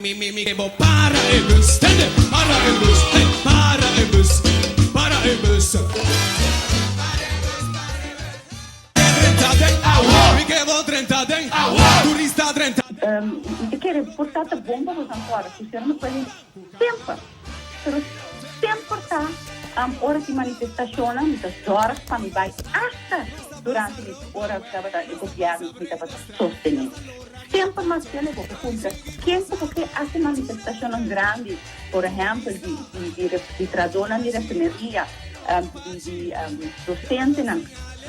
Mi mi mi bo para e bus tende para e bus hey para e bus para e bus Drenta den awa mi ke bo drenta den awa turista drenta Mi ta kere por ta ta bon pa boso ankora ku ser no puede semper pero semper ta ora tin manifestashonnan mi ta zorg pa mi bai asta durante mi ora tabata e gobierno ku mi tabata sostene. Semper mas kende bo por cumpra ken cu bo ke haci manifestacionnan grandi, por ehempel di di di trahadornan di refineria, di di docentenan.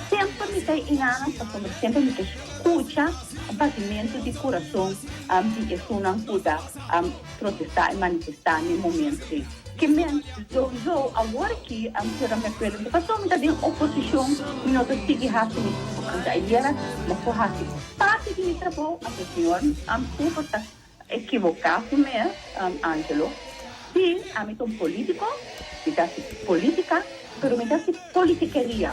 Semper mi ta enanan pasobra semper mi ta scucha batimento di curason di esunnan cu ta protesta y manifesta n'e momento ei. Ke men sowieso awor aki sera mi acuerdo mi ta pasobra mi ta den oposicion mi no ta sigui haci mi trabou. Ayera mi por haci Parti di mi trabou, anto señor Cooper ta ekivoká su mes, Angelo. Sí, ami ta un polítiko, mi ta hasi polítika, pero mi ta hasi politikeria.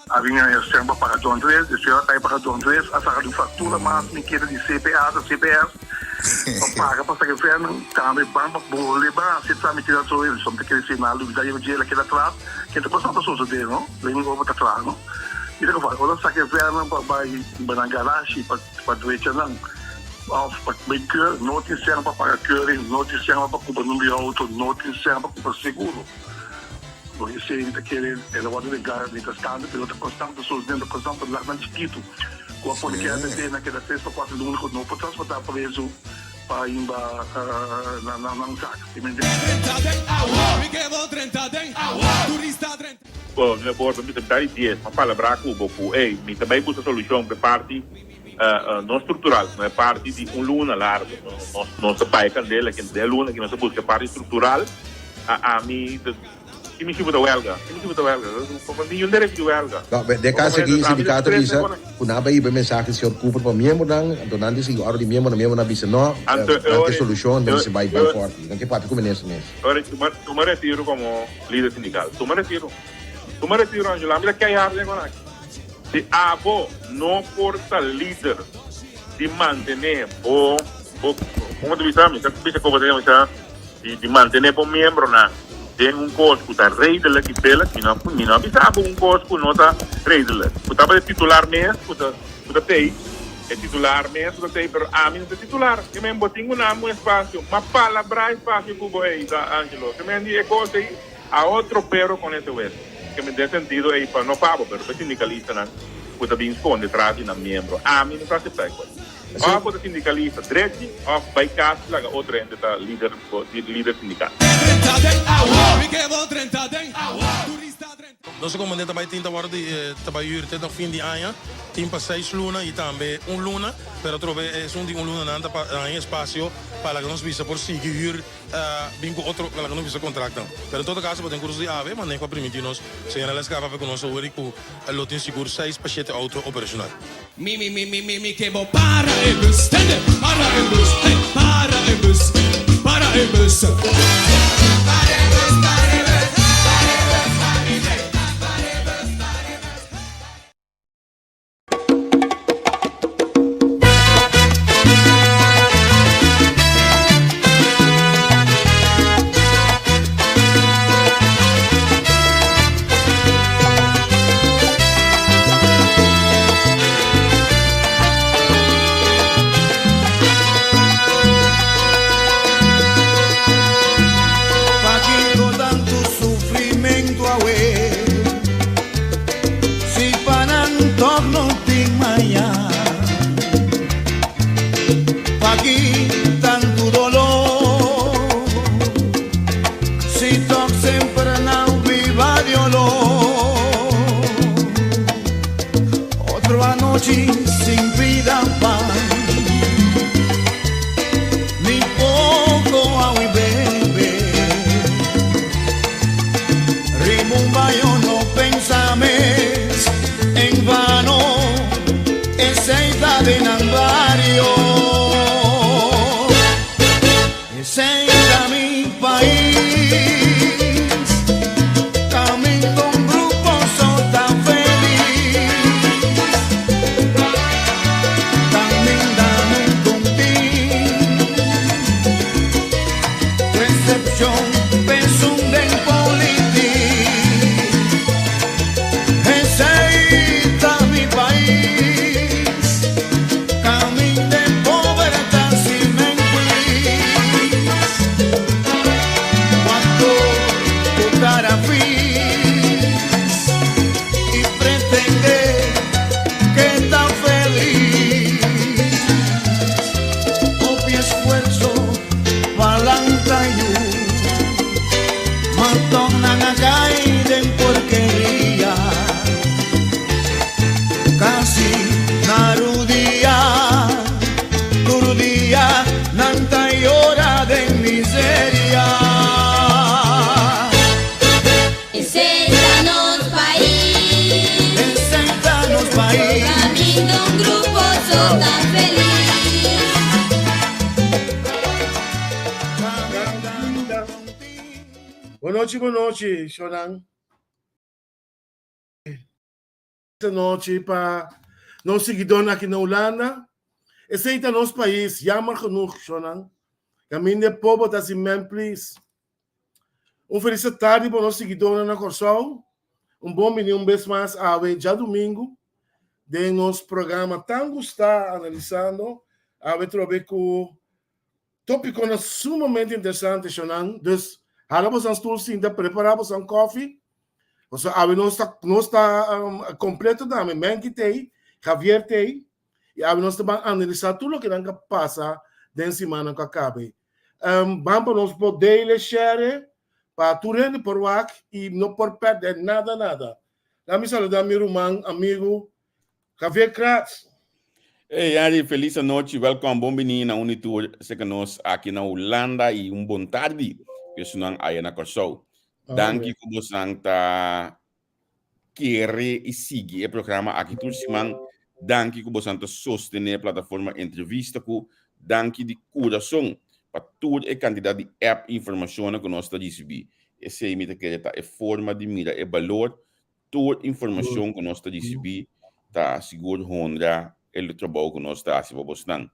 A bin a stem pa paga John Dres, despues a kai paga John Dres, a saka di un faktura mas mi keda di CPA ta CPS pa paga pa saka e vernan, tambe ban pa bolbe ban hasi tramite dat soort, so mi ta kere si nan a lubida yo dje el a keda atras, ke ta kosnan ta sosode no, den mi opa ta kla no. Mi ta kofal ora saka e vernan pa bai ba nan garashi pa pa drecha nan of pa bai keur, no tin sèn pa paga keuring, no tin sèn pa kumpra number di auto, no tin sèn pa kumpra seguro. Bo esei mi ta kere el a wòrdu regá mientras tanto, pero ta konstant ta sosodendo, konstant ta lagnan chikitu ku a pone keda mete nan keda tres pa kuater luna ku no por transportá prezu pa himba nan zak. Bo no por mi ta mitad di dies m'a palabrá ku bo ku ey mi ta bai buska solushon pa e parti no struktural sino e parti di un luna largu nos nos ta bai kandela ki den luna ki nos ta buska e parti struktural a ami ta ki mi si bo ta wèlga ki mi si bo ta wèlga pa mi un derecho di wèlga No, den kaso aki sindikato a bisa ku nan a bai hiba e mensahe di señor Cooper pa miembronan anto nan di sigui òrdu di miembronan miembronan a bisa no nan ke solushon nan mester bai bai fòrti nan ke papia ku minister mes. Ora tuma retiro komo lider sindikal. Tuma retiro. Tuma retiro Angela. Mi ta kei hard den kon aki. Si abo no por ta lider di mantene bo bo como ta bisa mi ta bisa como ta bisa di di mantene bo miembronan den un cos cu ta redelijk y billig mi no mi no a bisa abo un cos cu no ta redelijk cu tabata e titular mes cu ta cu ta tey e titular mes cu ta tey pero ami no ta titular ke men bo tin cu nan un espacio ma palabra espacio cu bo ey ta Angelo ke men di e cos ey A otro pero con ese hueso. Ke mi den sentido ei pa no pa bo pero pa e sindicalistanan cu ta bin sconde tras di nan miembro. Ami no ta acepta e cos. Of bo ta sindicalista drechi of bay cas y laga otro hende ta lider lider sindical. Nos a komand'é ta bai tin ta wòrdu di ta bai hür te na fin di aña, tin pa seis luna i tambe un luna, pero atrobe esun di un luna nan ta pa haña espasio pa laga nos bisa por sigui hür bin ku otro laga nos bisa kontraktnan. Pero en todo kaso pa den kurso di awe maneho a primintí nos señora Lesca a papia ku nos awor i ku lo tin sigur seis pa shete outo operashonal. Mi mi mi mi mi mi ke bo para e bus tende para e bus hey para e bus para e bus. Para e bus para e bus para e bus para e bus para e bus para e bus. Pakiko tantu sufrimentu awe? Si pa nan tòg no tin maña. Paki tantu doló? Si tòg semper nan biba di oló. Otro anochi sin pida pan. Ni poko awi bebe. Rimumba yo no pensa mes en vano. Esei ta den nan bario. Esei ta mi pais. Caminda un grupo so ta feliz. Un grupo so tan feliz. Bon nochi, bon nochi, Shonan. Esta nochi pa nos siguidónan aki na Hulanda. Esei ta nos pais, jammer genoeg, Shonan. Kaminda e pobo ta hasi men please. Un felis tardi pa nos siguidónan na Kòrsou. Un bon bini un bes mas awe djadumingu den nos programa tan gustá Analisando. Awe trobe ku tópikonan sumamente interesante, Shonan. Dus hala bosan stul sinta, prepará bosan kòfi. Pasobra awe nos ta nos ta kompleto tambe. Menki t'ei, Javier t'ei. I awe nos ta ban analisá tur loke nan ka pasa den simannan ku a kaba ei. Ban pa nos por dele, share, pa tur hende por wak i no por pèrdè nada nada. Laat mi saludá mi ruman, amigu Javier Kratz. Hey Henry, felis anochi, welkom, bon bini na Unitour serka nos aki na Hulanda i un bon tardi ku esunnan aya na Kòrsou. Danki ku bosnan ta kere i sigui e programa aki tur siman. Danki ku bosan ta sostené plataforma Entrevista ku danki di kurason pa tur e kantidat di app i informashonnan ku nos ta risibí. Esei mi ta kere ta e forma di mira e balor. Tur informashon ku nos ta risibí ta sigur honra e trabou ku nos ta hasi pa bosnan.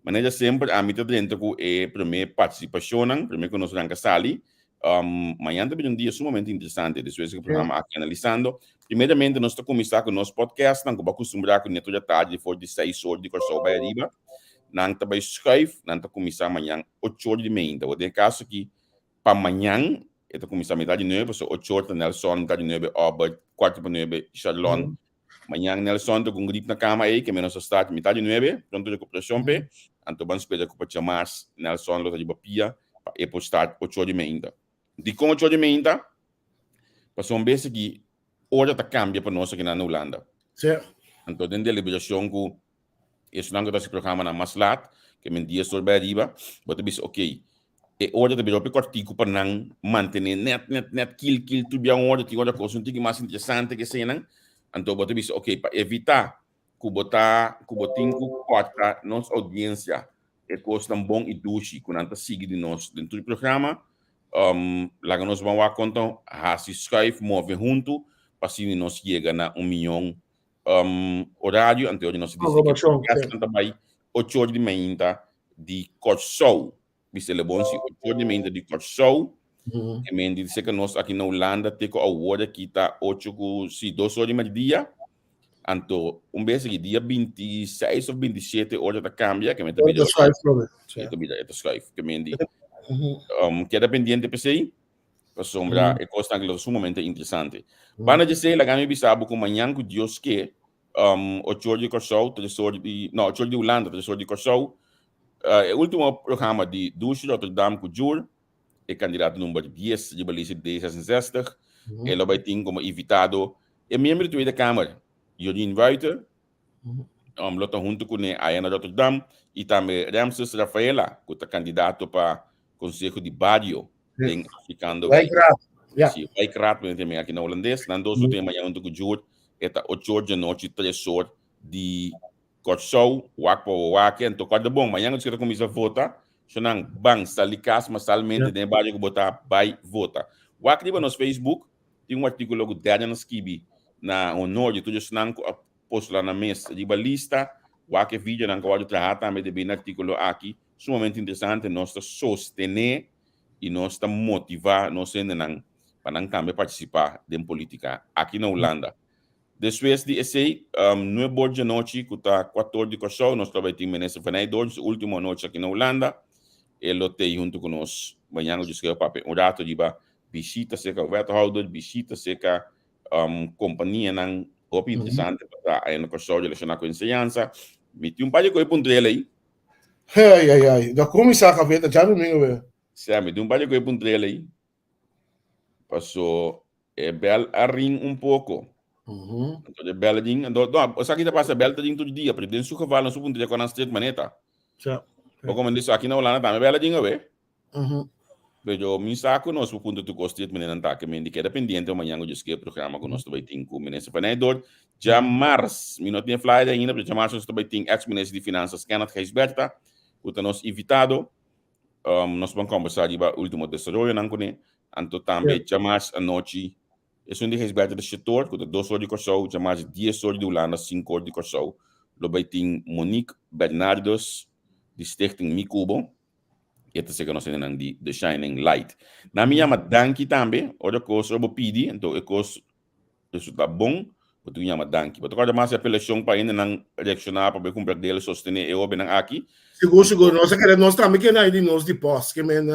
Manera semper ami ta drenta ku e promé partisipashonnan, promé ku nos ranka sali. Mañan ta bira un dia sumamente interesante despues di e programa aki Analisando. Primeramente nos ta kuminsá ku nos podcastnan ku bo a kustumbrá ku neto djatardi for di seis or di Kòrsou bai ariba. Nan ta bai schuif, nan ta kuminsá mañan ocho or di meinta. Bo den e kaso aki pa mañan e ta kuminsá mitad di nuebe pasobra ocho or ta Nelson, mitad di nuebe Obert, kuarto pa nuebe Sharlon. Mañan Nelson ta ku un grip na kama ei ke menos a start mitad di nuebe, pronto rekuperashon p'e. Anto ban spera ku pa djamars Nelson lo ta riba pia pa e por start ocho or di meinta. Dikon ocho or di meinta? Pasobra un bes aki ora ta kambia pa nos akinan na Hulanda. Anto den deliberashon ku Esnan ku ta hasi programanan mas lat, ke men dies or bai ariba, bo ta bisa okey, e ora ta bira hopi kòrtiku pa nan mantené nèt nèt nèt kil kil tur bia un ora, tin ora kos un tiki mas interesante ke eseinan, anto bo ta bisa okey, pa evitá ku bo ta ku bo tin ku kòrta nos oudiensia e kosnan bon i dushi ku nan ta sigui di nos den tur programa, laga nos ban wak kon ta hasi skùif move huntu pa asina nos yega na un miyon um, horario, anto nos dice que podcast ta bai 8 or di mainta di Kòrsou. Bisa le bon si 8 or di mainta di Kòrsou. Mm -hmm. E men dice que nos aki na Hulanda te ko awor aki ta 8 ku si 2 or di mediodía. Anto un bes aki dia 26 of 27 ora ta cambia, que men ta bida. Ta bida, ta schuif, que men di. Um, keda pendiente pesei. Pasobra e kosnan lo ta sumamente interesante. Banda di esei, laga mi bisa bo ku mañan ku Dios ke, um, ocho or di Kòrsou, tres or di, no, ocho or di Hulanda, tres or di Kòrsou, uh, e último programa di Dushi Rotterdam ku Jur, e kandidato number 10 riba lista di D66, e lo bai tin komo invitado e miembro di Tweede Kamer, Jorien Ruiter, um, lo ta huntu kuné aya na Rotterdam, i tambe Ramses Rafaela, ku ta kandidato pa Conseho di Bario den Afrikaando. Wijkraad. Ja. Si, wijkraad men tem aki na holandes. Nan dos mm. tem mañana hunto ku Jur. Eta 8 or de noche, 3 or di Kòrsou, wak pa wak. Anto kòrda bon, mañana nos kita kuminsá vota. So nan ban sali kas masalmente den e bario ku bo ta bai vota. Wak riba nos Facebook, tin un artíkulo ku Daniel a skibi na honor di tur esnan ku a postulá nan mes riba lista. Wak e videonan ku a wòrdu traha tambe debí na artíkulo aki. Sumamente interesante, nos ta sostené i nos ta motivá nos hendenan pa nan tambe partisipá den polítika aki na Hulanda. Despues di esei, nuebe or djanochi, ku ta kuator di Kòrsou, nos lo bai tin Minister Van Eydoorn, su último anochi aki na Hulanda. E lo t'ei huntu ku nos mañana ku Dios kere papia un rato riba bishita serka wethouder, bishita serka kompanianan hopi interesante pa ta aya na Kòrsou relashoná ku enseñansa. Mi tin un par di kos puntra el ei. Ai, ai, ai. Da kuminsá kafé ta djadumingu be. Sea, mi tin un par di kos puntra el ei. Paso e bel a ring un poco. Anto e bel a ring, anto, no, o sa ki ta pasa, bel ta ring tur dia, pero den su geval nan su puntra con nan streek maneta. Ja. Bo como dice, aki na Holanda tambe bel a ring awe. Pero mi sa ku nos por punta tur kos di et meneer nan ta ke men di keda pendiente pa mañan ku dje ske programa ku nos ta bai tin ku minister van Nijdoort. Djamars, mi no tin e flyer ainda, pero djamars nos ta bai tin ex minister di Finanzas Kenneth Gijsbertha ku ta nos invitado. Nos ban kombersá riba ultimo desaroyonan kuné. Anto tambe djamars anochi esun di Gijsbertha ta shetor ku ta dos or di Kòrsou, djamars dies or di Hulanda, sinku or di Kòrsou lo bai tin Monique Bernardus di Stichting Mi Kubo. E ta seka nos hendenan di The Shining Light. Nan mi yama danki tambe, ora kos ora bo pidi, anto e kos resulta bon, bo tin ku yama danki. Bo ta kòrda mas e apelashon pa hendenan reakshoná pa bai kumpra dele sostené e hóbennan aki. Sigur, sigur. Nos a kere, nos tambe kere na di nos di pòs, ke men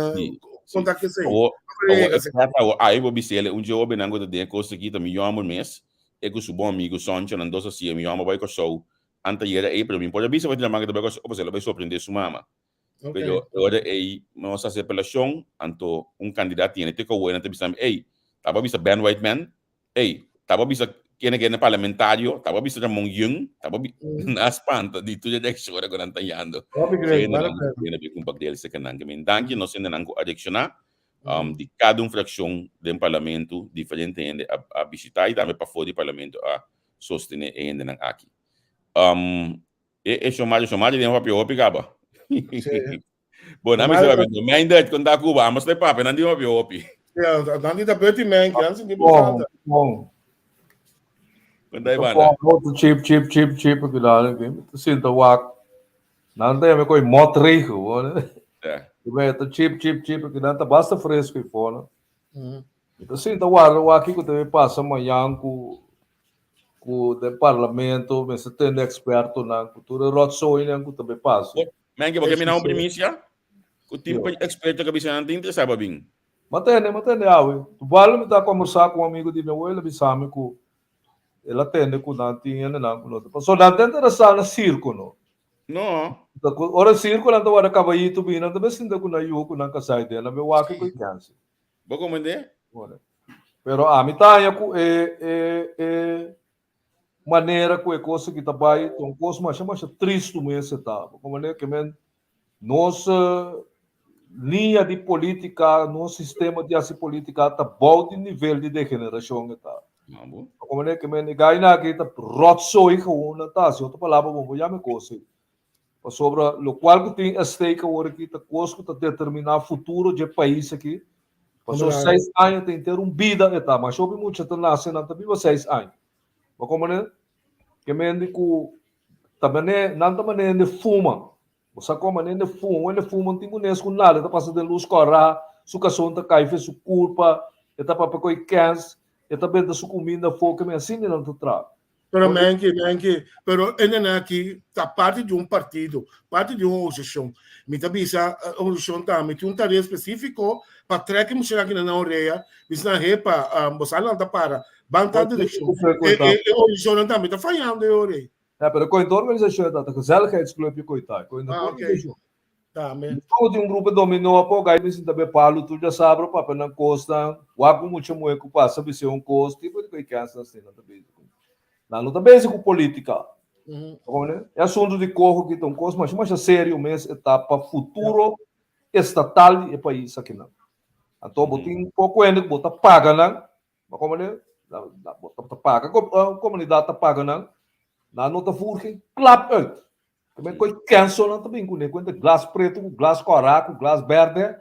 kontak esei. Awor, awor, e trata awor, ai bo bis'el, un dje hóbennan ku ta den e kos aki ta mi yòmber mes, e ku su bon amigu Soncho, nan dos a siña mi yòmber bai Kòrsou anteayera ei, pero mi por a bisa pa tin laman ku ta bai Kòrsou, pasobra el a bai sorprendé su mama. Pero e ora ei nos hasi apelashon, anto un kandidat tiene te kowe nan ta bisa mi, ey, taba bisa Ben Whiteman, ey, taba bisa kene kene parlamentario, taba bisa Ramon Yung, taba bi nan a spanta di tur e reakshonnan ku nan ta yando. Hopi So great, hende bale nan pena. hende bin kumpa del seka nan. Ke men danki nos hendenan ku a reakshoná, di kada un frakshon den parlamento diferente hende a a bishitá i tambe pafó di parlamento a sostené e hendenan aki. E e Shomari, Shomari den papia hopi kaba. Sí. Bo na mi Shomari se ta papia, mijn dat kon ta Cuba, amos te papia, nan di papia hopi. Ja, dan di ta beti men, ki ansi di Bom, falta. bom. Kon ta Ta banda. bom, otro chip, chip, chip, chip, ki daar, ki ta sinta wak. Nan ta yama koi motregel, hoor. Ja. Ki ta chip, chip, chip, ki nan ta basta fresco i fora. Mi ta sinta warda wak kiko ta bay pasa mañan ku ku den parlamento mester tende ekspertonan ku tur e rotzoinan ku ta bay pasa. Men ke bo ke mina un primisia? Ku tin pa eksperto ke bisa nan ta interesá pa bin. Ma tende, ma tende awe. Toevallig mi ta kombersá ku un amigo di mi awe, el a bisa mi ku el a tende ku nan tin hendenan ku no ta. Pasobra nan ta interesá na sirko no. No. Ora sirko nan ta warda kabayito bin, nan ta bay sinta ku nan yu ku nan kasá i den, nan bay wak ku e kènsi. Bo komprendé? Pero ami ta haña ku e e e manera ku e kos aki ta bai ta un kos masha masha tristu mes e ta. Bo komprendé? Ke men nos liña di polítika, nos sistema di hasi polítika ta bou di nivel di degenerashon e ta. Bo komprendé? Ke men e gaina aki ta rotzooi gewoon nan ta hasi. Otro palabra bo por yama e kos ei. Pasobra lokual ku tin estake awor aki ta kos ku ta determiná futuro dje pais aki. Pasobra seis aña ta henter un bida e ta. Masha hopi mucha ta nase nan ta biba seis aña. Bo komprende? Ke mende ku ta mane nan ta mane hende fuma. Bo sa kon mane hende fuma. Hende fuma no tin kunes ku nada. E ta pasa den lus kòrá, su kason ta kai fe su kurpa, e ta papia ku e kèns, e ta benta su kuminda afó. Ke men asina nan ta traha. Pero menki, menki, pero enen aki ta parti di un partido, parti di un organisashon. Mi ta bisa eh, organisashon tambe tin un tarea spesífiko pa trek e muchanan aki na nan orea, bisa nan hepa, um, boso a lanta para, ban tal direkshon. E, e, e organisashonnan tambe ta fayando e ora ei. Ja, pero kointa organisashon ta, ta gezelligheidsclubje koita, kointa Ah, oké. organisashon. Tambe. Todo tin un grupo dominó a poco, ahí mi sinta be palu tur djasabra papia nan kosnan, wak un mucha muhe ku pasa bis'é un kos, tipo di koe kènsnan asina nan ta bezig ku. Nan no ta bezig ku politika. Bo E asuntu di koho aki ta un kos masha masha serio mes, e ta pa futuro estatal di e pais akinan. Anto bo tin poko hende ku bo ta paga nan, bo komprende? Bo ta paga, komunidat ta paga nan, nan no ta voer geen klap uit. Também koi kenso nan ta bin kuné ku glas preto ku glas kòrá ku glas bèrdè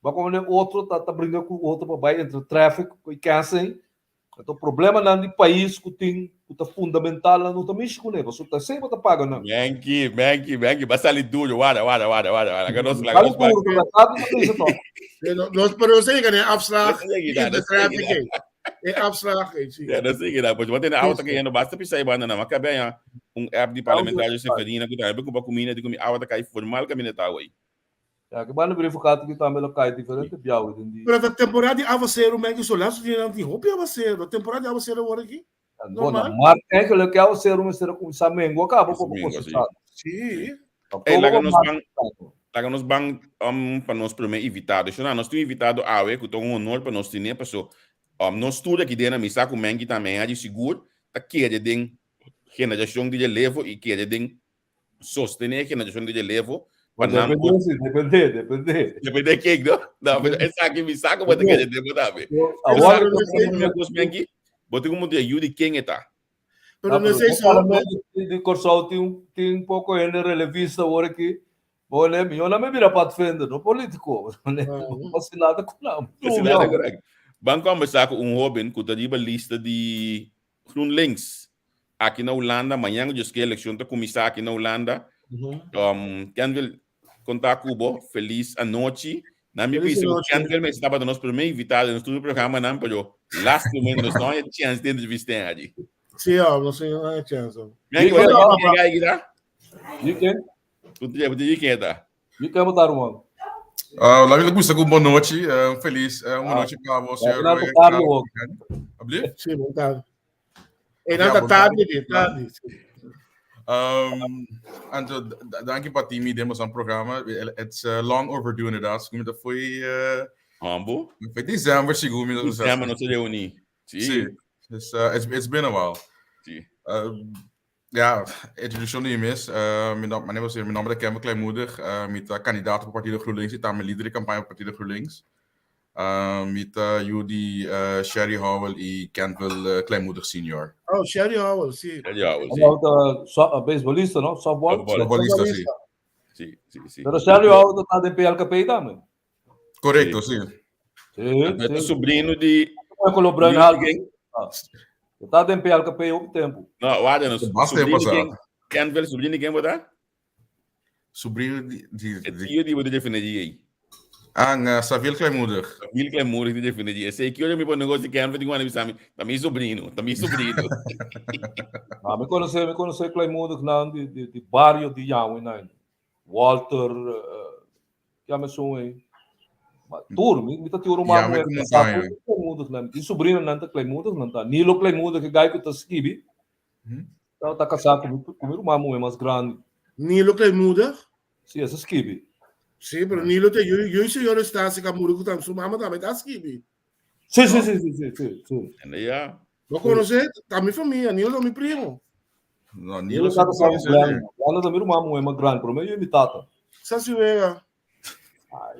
ba komo otro ta ta bringa ku otro pa bai entre traffic koi kensen anto problemanan di pais ku tin ku ta fundamental nan no ta mishi kuné pasobra ta esei bo ta paga nan. Menki, menki, menki, ba sali duro, wara, wara, wara, wara, wara. Laga nos, laga Sali nos bai. duro, ta bèrdat bo ta bisa tòg. Nos pero nos a yega na e afslag Nos a yega, di nos a traffic yega. ei. E afslag ei, sí. Ja, nos a yega, pues bo tene auto kayendo, basta pisa e banda nan. Ma kabe aña un app di parlamentario Seferina ku tambe kumpra kuminda di kumi awa ta kai formal kaminda ta awa ei. Ja, ke banda brief gehad ki tambe lo kai diferente biawe den di. Pero ta temporada di awaseru men ki so laatste dianan tin hopi awaseru. Temporada di awaseru awor aki. Bon, Normal. maar eigenlijk e awaseru mester a kuminsá mengua kaba pa bo Mengua, sí. kosechá. Sí. Ey, Oktober laga pa nos maart ban, laga nos ban um, pa nos primer invitado. Shona, nos tin un invitado awe ku ta un honor pa nos tine, paso um, nos tur aki den a misa ku Menki tambe haya di sigur ta kere den generashon di relevo i kere den sostené e generashon di relevo. Pa nan Depende, por si, depende, depende. Depende ken, no? No, pero esaki mi sa ku bo ta kere debo tambe. Awor Pero sa ku mi kos mi aki, bo tin ku muntra yu di ken e ta. Pero Ah, no pero sei no so. solamente di, di Kòrsou tin, tin poko hende relevista awor aki. Bo ne, mi no me bira padvinder, no polítiko. No hasi nada ku nan. No hasi nada ku nan. Ban kombersá ku un hóben ku ta riba lista di GroenLinks aki na Hulanda. Mañan ku dje elekshon ta kuminsá aki na Hulanda. Um, Kenville, konta ku bo. Felis anochi. Na mi Felis bisa ku anochi. Kenville mester tabata nos promé invitado den nos tur programanan, pero lástima nos no haña chèns di entrevist'é allí. Sí, oh, no sé, no hay chance. Mi a Di kore gai kita? Di ken? Ku ti di ken ta? Di ken bo ta ruman? Uh, laat me gusta com boa noite, uh, feliz, uh, uma Ah, noite para você. Ja, Roy. tarde ook. Alsjeblieft. Sí, bon tarde. E Ja, nan ta bon tarde, di, tarde. Um, anto, dank je para ti, demos aan programma. It's long overdue inderdaad. Según dat foi, Hambo? foi december, según me. December nos reuní. Sí. Sí. Dus, it's been a while. Sí. Ja, introduccion di mi mes. Uh, mi nom, mi mi nomber ta Kevin Kleinmoedig. Uh, mi ta candidato pa Partido GroenLinks y tambe lider di campaña pa Partido GroenLinks. Uh, mi ta yu di uh, Sherry Howell y Kenville uh, Kleinmoedig senior. Oh, Sherry Howell, sí. Sherry Howell, sí. About, uh, so, uh, beisbolista, no? Softball. Softball. Softballista, sí. Sí, sí, sí. Pero Sherry Howell ta den PLKP tambe. Correcto, sí. Sí, Ta sí. sobrino di Como color bruin Yu halto. di ken? Ah. Ta den PLKP hopi tempo. No, warda no. Basta tempo Sobrino di pasado. ken? Kenville, sobrino di ken bo ta? Sobrino di, di, E di tio di bo ta defende di ei. Ah, nga Saviel Kleinmoedig. Saviel Kleinmoedig ta defende di ei. Sei ki ora mi por negocio Kenville di guarda bisami, ta mi sobrino, ta mi sobrino. Ah, mi conoce, mi conoce Kleinmoedig nan di, di, di barrio di Yahweh nan. Walter, uh, ya me son ei. Ma tur, mi, mi ta tin ruman Ja, muher mi kasá montaña. ku Kleinmoedig nan. Mi sobrino nan ta Kleinmoedig nan ta. Nilo Kleinmoedig, e gai ku ta skibi, ta, ta kasá ku mi, ku mi ruman muher mas grandi. Nilo Kleinmoedig? Si, e sa skibi. Sí, pero Nilo ta yu, yu señor Estacio ka muri ku tam su mama tambe ta skibi. Sí, sí, sí, sí, sí, sí, sí. En ja. Bo conoce? Ta mi famia, Nilo ta mi primo. No, Nilo Nilo ta kasá ku sí, Glenn. Glenn ta mi ruman muher mas grandi, pero mi yu mi tata. Sa si wega.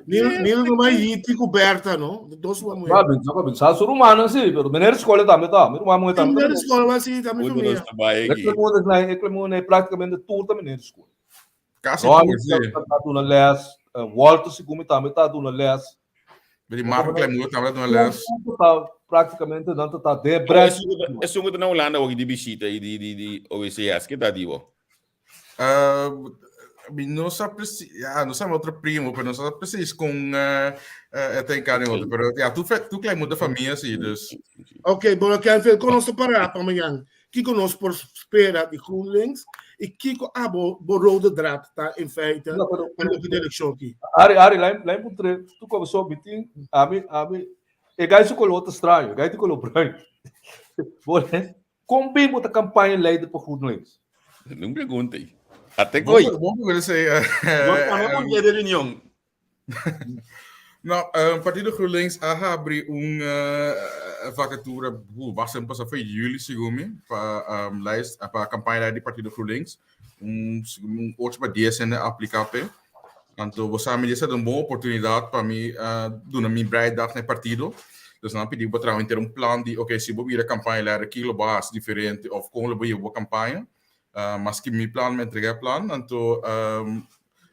Nilo, Nilo no mai Yiti ku Berta, no? Dos ruman muher. Ja, ben, ja, ben, sa su rumannan sí, pero meneer escola tambe ta. Mi ruman muher tambe. Meneer escola mas sí, ta mi Uno famia. nos ta bai E aki. Kleinmoedig nee, e Kleinmoedig nee, prácticamente tur ta meneer escola. Casi Ronnie tur, sí. ta ta duna les, Walter segun mi tambe ta duna les. Di Marco Kleinmoedig tambe ta duna les. Ta prácticamente nan ta ta de brand. Esun ku ta na Hulanda hoki di bishita i di di di OECS, ke ta di bo? Uh, mi no sa precies, ja, no sa otro primo, pero no sa precies con uh, uh, het een kan otro, pero ja, tu tu Kleinmoedig familia sí, dus. Oké, bueno, Kenville, kon nos ta para pa mañan? Kiko nos por spera di GroenLinks i kiko abo bo rode draad ta in feite No, pero- pa loke direkshon ki? Ari, Ari, lijn, lijn por tre, tu como so, mi tin, ami, ami, e gai su color ta straño, e gai tin color bruin. Bo, né? Kon bin bo ta campaña leider pa GroenLinks? No pregunta aí. Até Bom, koi. bom pergunta, sei. eh, Nos tambe por dia de reunion. Nou, Partido GroenLinks a habri un uh, vacatura, uh, was een pas voor juli, segun mi, pa um, lijst, eh, pa campaña di Partido GroenLinks. Un, un 8 pa 10 hende a aplica p'e. Anto, bo sa mi esaki ta un bon oportunidad pa mi uh, duna mi bijdrage na e partido. Dus nan a pidi bo traha henter un plan di, ok, si bo bira campaña leider, kiko lo bo hasi diferente of kon lo bo lleva bo campaña. Uh, mas ki mi plan, mi entrega e plan. Anto, um,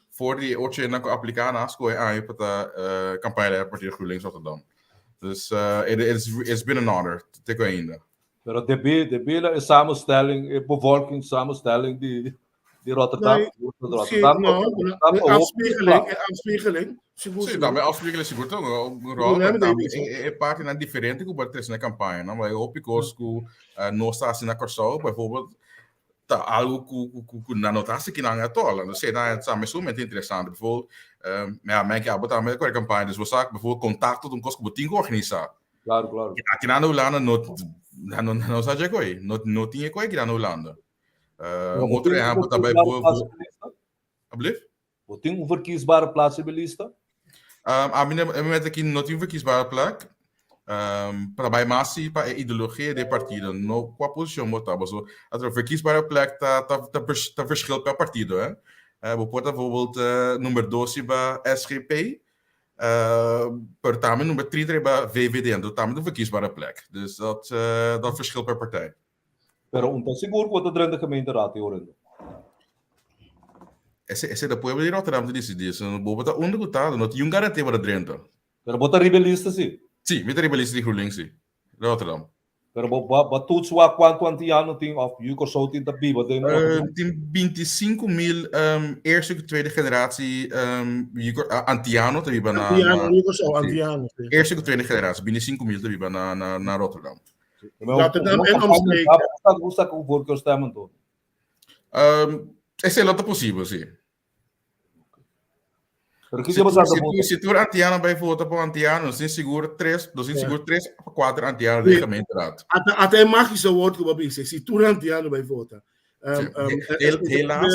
for di e ocho hendenan ku apliká, nan a skohe ami pa ta uh, campaña leider Partido GroenLinks Rotterdam. Dus uh, it, it's, it's been an honor, te ku ainda. Pero debí, debí na e samenstelling, e bevolking samenstelling di, di Rotterdam. Nee, Rotterdam, sí, no, Rotterdam, e afspiegeling, e afspiegeling, sigur, Sí, sigur. tambe afspiegeling sigur ta un rol, Sigur, pero nee, tambe nee, e, e partinan diferente ku bo trese na kampaña, no? Maar hopi kos ku eh, nos ta hasi na Kòrsou, bijvoorbeeld, ta algo ku, ku, ku, ku nan no ta hasi kinan at all. Dus e ta sumamente interesante. Bijvoorbeeld, eh, ja, mijn keer abo tambe kore kampaña, dus bo sa bijvoorbeeld kontakto ta un kos ku bo tin ku organisá. Claro, claro. Akinan na Hulanda no, no, no sa dje koi, no, no tin e koi akinan na Hulanda. Uh, Pero un bo otro tin un ehempel ta verkiesbare bijvoorbeeld, plaats op de lista? Alsjeblieft? Bo tin un verkiesbare plaats op de lista? Um, a mi na e momento aki no tin verkiesbare plek. Um, pa bai mas si pa e ideologia di e partido, no kua posicion bo ta. Paso, atro verkiesbare plek ta, ta, ta, vers, ta verschil per partido, hè. Bo por ta bijvoorbeeld nummer dos riba SGP, pero tambe nummer 30 riba VVD, anto tambe ta un verkiesbare plek. Dus dat, dat verschilt per partij. Pero un ta sigur ku bo ta drenta gemeenteraad e ora endo. Ese, ese ta pueblo di Rotterdam ta disidí. So, bo ta unda ku ta, no tin un garantia bo ta drenta. Pero bo ta riba e lista si? Sí, mi ta riba e lista di GroenLinks si, Rotterdam. Pero bo bo bo toets wak kuantu antiano tin òf yu Kòrsou tin ta biba den Rotterdam? Tin 25 mil eerste ku tweede generatie yu antiano ta biba na Antiano, yu Kòrsou, antiano, si. Eerste ku tweede generatie, 25 mil ta biba na na na Rotterdam. Rotterdam en omstreken. Bo sa ku voorkeurstem anto? Esei lo ta posibel, si. Pero kiko bo sa ta vota? Si tur antiano bai vota pa antiano, nos tin sigur tres, nos tin sigur tres pa kuater antiano den gemeenteraad. Ata, ata e magische woord ku bo a bisa, si tur antiano bai vota. Helaas,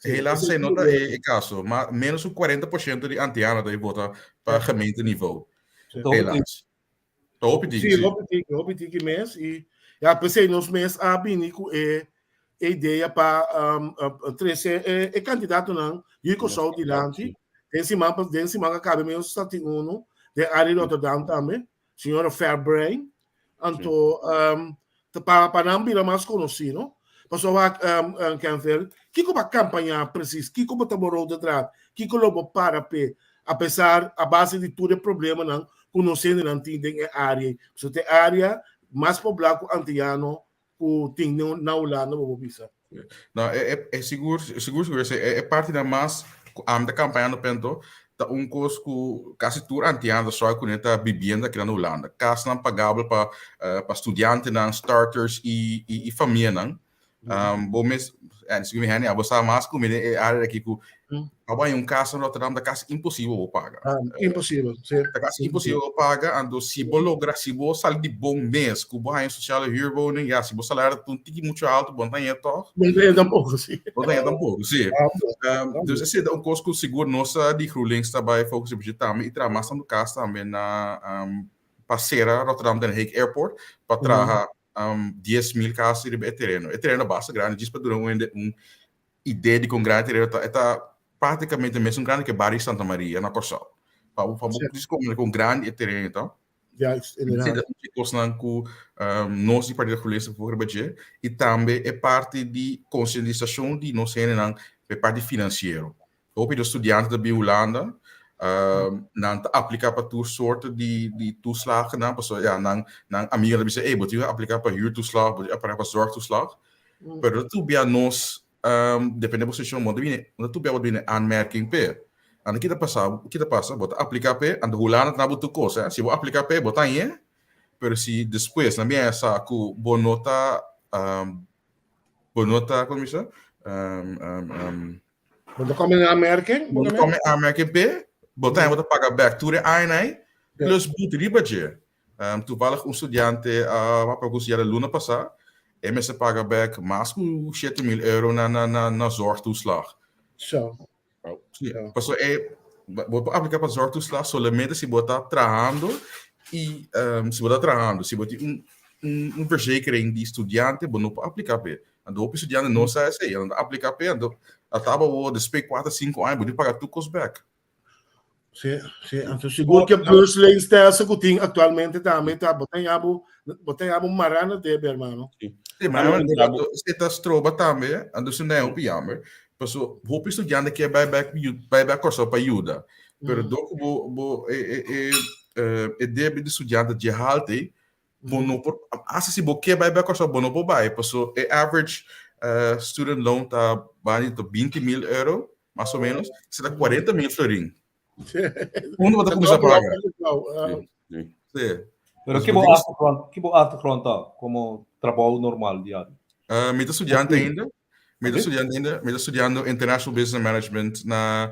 helaas esei no ta e kaso, ma menos ku 40% di antiano ta bai vota pa gemeenteniveau. Helaas. Ta hopi tiki, sí. Hopi tiki, hopi tiki mes. I ya, p'esei nos mes a bini ku e idea pa trese e kandidatonan di Kòrsou dilanti. Den siman, den siman a kabe mes ta tin unu den área di Rotterdam tambe, señora Fairbrain. Anto pa pa nan bira mas konosí, no? Pasobra wak, Kenville, kiko bo a kampañá presis? Kiko bo ta bo rode draad? Kiko lo bo para p'e? Apesar, a base di tur e problemanan ku nos hendenan tin den e área ei. Pasobra ta e área mas poblá ku antiano ku tin na Hulanda, bo por bisa. No, e, e, e sigur, sigur, sigur, e, e partinan mas ku ami ta kampañando p'ento ta un kos ku kasi tur antiano ta struggle kuné ta bibienda aki na Hulanda. Kasnan pagabel pa, pa studiantenan, starters i, i, i famianan. Um, bo mes, en sigur mi hende, abo sa mas ku mi den e área aki ku pa bo haña un kas na Rotterdam ta kasi imposibel bo paga. Ah, imposibel, sí. Ta kasi imposibel bo paga, anto si bo logra, si bo sali di bon mes ku bo haña sociale huurwoning, ya, si bo salario ta un tiki muchu alto, bo no ta haña tòg. Bo no ta haña tampoko, sí. Bo no ta haña tampoko, sí. Um, dus esei ta un kos ku sigur nos di GroenLinks ta bai focus riba dje tambe i traha mas tantu kas tambe na um, pa sera Rotterdam Den Haag Airport pa traha um, 10.000 kas riba e tereno. E tereno basta grandi, djis pa duna un hende un idea di kon grandi e tereno ta, e ta práktikamente mesun grandi ke bario Santa Maria na Kòrsou. Pa bo, pa bo djis komprende kon grandi e tereno ta. Juist, inderdaad. Esei ta un di e kosnan ku um, nos di Partido GroenLinks ta foka riba dje, i tambe e parti di konsientisashon di nos hendenan pa e parti finansiero. Hopi di studiante ta bin Hulanda, nan ta apliká pa tur sorto di di toeslagennan, pasobra ya nan nan amiga ta bisa, ey bo tin ku apliká pa huurtoeslag, bo tin ku apliká pa zorgtoeslag. Pero tur bia nos, depende bo situashon, bo ta bini, no tur bia bo ta bini aanmerking p'e. Anto ki ta pasa, ki ta pasa? Bo ta apliká p'e, anto Hulanda ta na bo tur kos, si bo apliká p'e bo ta hañ'e, pero si despues nan bin haña sa ku bo no ta, bo no ta, komo bisa? Bo ta kome in aanmerking? Bo ta kome in aanmerking p'e, bo ta bo ta paga bek tur e aña ei, plus boete riba dje. Um, toevallig un studiante a uh, papia ku studiante luna pasá, e mester paga bek mas ku 7000 euro na, na, na, na zorgtoeslag. Zo. Sí, paso e, bo por apliká pa zorgtoeslag solamente si bo ta trahando i um, si bo ta trahando, si bo tin un, un, un verzekering di studiante, bo no por apliká p'e. Anto hopi studiante no sa esei, nan ta apliká p'e, anto a taba bo despues kuater, sinku aña bo tin paga tur kos bèk. Sí, sí, anto sigur ke beursleenstelsel ku tin aktualmente tambe ta bo ta haña bo bo ta haña bo mará na debe, hermano. Sí, maar esei ta stroba tambe, anto esei no hopi jammer, paso hopi studiante ke bai bèk bai bèk Kòrsou pa yuda, pero dor ku bo bo e e e e debe di studiante dje haltu ei, Bo no por, hasta si bo ke bai bai Kòrsou, bo no por bai, paso e average student loan ta bani ta 20 mil euro, mas o menos, esei ta 40 mil florin. Unda bo ta kuminsá paga? Sí. Pero ki bo achtergrond, ki bo achtergrond ta komo trabou normal diario? Mi ta studiante ainda, mi ta studiante ainda, mi ta studiando International Business Management na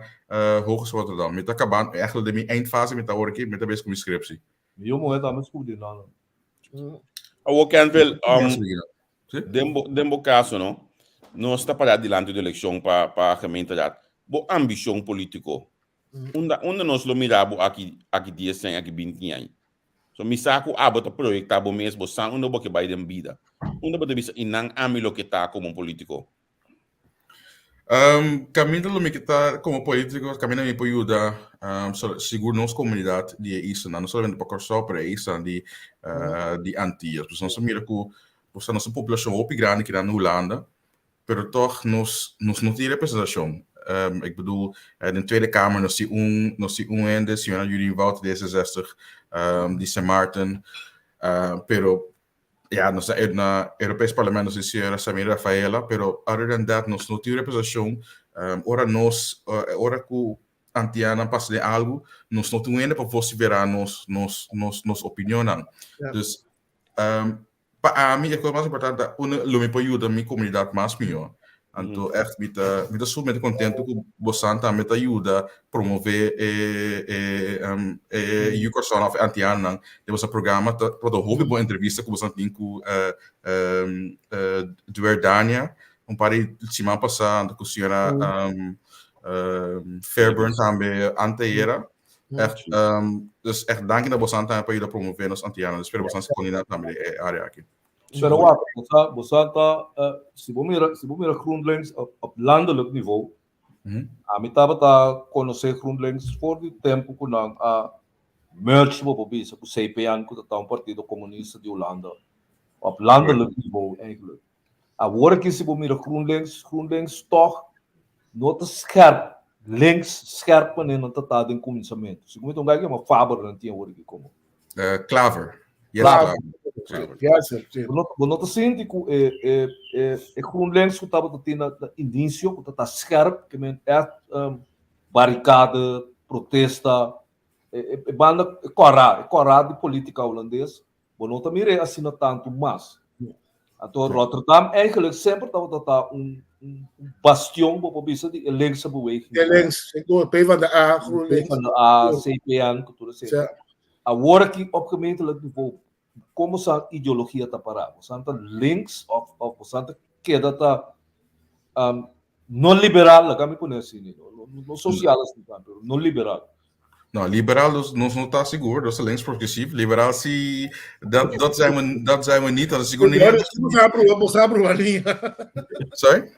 Hogeschool Rotterdam. Mi ta kabando, eigenlijk den mi eindfase mi ta awor aki, mi ta bezig ku mi scriptie. Mi yu muhé tambe studia nan. Awor Kenville, um, den bo, den bo caso no, nos ta para dilanti di eleccion pa, pa gemeenteraad. Bo ambicion politico, unda, unda nos lo mira bo aki, aki 10 aña, aki 20 aña? So mi sa cu abo ta proyecta bo mes, bo sa unda bo ke bai den bida. Unda bo ta bisa, y nan ami lo ke ta como un politico? Um, kaminda lo mi kita komo polítiko, kaminda mi por yuda um, so, sigur nos komunidat di e islanan, no solamente pa Kòrsou, pero e islanan di, uh, di Antillas. Pues nos a mira ku pues, nos populashon hopi grandi keda na Hulanda, pero tòg nos, nos no tin representashon. Um, ik bedoel, eh, den Tweede Kamer nos tin un, nos tin un hende, señora Jurien Wout, D66, um, di Sint Maarten, uh, pero Ja, nos ta na Europees Parlement nos tin señora Samira Rafaela, pero other than that nos no tin representacion. Um, ora nos, uh, ora ku Antianan pasa den algo, nos no tin hende pa vocifera nos, nos, nos, nos opinionnan. Ja. Dus, um, pa ami, e cosa mas importante, uno, lo mi por yuda mi comunidad mas mihor. Anto echt mi ta mi ta sumamente contento cu bosan tambe ta yuda promove e e um, e Yu Kòrsou of Antianonan den boso programa. Ta tabata hopi bon entrevista cu bosan tin cu eh, um, eh, Duer Dania un par di siman pasá, anto cu señora um, um, Fairburn tambe anteayera. Echt, um, dus echt danki na bosan tambe pa yuda promove nos Antianonan. Espero bosan se coordina tambe den e área aki. Pero wak, bosa, bosa ta, eh, si bo mira, si bo mira GroenLinks op, op landelijk niveau, ami tabata konosé GroenLinks for di tempu ku nan a merge, bo por bisa, ku CPN, ku ta ta un partido komunista di Hulanda, op landelijk niveau eigenlijk. Awor aki si bo mira GroenLinks, GroenLinks tòg no ta skerp, links skerp manera nan ta ta den kuminsamentu. Si ku mi ta un guy ku yama Faber nan tin awor aki komo. Klaver. Yes, Klaver. Klaver. Yes, sí. Bo no, bo no ta sinti ku e, e, e, e GroenLinks ku tabata tin na, na inisio, ku ta ta skerp, ke men echt um, barikade, protesta, e, e, e banda e kòrá, e kòrá di politika hulandes, bo no ta mir'é asina tantu mas. Anto Rotterdam eigenlijk semper tabata ta un, un, un bastion, bo por bisa, di e linkse beweging. De links, sigur. PvdA, GroenLinks. PvdA, CPN, ku tur esei. Ja. Awor aki op gemeentelijk niveau, kon bosan ideologia ta pará? Bosan ta links of, of bosan ta keda ta um, no liberal, laga mi pone asina, no, no, no social asina tantu, pero no liberal. No, liberaal dus, nos no ta sigur, nos ta links progressief. Liberaal si, dat, dat, zijn we, dat zijn we niet. Dat is sigur niet. Bo sa proba, bo sa proba ni. Sorry?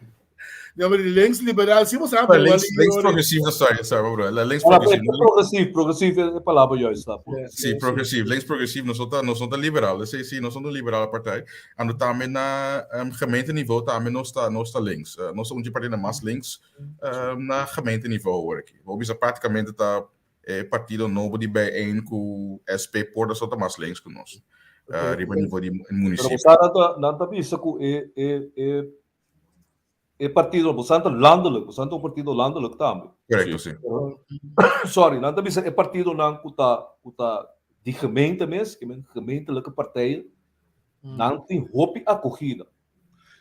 Ja, maar die links liberaal, si bo sa proba Links, links progressief, sorry, sorry, bro. Links Ora, progressief. progressief, progressief is e palabra juist daar. Sí, progressief, links progressief, nos no ta, nos no ta liberaal. Sí, sí, nos no ta liberale partij. En tambe na um, gemeenteniveau, tambe nos ta, nos ta links. Uh, nos ta un di partijen mas links um, na gemeenteniveau hoor ik. Bo bisa prácticamente ta e partido nobo di bijeen ku SP por da ta mas links ku nos. Uh, riba niveau di Pero municipio. bosan nan ta, nan ta bisa ku e, e, e, e partido, bosan ta landelijk, bosan ta un partido landelijk tambe. Correcto, sí. Pero, sorry, nan ta bisa e partidonan ku ta, ku ta di gemeente mes, ke men gemeentelijke partijen, nan tin hopi akogida.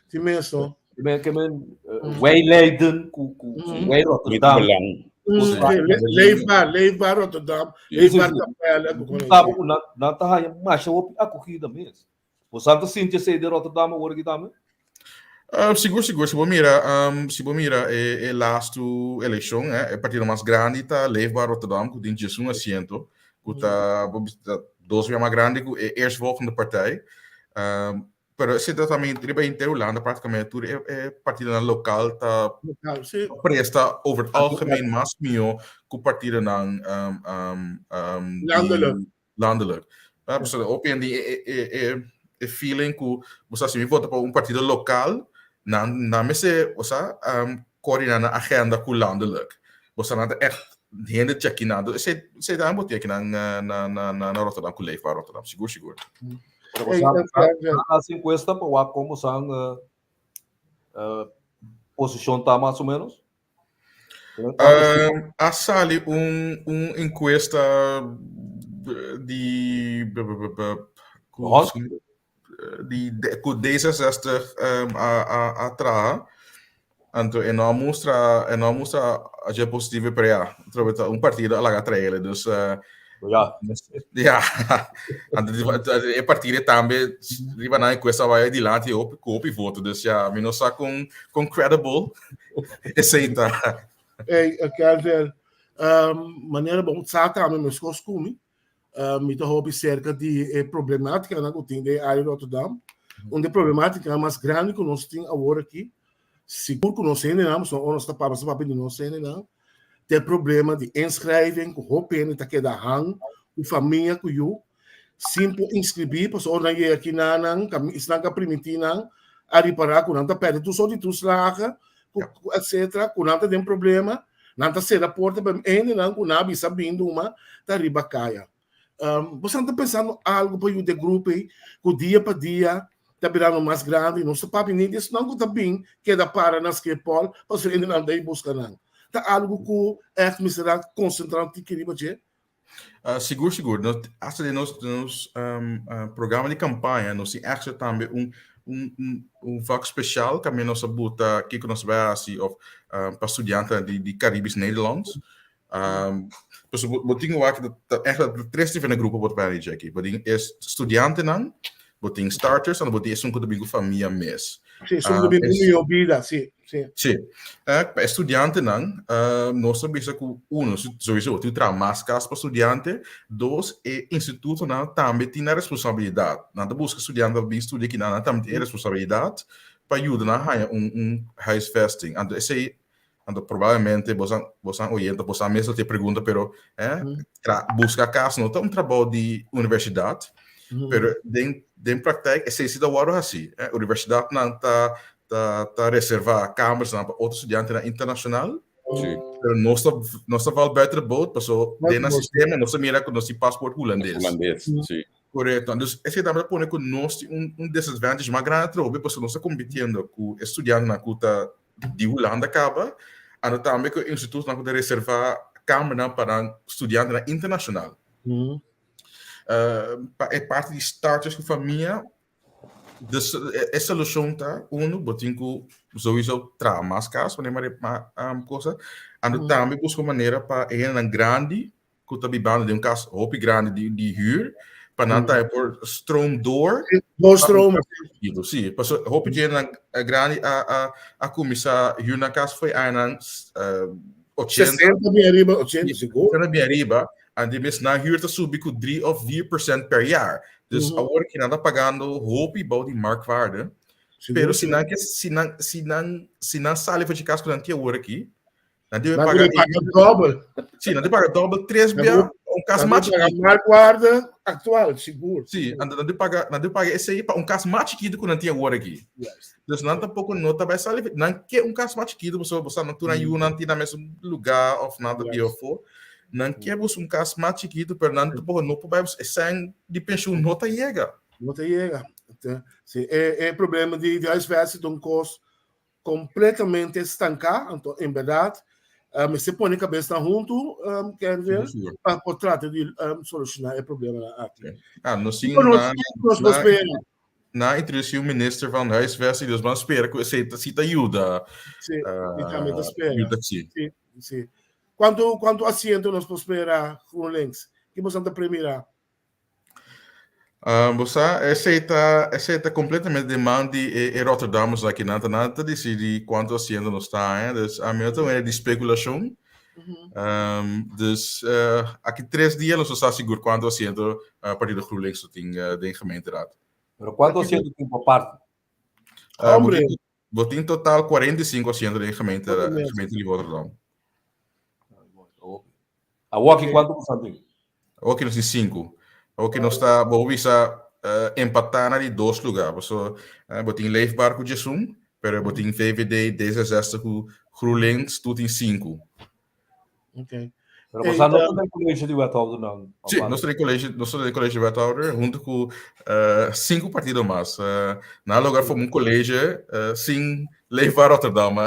Ti meso. Ke men, ke men, eh, wij Leiden, ku, ku, wij Rotterdam. Belang. Leefbaar, leefbaar Rotterdam, leefbaar Capelle. Sabe ku nan, nan ta haya masha hopi akogida mes. Bosan ta sinti esei den Rotterdam awor aki tambe? Uh, sigur, sigur. Si bo mira, um, si bo mira e, e laatste eleccion, eh, e partido mas grandi ta Leefbaar Rotterdam, ku tin 11 asiento, ku ta, bo bisa, ta dos bia mas grandi ku e eerstvolgende partij. Um, pero esei ta tambe riba henter Hulanda prácticamente tur e, e partidonan lokaal ta Lokaal, sí. presta over het algemeen mas mihó ku partidonan um, um, um, di- Landelijk. landelijk. Ah, pasobra hopi hende e, e, e, e, e feeling ku bo sa si mi vota pa un partido lokaal, nan, nan mester, o sa, um, coordiná nan agenda ku landelijk. Bo sa nan ta echt hende cheki nan. Esei, esei tambe bo tin aki nan na, na, na, na Rotterdam ku Leefbaar Rotterdam, sigur, sigur. Pero Hey, bosan eh, Frank, a hasi enkuesta pa wak kon bosan eh, eh, posishon ta mas o menos? Um, a sali un, un encuesta di ku, di, ku D66 um, a, a, a traha. Anto e no a mustra, e no a mustra aje positivo pero ja, trobe ta un partido a laga traele, dus uh, Ja. Ja, anto e partido tambe riba nan encuesta vai adilanti hopi ku hopi voto, dus ja, mi no sa kon kon credible esei ta. Hey, Kelvin, um, manera bon sa tambe meskos ku mi. Uh, mi ta hopi cerca di e problemática nan ku tin den área Rotterdam. Un de problemática mas grandi ku nos tin awor aki. Sigur ku nos hendenan, pasobra ora nos ta papia, nos ta papia di nos hendenan, ta e problema di inschrijving ku hopi hende ta keda hang ku famia ku yu sin por inskribí, pasobra ora nan yega aki nan, esnan ku a primintí nan a ripará ku nan ta pèrdè tur sort di toeslagen, ku etcetera, ku nan ta den problema, nan ta sera porta pa e hendenan ku nan a bisa bin duma ta riba kaya. Boso ta pensando algo pa yuda e grupo ei ku dia pa dia ta birando mas grandi? Nos ta papia ni di esnan ku ta bin keda para na Schiphol pasobra hendenan ta ei buska nan. Ta algo ku ègt mester a konsentrá un tiki riba dje? Sigur sigur. Nos hasta den nos den nos programa di kampaña nos tin ègt tambe un un un vak spesial kaminda nos a buta kiko nos bai hasi òf pa studiantenan di Caribisch Nederlands. Um, pues bo tin wak ta echt tres diferente grupo bo ta Jackie. Bo tin es studiantenan, bo tin starters, en bo tin esun ku ta bin ku famia mes. Sí, esun ku ta bin ku mihó bida, sí, sí. Sí. Eh, pa estudiantenan, uh, nos ta bisa ku uno, sowieso, tin traha mas kas pa studiante. Dos, e institutonan tambe tin nan responsabilidat. Nan ta buska studiante pa bin studia kinan, nan tambe tin e responsabilidat pa yuda nan haña un, un huisvesting. Anto esei Anto probablemente bosan bosan oyente bosan mes lo tin pregunta pero eh tra busca cas no ta un trabou di universidad pero den den praktijk esei si ta wordo haci eh universidadnan ta ta ta reserva kamersnan pa otro studiantenan internacional Sí. pero nos ta nos ta val buiten de boot paso den nan sistema nos ta mira ku nos tin paspoort hulandes. Hulandes, sí. Korekto. Dus esei tambe ta pone ku nos tin un un disadvantage mas grandi atrobe pasobra nos ta kompitiendo ku e studiantenan ku ta di Hulanda kaba, anto tambe ku e institutonan ku ta reservá kamernan pa nan studiantenan internashonal. Pa e parti di starters ku famia, dus e solushon ta, unu, bo tin ku souiso traha mas kas, manera kosa, anto tambe buska un manera pa e hendenan grandi ku ta bibando den un kas hopi grandi di di huur, pa nan tambe por stroom door. Doorstromen. Sí, paso hopi djennan grandi a a a kuminsá huur nan kas for e añanan 80. 60 bien ariba, 80 sigur. 60 bien ariba, en di mes nan huur ta subi ku 3 òf 4% per jaar. Dus awor ki nan ta pagando hopi bou di marktwaarde. Pero si nan ke si nan si nan si nan sali for dje kas ku nan tin awor aki, Nan debe Nan paga debe paga dobbel. Sí, nan debe paga dobbel tres Nan bia debe- un kas Nan mas debe paga chiquito. marktwaarde actual, sigur. Sí, anto nan debe paga, nan debe paga esei pa un kas mas chiquito ku nan tin awor aki. Juist. Dus nan tampoko no ta bai sali, nan ke un kas mas chiquito pasobra bo sa nan tur nan yunan tin na mesun lugá of nan ta biba afó. Nan ke busca un kas mas chiquito pero nan tampoko no por bai pasobra e sèn di penshun no ta yega. No ta yega. Sí, e, e problema di, di huisvesting ta un kos completamente stanká, anto en berdad mester pone kabesnan huntu, Kenville, pa por trata di solushoná e problemanan aki. Ah, nos tin Kiko nos, na, kiko nos por na, spera? na introducí un minister van huisvesting, dus ban spera ku esei ta, si ta yuda, Sí, mi tambe ta spera. yuda sí. Sí, sí. Kuantu, kuantu asiento nos por spera GroenLinks? Ki boso ta premirá? Ah, bo sa, esei ta, esei ta completamente den man di e, e Rotterdammers aki. Nan ta, nan ta decidi cuanto asiento nos ta haña. Dus ami no ta wene di speculacion. Um, dus eh, aki tres dia nos lo sa sigur cuanto asiento eh, Partido GroenLinks lo tin eh, den gemeenteraad. Pero cuanto asiento tin pa parti? Ah, bo Hombre. tin, bo tin total 45 asiento den gemeente, Hopi mes. gemeente di Rotterdam. Awor aki kuantu ku tin? Awor aki nos tin sinku. Awor aki nos ta, bo bisa, uh, empatá na di dos lugá. Paso, uh, bo tin Leefbaar ku diesun, pero bo tin VVD, D66 ku GroenLinks, tur tin sinku. Ok. Pero boso no ta den college di wethouder nan? Sí, nos ta den college, nos ta den college di wethouder hunto ku uh, sinku partido mas. Uh, nan a logra forma un college uh, sin Leefbaar Rotterdam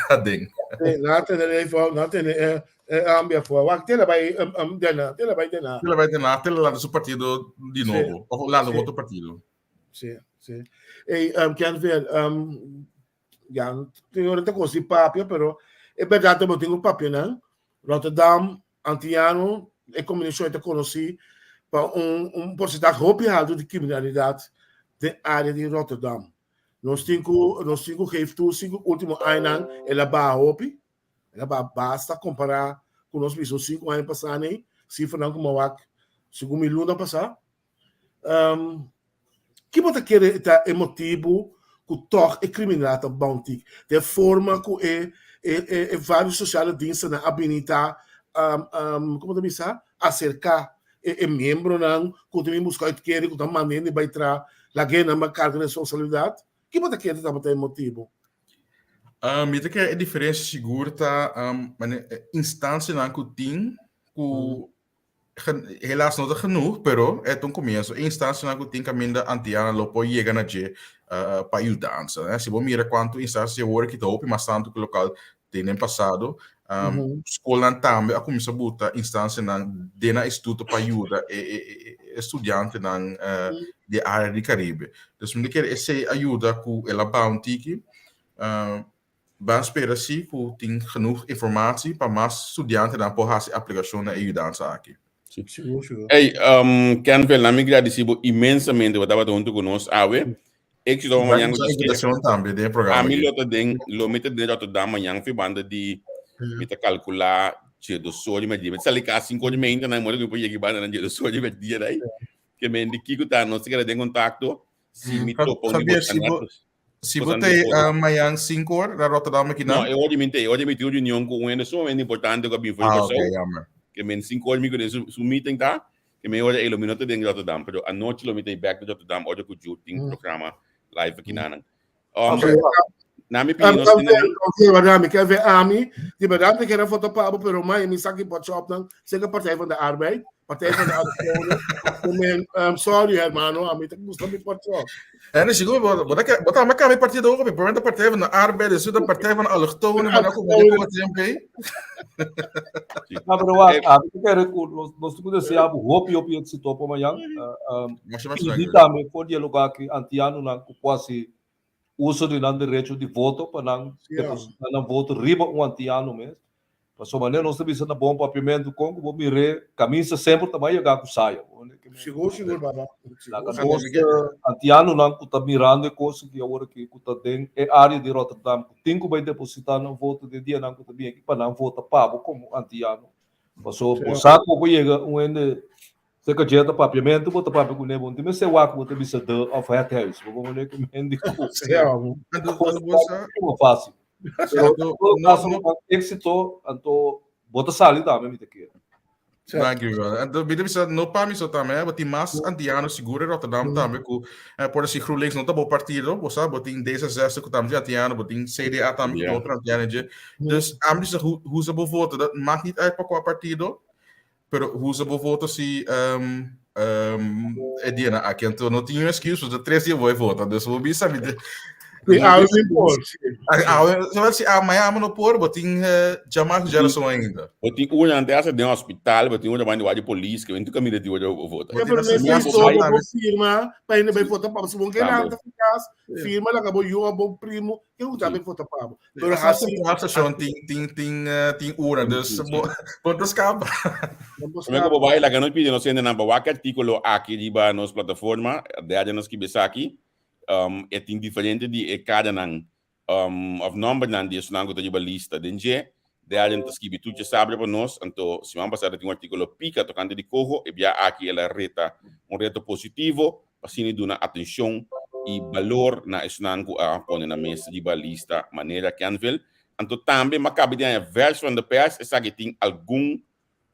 aden. Sí, nan tene Leefbaar, nan tene eh, eh, ambia for. Wak, tela bai um, um, dena, tela bai dena. Tela bai dena, tela lanta su partido di nobo. Of lanta Sí. otro partido. Sí, sí. Hey, um, Kenville, um, ya, tin ora ta kos di papia, pero e berdad ta bo tin ku papia nan. Rotterdam, Antiano, e kombinashon ta konosí pa un, un porsentahe hopi haltu di kriminalidat den área di Rotterdam. Nos tin ku, nos tin ku geef toe, sinku último añanan el a baha hopi, el a baha basta kompará ku nos bisa un sinku aña pasá nei, sifranan ku mi a wak segun mi luna pasá. Um, ki bo ta kere ta e motibu ku tòg e kriminalidat ta bountik? Den forma ku e e e vários sosiale dienstennan a bini ta komo ta bisa aserká e e miembronan ku ta bin buska uitkering ku ta manda hende bai traha lag'é nan bai karga responsabilidat? Ki bo ta kere tabata e motibu? Mi ta kere e diferensia sigur ta instansianan ku tin ku helaas no ta genoeg, pero e ta un comienzo. E instancianan cu tin caminda Antiana lo por yega na dje pa yudansa. Si bo mira cuanto instancia awor aki ta hopi mas tanto cu local tin den pasado. Scolnan tambe a cuminsa buta instancianan den nan instituto pa yuda e studiantenan di e area di Caribe. Dus mi ta kere esey a yuda cu el a baha un tiki. Ban spera si ku tin genoeg informatie pa mas studiantenan por hasi aplikashon na e yudansa aki. Sigur, sigur. Hey, um, Kenville, na mi gradisi bo inmensamente bo tabata hunto ku nos awe. Éxito pa mañan. Danki pa invitacion tambe den e programa Ami aki. lo ta den, lo mi ta den Rotterdam mañan fi banda di, mi ta kalkulá dje dos ora di merdia. Mi ta sali kas sinku ora di meinta, nan mora ku mi por yega e banda nan dje dos ora di merdia dai. Ke men di kiko ta, nos ta keda den kontakto. Si mi topa un di Javier, bo si bo, Si bo Kosan ta di foto. mañan 5 or na Rotterdam aki No, nan? e ora mi te, e ora mi tin un reunion ku un hende sumamente importante ku a bin for di Ah, ok, Kòrsou. jammer. Ke men 5 or mi ku den su, su meeting ta, ke men ora ei lo mi no ta den Rotterdam, pero anochi lo mi ta bek na Rotterdam ora ku Jude tin programa live aki nanan. Um, Ok. na mi pidi nos tene Confirma mi ke ve ami, di verdad mi kere foto pa abo, pero mai mi saki botshop nan, zeker Partij van de Arbeid, Partij van de Autochtonen. Men, um, sorry hermano, ami ta gusta mi botshop. En sigur, bo bo ta bo ta me cambia partido ook, mi de Partij van de Arbeid, dus de Partij van de Allochtonen, maar dan kom je kom MP. No, pero wak, ami ta kere ku nos nos tin ku desea bo hopi hopi éxito pa mañan. Masha masha Pidi danki. tambe for di e lugar ki antianonan ku por hasi uso di nan derecho di voto pa nan depositá nan voto riba un antiano mes. Pasobra manera nos ta bisa na bon papiamentu kon ku bo mir'é kamisa semper ta bai yega ku saya. Sigur, sigur, baba. Laga nos antianonan ku ta mirando e kos aki awor aki ku ta den e área di Rotterdam ku tin ku bai depositá nan voto den dianan ku ta bin aki pa nan vota pa bo komo antiano. Pasobra bo sa ku bo yega un hende Seka dje ta papiamentu bo ta papia ku ne bo no tin mester wak bo ta bisa de of het huis bo por mane ku men di ku Anto fácil pero en todo caso éxito anto bo ta sali tambe mi ta kere. Dank u wel. Anto mi ta bisa no pa mi so tambe, bo tin mas antiano sigur in Rotterdam tambe ku por desi GroenLinks no ta bo partido, bo sa bo tin D66 ku tambe tin antiano, bo tin CDA tambe ku tin otro antiano dje. Dus ami bisa usa bo voto, dat maakt niet uit pa kua partido, Pero usa bo voto si um, um, e dia na aki. Anto no tin un excuse, de tres dia voy vota. Dus bo bisa mi de Sí, awe mi por, sí. Awe, so si amanhã amo no por, bo tin uh, jamás geração ainda. Bo tin una ante asa den hospital, bo tin una banda de police, que vem tu caminho de hoje vota. Ja, pero Bo tin nem na só sessão bo firma, pa ainda bai vota pa, se bom que Tambe. nada ficas, firma lá bo yo bo primo, que um também vota pa bo. Pero Hasta hasi centraal station tin tin tin eh, tin ura, dus bo bo ta scapa. Prome ku bo bai laga nos pidi nos hendenan pa wak e artíkulo aki riba nos plataforma, derde nos skibi esaki. Um, e tin diferente di e kadanan um, of nòmbernan di esunnan ku ta riba lista. Den dje, derde ta skibi tur dje sabra pa nos. Anto, siman pasá ta tin un artíkulo pika tokante di koho. E bia aki el a reta un reto positivo pa asina duna atenshon i balor na esnan ku a pone nan mes riba lista manera Kenville. Anto tambe m'a kaba di haña vers van de pers, esaki tin algun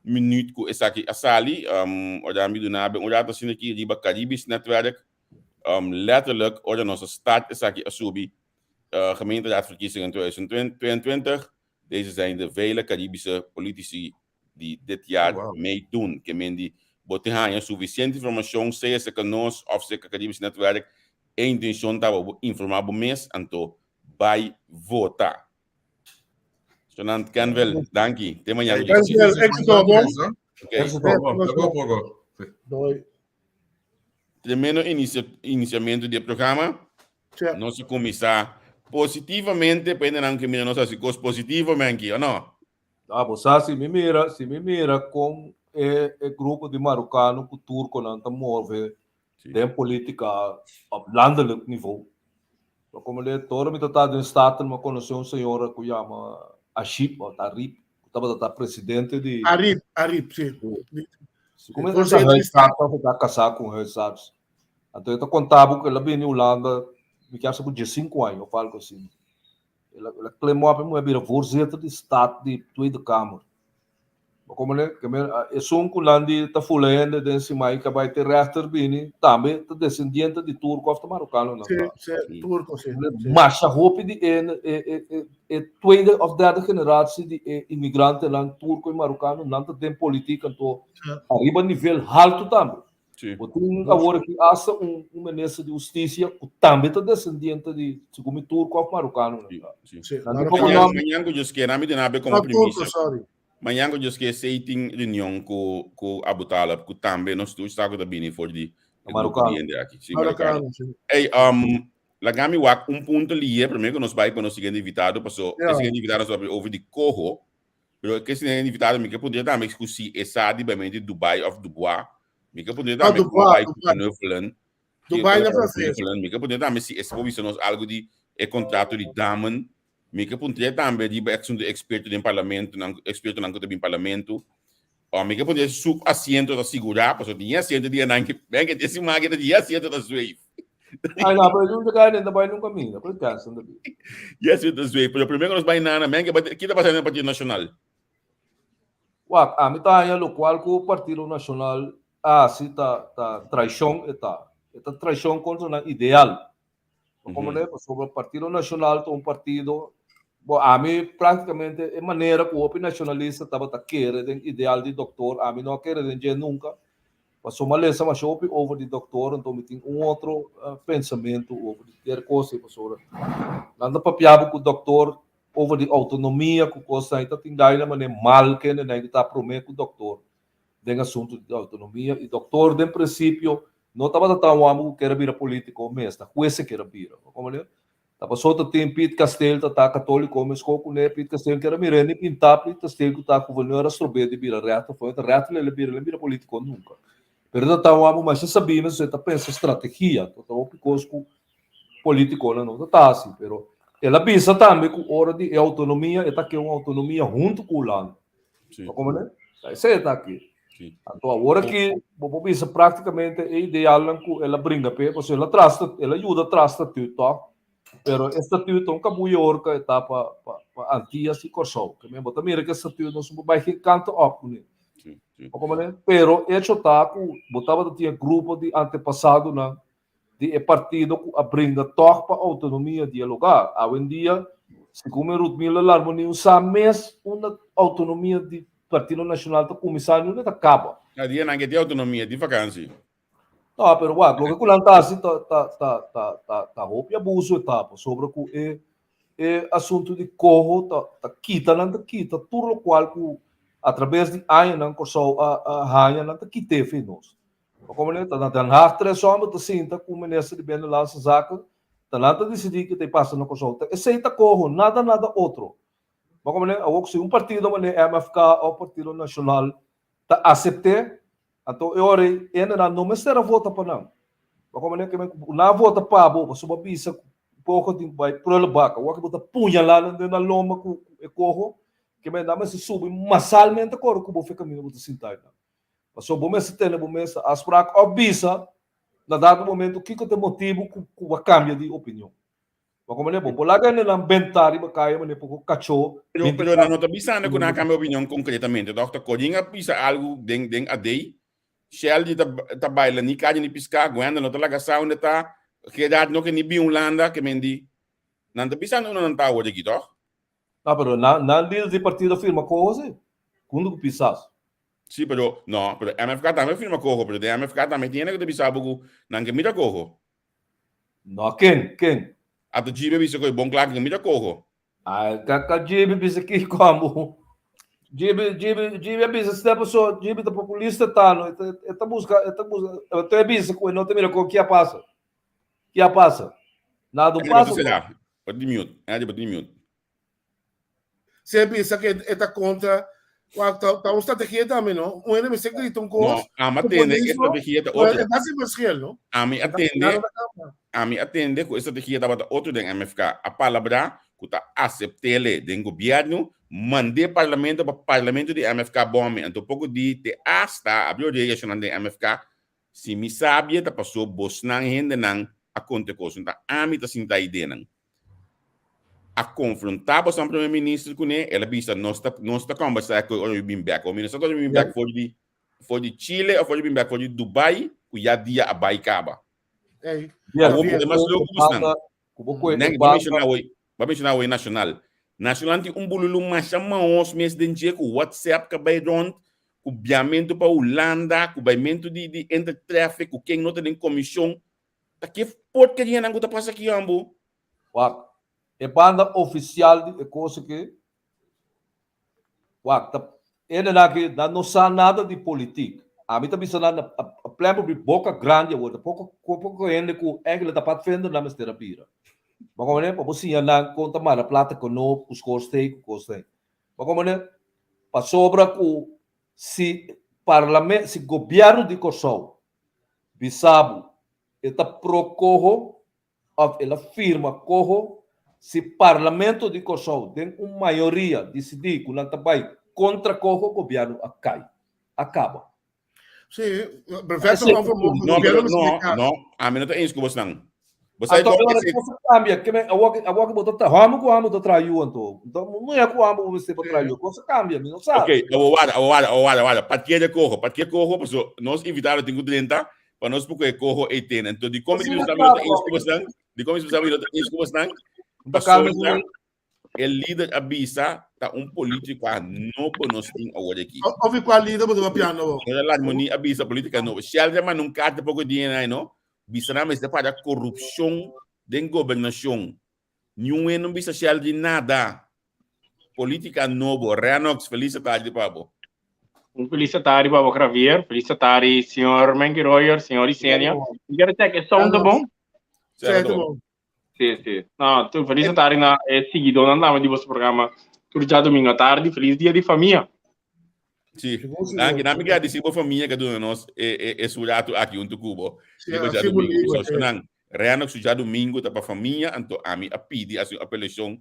minuut ku esaki a sali. Ora mi duna be un rato asina aki riba Caribisch Netwerk, letterlijk ora nos a start esaki a subi Gemeenteraadsverkiezingen 2022, deze zijn de vele Caribische politici di dit jaar Oh, wow. meedoen. Ke men di bo tin haña sufisiente informashon, sea serka nos òf serka Caribisch Netwerk, e intenshon ta pa bo informá bo mes, anto bai vota. Sonant Kenville, danki. Te mañana. Hey, Kenville, éxito, bon. Ok. Éxito, bon. Poco a poco. Doei. Tremendo inicia, iniciamento di e programa. Tja. Nos a kuminsá positivamente, pa hendenan ke mira nos hasi kos positivo, menki, o no? Ah, bo sa si mi mira, si mi mira kon e e grupo di marokano ku turkonan ta move den politika op landelijk niveau. Bo komo le ora mi ta ta den Staten mi a konosé un señora ku yama Aship òf Arip ku tabata ta presidente di Arip, Arip, si. Si komo e ta huisarts òf e ta kasá ku un huisarts. Anto e ta konta bo ku el a bini Hulanda. mi kier sa ku diesinku aña òf algu asina. El a el a klim op e muhé bira voorzitter di Staat di Tweede Kamer. Bo komprende? Ke men esun ku nan di ta fula hende den simai ka bai te rechter bini tambe ta desendiente di turko òf ta marokanonan Sí, ta. sí, turko, sí, sí. Masha hopi di e e e e tweede òf derde generatie di e inmigrantenan turko i marokano nan ta den politik anto ariba nivel haltu tambe. Sí. Bo tin awor aki hasta un, un minister di hustisia ku tambe ta desendiente di, segun mi, turko òf marokano. Sí, sí. Sí, Nan di marokano. komo Mañan, nòmber. mañan ku Dios kier, ami den abe komo No, turko, primisia. sorry. Mañan ku Dios kier, sei tin reunion ku ku Abu Talib, ku tambe nos tur sa ku ta bini for di e grupo Marokano. di hende aki. Sí, marokano. Marokano, sí. Ey, um, laga mi wak un punto lihe, primero ku nos bai pa nos siguiente invitado, paso e Ja. siguiente invitado nos papia over di Coho, Pero ke siguiente invitado mi ke puntra tambe ku si e sa di bai di Dubai of Dubois. Mi ke puntra Ah, tambe ku Dubois, bai ku Dubai. Knuffelen. Dubai na francês. Mi ke puntra tambe si e por bisa nos algo di e contrato di Damen. Mi ke puntra tambe riba e asunto di experto den parlamento, nan expertonan ku ta bin parlamento. Oh, mi ke puntra si su asiento ta sigurá, pasobra tin e asiento di anan ke ben ke tin siman ke ta di e asiento ta zweef. Ay, no, pero nunca cae dentro, bai nunca mira, pero cansa de vida. Yes, it is zweef. Pero primero nos bai nana, men ke ke ta pasando en Partido Nacional? Wak, a mi ta haña lokual ku Partido Nacional a hasi ta ta traishon e ta. E ta traishon kontra nan ideal. Bo komprende? Pasobra Partido Nacional ta un partido, bo ami práktikamente e manera ku hopi nashonalista tabata kere den ideal di doktor, ami no a kere den dje nunka. Pasobra mi a lesa masha hopi over di doktor, anto mi tin un otro pensamentu over di ter kos ei, pasobra nan ta papia bo ku doktor over di outonomia ku kosnan ei ta tin daño na manera mal kende nan ku ta promé ku doktor den asuntu di outonomia i doktor den prinsipio no tabata tan wambo ku kere bira politiko mes, ta hues e kere bira, bo komprende? Ta paso ta tin Piet Kasteel ta ta katoliko mes ko kuné Piet Kasteel kere mir'é ni pintá Piet Kasteel ku ta guvernor a strob'é di bira rèchter for ta rèchter el a bira el a bira politiko nunka pero ta ta wambo masha sabí mes e ta pensa strategia ta ta hopi kos ku politikonan no ta ta hasi pero el a bisa tambe ku ora di e outonomia e ta ke un outonomia huntu ku Hulanda. Sí. Bo komprende? Ta esei ta aki. Sí. Anto awor aki bo por bisa práktikamente e idealnan ku el a bringa p'e, pasobra el a traha el a yuda traha statuut tòg, pero e statuut ta un kabuya horka e ta pa pa pa Antias i Kòrsou. Ke men bo ta mira ku e statuut nos no por bai geen kant òp kuné. Sí, sí. Bo komprende? Pero echo ta ku bo tabata tin e grupo di antepasadonan di e partido ku a bringa tòg pa outonomia di e lugá. Awendia, segun mi Ruthmila Larmonie sa mes unda outonomia di Partido Nashonal ta kuminsá ni unda ta kaba. Na dianan ke tin outonomia tin vakansi. No, pero wak, loke ku nan ta hasi ta ta ta ta ta ta hopi abuso e ta, pasobra ku e e asuntu di koho ta ta kita nan ta kita tur lokual ku atrabes di añanan Kòrsou a a haña nan ta kit'é fi nos. Pa como ta na Den Haag tres homber ta sinta cu minister di Binnenlandse Zaken, ta nan ta dicidi ki ta pasa na Corsou. Ta esey ta coho, nada nada otro. Pa como awor si un partido manera MFK of Partido Nacional ta acepte, anto e ora ey hendenan no mester a vota pa nan. Pa como nan a vota pa bo, pasobra bo a bisa cu coho tin cu bay prullenbak, awor ki bo ta puñala nan den nan lomba cu e coho, ke nan mester subi masalmente ora cu bo fe caminda bo ta sinta eynan. Pasobra bo mester tene bo mes ta afsprak òf bisa na dado momento kiko ta e motibu ku ku bo a kambia di opinion. Bo komprende? Bo por laga hendenan bentá riba kaya manera poko kachó Pero, pero nan no ta bisando ku nan a kambia opinion konkretamente, tòg? Ta Corin a bisa algu den den AD. Sheldy ta ta baila ni kaña ni piská, Gwenda no ta laga sa unda ta, Gerard no ke ni bin Hulanda, ke men di nan ta bisando unda nan ta awor aki, tòg? No, pero nan nan lider di partido a firma koho si, huntu ku Pisas. Sí, pero no, pero MFK tambe firma coho, pero den MFK tambe tin hende ku ta bisa bo ku nan ke mira coho. No, ken? Ken? Ato Jibe bisa ku e bon kla ke mira coho. Ay, ka ka Jibe bisa kiko ambo. Jibe, Jibe, Jibe a bisa step so, Jibe ta populista ta no, e ta e ta buska, e ta buska, e ta bisa ku e no ta mira coho, kia pasa? Kia pasa? Nada un pasa. Será? Bo tin mute, Andy, bo tin mute. Si e bisa ku e ta kontra, wak ta ta un strategia tambe, no? Un hende mester grita un No, kos, ami a tende e populismo, strategia ta pero otro. e ta hasi verschil, no? Ami a E ta tende, nada ta kambia. ami a tende ku e strategia tabata otro den MFK. A palabrá ku ta asept'ele den gobièrnu, mand'é parlamento pa parlamento di MFK bòmi. Anto poko di te asta a abri oreya shonnan den MFK, si mi sabie ta pasó bosnan hendenan. A konta e kos, no ta ami ta sinta ei den nan. A konfrontá boso prome minister kuné, el a bisa nos ta nos ta kòmbersá ku ora mi bin bèk. Mi no sa ora mi bin bèk for di for di Chile òf ora mi bin bèk for di Dubai ku ya dia a bai kaba. Ey. Awor bo mas loku bosnan. Nen, bo menshoná awor, bo menshoná awor Nacional. Nacional tin un bululu masha maos mes den dje ku WhatsApp ka bai rond, ku biamentu pa Hulanda, ku baimentu di di intertraffic, ku ken no ta den komishon. Ta ke porkerianan ku ta pasa aki hombo? Wak, e banda ofisial di e kos aki, wak, ta hendenan aki nan no sa nada di politik. Ami ta bisa nan a plen por boka grandi awor, ta poko poko hende ku eigenlijk ta padvinder nan mester a bira. Bo komprende? Pa bo siña nan kon ta mara plata ku no, ku schoorsteen, ku kos ei. Bo komprende? Pasobra ku si parlament, si gobièrnu di Kòrsou bisa bo e ta pro koho òf el a firma koho, si Parlamento di Kòrsou den un mayoria disidí ku nan ta bai kontra koho, gobièrnu a kai, a kaba. Sí, perfecto onvermogen. No, pero no, no, ami no ta eens ku bosnan. Bo sa Anto, ora e kos a kambia, ke men awor awor ku bo ta traha, hòmber ku hòmber ta traha yu anto. Anto, muhé ku hòmber bo mester pa traha yu. E kos a kambia, mi no sa. Ok, awor warda, awor warda, awor warda, warda. Parkeer de koho, parkeer koho, paso nos invitado tin ku drenta pa nos por kohe koho ei tene. Anto, dikon mi Asina bisa mi no ta ta, eens ku bosnan? Dikon mi bisa mi no ta eens ku bosnan? Ta kambia Pasobra e lider a bisa ta un politica nobo nos tin awor aki. Of i cual lider bo ta papiando bo? Señora Larmonie a bisa politica nobo. Shell ya manda un carta poco dia na no. Bisa nan mester para corrupcion den gobernacion. Niun hende no bisa Shell di nada. Politica nobo. Renox, feliz tarde pa bo. Un feliz tarde pa bo, Javier. Feliz tarde, señor Menky Royer, señor Isenia. Mi quiero check, e sound ta bon? Sí, ta bon. Sí, sí. No, tur feliz tarde na e seguidornan tambe di boso programa. Tur djadomingo atardi, feliz dia di famia. Sí. Danki, nami gradisi bo famia que duna nos e, e, e su rato aki hunto ku bo. Sí, Riba así djadomingo. bonito, So, sí. nan, Renox su djadomingo ta pa famia, anto ami a pidi hasi un apelacion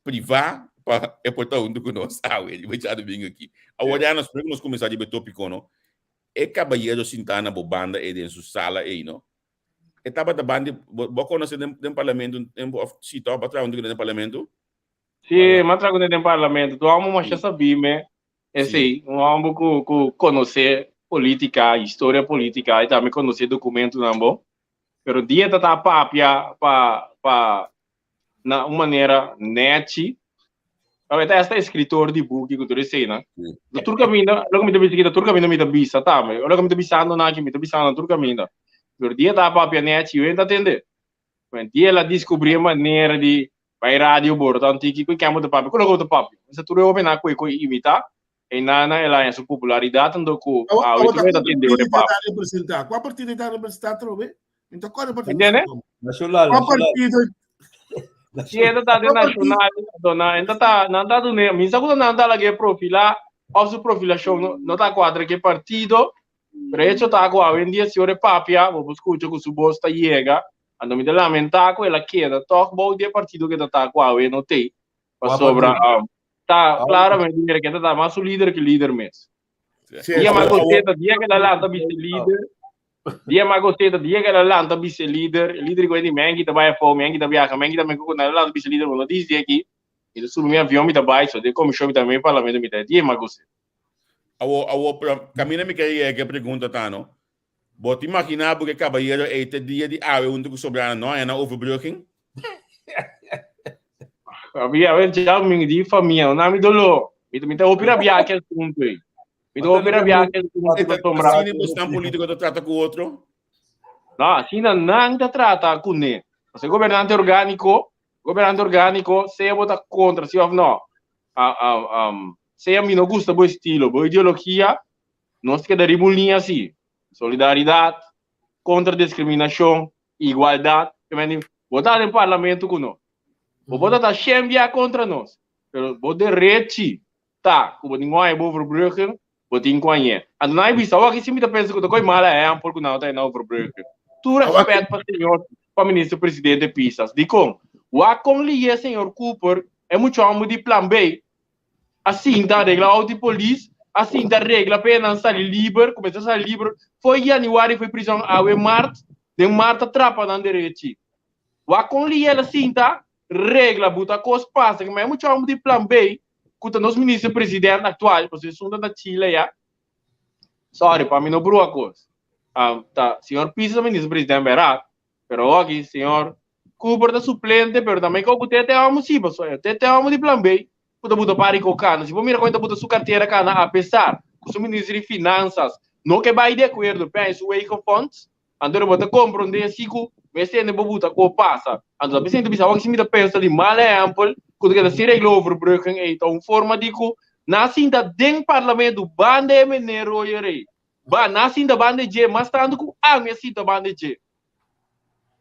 privá pa e por ta hunto ku nos awe riba djadomingo aki. Awor, Renox, prome ku nos kuminsá riba e topiko, no? E kabayero sintá na bo banda ei den su sala ei, no? E tabata bandi, bo, bo conoce den, den parlamento un tempo, of si toch, bo traha un den parlamento? Sí, m'a traha kuné den parlamento. Tu homo masha sabí me. Esei, un homo ku, ku konosé polítika, historia polítika, i tambe konosé dokumentonan bo. Pero dia ta ta papia pa, pa na un manera nechi. Pasobra e ta esta eskritor di buki ku tur eseinan. Ta tur kaminda, loke mi ta bisa aki ta tur kaminda mi ta bisa tambe. Loke mi ta bisando nan aki mi ta bisando nan tur kaminda. Pero dia ta papia nechi, wen ta tende. Wen dia el a diskubri e manera di bai radio boro ta antiki ku ken bo ta papia, ku loke bo ta papia. Mester tur e hobennan ku e ku imita, einan el a haña su popularidat anto ku awe Awor tur e ta ta tende ora e kua papia. partido ta representá? Kua partido ta representá atrobe? Mi ta kòrda partido. Entiende? Nacional, Kua nacional. partido? Si e ta ta den nacional, anto nan ta ta nan ta dun'é, mi sa ku nan ta lag'é profilá òf su profilashon no no ta kuadra ku e partido, pero e hecho ta ku awendia si ora e papia bo por skucha ku su bos ta yega, anto mi ta lamentá ku el a keda tòg bou di e partido ku e ta ta ku awe no t'ei, pasobra ta klaramente mira ku e ta ta mas un lider ku lider mes. Dia mas gosteta, dia ku el a lanta bisa lider, Dia mas gostei ta dia que ela lanta bice líder, líder que di mengi ta bai afo, mengi ta viaja, mengi ta mengi con ela lanta bice líder, bueno diz dia aqui, e ta subi mi avião mi ta bai, so de comissão mi ta mi parlamento mi ta dia mas gostei. Awo, awo, pero camina mi quer yega pregunta ta no. Bo te imagina bo que caballero ei te dia di awe hunto cu sobrana no na overbrugging? Abi, a ver, já mi di famia, na mi dolor. Mi mi ta hopi rabia que asunto ei. Mi ta hopi rabia que asunto pasobra. Asina bosnan politico ta trata cu otro? No, asina nan ta trata kuné. Pasobra e gobernante orgániko, gobernante orgániko, sea bo ta kontra si òf no, sea mi no gusta bo estilo, bo ideologia, nos keda riba un liña si. Solidaridat, kontra diskriminashon, igualdat. Bo ta den parlamento ku nos. Bo por ta ta shen bia kontra nos, pero bo derechi Ta, ku bo tin ku haña bo overbruggen, bo tin ku hañ'é. Anto nan a bisa, Awor aki si mi ta pensa ku ta koi mal ehèmpel ku nan no ta haña overbruggen. Tur rèspèt pa señor, pa minister presidente Pisas. Dikon? Wak kon lié señor Cooper, e muchòmber di Plan B, a sinta regla outo di polis, a sinta regla pa e nan sali liber, kuminsá sali liber foi yanüari foi prizòn awe mart. Den mar ta trapa nan derechi. Wak kon Liel a sinta, regla buta kos pasa ke ma e mucha homber di plan B ku ta nos minister president aktual, pasobra esun ta na Chile ya. Sorry pa mi no brua kos. Ta señor Pisas ta minister president bèrdat, pero awor aki señor Cooper ta suplente pero tambe ku te te amo si pasobra te te amo di plan B ku ta buta pari ku kana. Si bo mira kon e ta buta su kartera kana apesar ku su minister di finansas no ke bai di akuerdo p'e su wegenfonds, anto bo ta komprondé si ku mester hende bo buta ku pasa. Anto ta bisa hende bisa awor si mi ta pensa di mal ehèmpel ku ta keda sin regla overbrugging ei ta un forma di ku nan sinta den parlamento banda e meneer Royer ei. Ba nan sinta banda e dje mas tantu ku ami a sinta banda e dje.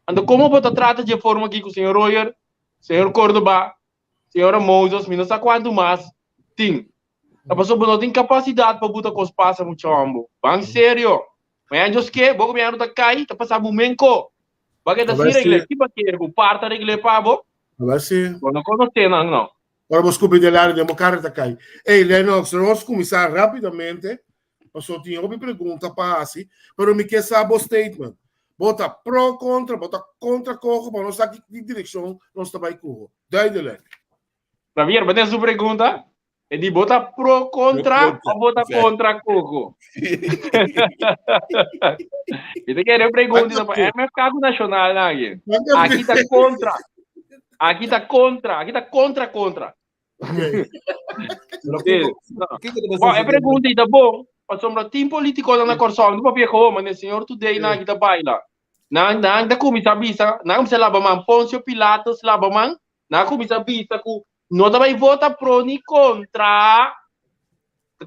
Anto komo bo ta trata dje forma aki ku señor Royer, señor Cordoba, señora Moses, mi no sa kuantu mas tin. Ta pasobra bo no tin kapasidat pa buta kos pasa mucha hombo. Ban serio. Mañana Dios ke, bo gobièrnu ta kai, ta pasa bo menko. Bo a keda sin regl'é. Ki bo a kere ku par ta regl'é pa bo? Bo no konosé nan no. Ora bo skupi den laria den bo kara ta kai. Ey Lennox, nos kuminsá rápidamente Pasobra tin hopi pregunta pa hasi, pero mi ke sa bo statement. Bo ta pro kontra, bo ta kontra Coho, pa nos sa ki direkshon nos ta bai Coho. Duidelijk. Javier, bo ten su pregunta? E di bo ta pro kontra of bo ta kontra Coho? Mi ta kere pregunta pa MFK ku Nacional na aki. Aki ta kontra. Aki ta kontra, aki ta kontra kontra. Bon, e pregunta ta bon, pasobra tin politikonan na Kòrsou, no papia koho, ma señor Today nan aki ta baila. Nan nan ta kuminsá bisa, nan kuminsá laba man, Poncio Pilatus laba man, nan a kuminsá bisa ku no ta bai vota pro ni kontra.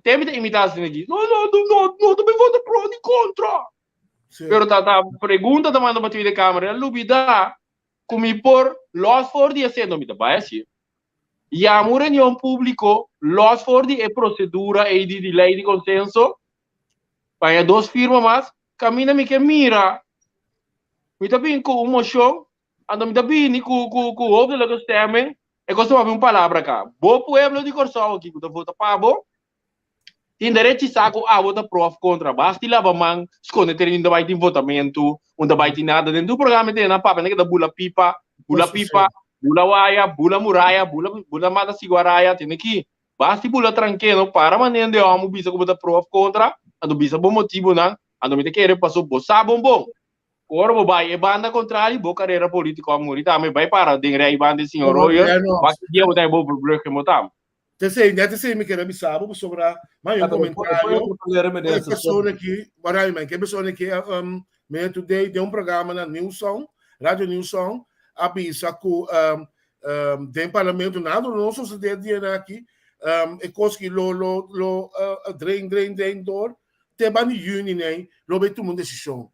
Te mi ta imitá asina aki, no no no no ta bai vota pro ni kontra. Pero ta ta pregunta ta manda pa Tweede Kamer, a lubidá ku mi por lòs for di esei, no mi ta bai hasié. Yama un reunion públiko lòs for di e prosedura ei di di lei di konsenso, paña dos firma mas, kaminda mi ke mira mi ta bin ku un moshon, anto mi ta bini ku ku ku hoofdelijke stemming, e kos ta papia un palabra ka. Bo pueblo di Kòrsou aki ku ta vota pa bo, Tin derechi sa ku abo ta pro of kontra. Basta di laba man, skonde teren un ta bai tin votamentu, un ta bai tin nada. Den tur programa e tene nan papia, nan keda bula pipa, bula pipa, bula waya, bula muraya, bula bula mata siguaraya, tene ki. Basta di bula trankeno, para manera den homu bisa ku bo ta pro of kontra, anto bisa bo motibunan, anto mi ta kere paso bo sa bon bon. Ku ora bo bai e banda kontrali, bo karera politiko a muri tambe, bai para den rei banda di señor Royer, wak ki dia bo ta e bo overbruggen bo tam. Tesei, net esei mi kere bisa bo pasobra mai un comentario e persona ki, warai man, ke persona ki um, me today den un programa na New Song, Radio New Song, a bisa ku um, um, den parlamento nada no suceder dia na aki, um, e kos ki lo lo lo uh, drain drain drain door, te ban di juni nei, lo bay tuma un decision.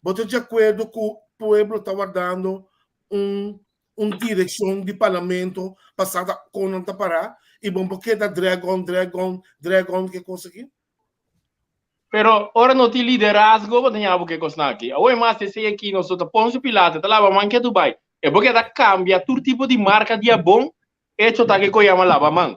Bo ta di acuerdo ku pueblo ta wardando un un direccion di parlamento pa sa ta con nan ta para y bon por keda drag on, drag on, drag on ke cos aki? Pero ora no tin liderazgo bo ta ña bo ke cosnan aki. Awor e mas esey aki nos ta Poncio Pilato ta laba man ke Dubai. E bo keda cambia tur tipo di marca di abon hecho ta ke ko yama laba man.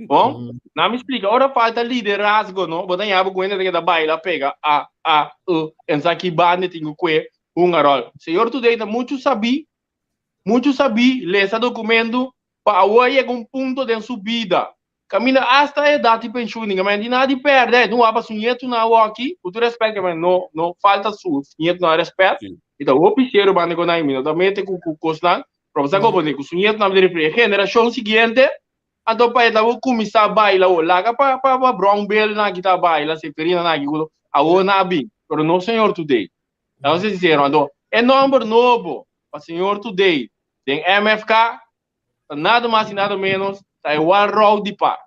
Bon, na mi splika, ora falta liderazgo, no, bo ta ña bo ku hende ta keda baila pega a a u en sa ki banda tin ku kue hunga ròl. Señor Today ta muchu sabí, muchu sabí lesa dokumentu pa awor a yega un punto den su bida kaminda asta e edat di penshun ninga men tin nada di pèrdè, e tin wak pa su ñetunan awoki, ku tur rèspèt ke men no no falta su ñetunan rèspèt, i ta hopi serio banda ku nan i mi no ta mete ku ku kosnan Pero bo sa komo di ku su ñetunan ta referi e generashon siguiente, anto pa e ta bo kuminsá baila awor. Laga pa pa pa Brown Bill nan aki ta baila, Seferina nan aki ku awor nan a bin, pero no señor Today. Laga nos ser sincero, anto e nòmber nobo pa señor Today den MFK ta nada mas i nada menos ta e Walroud di par.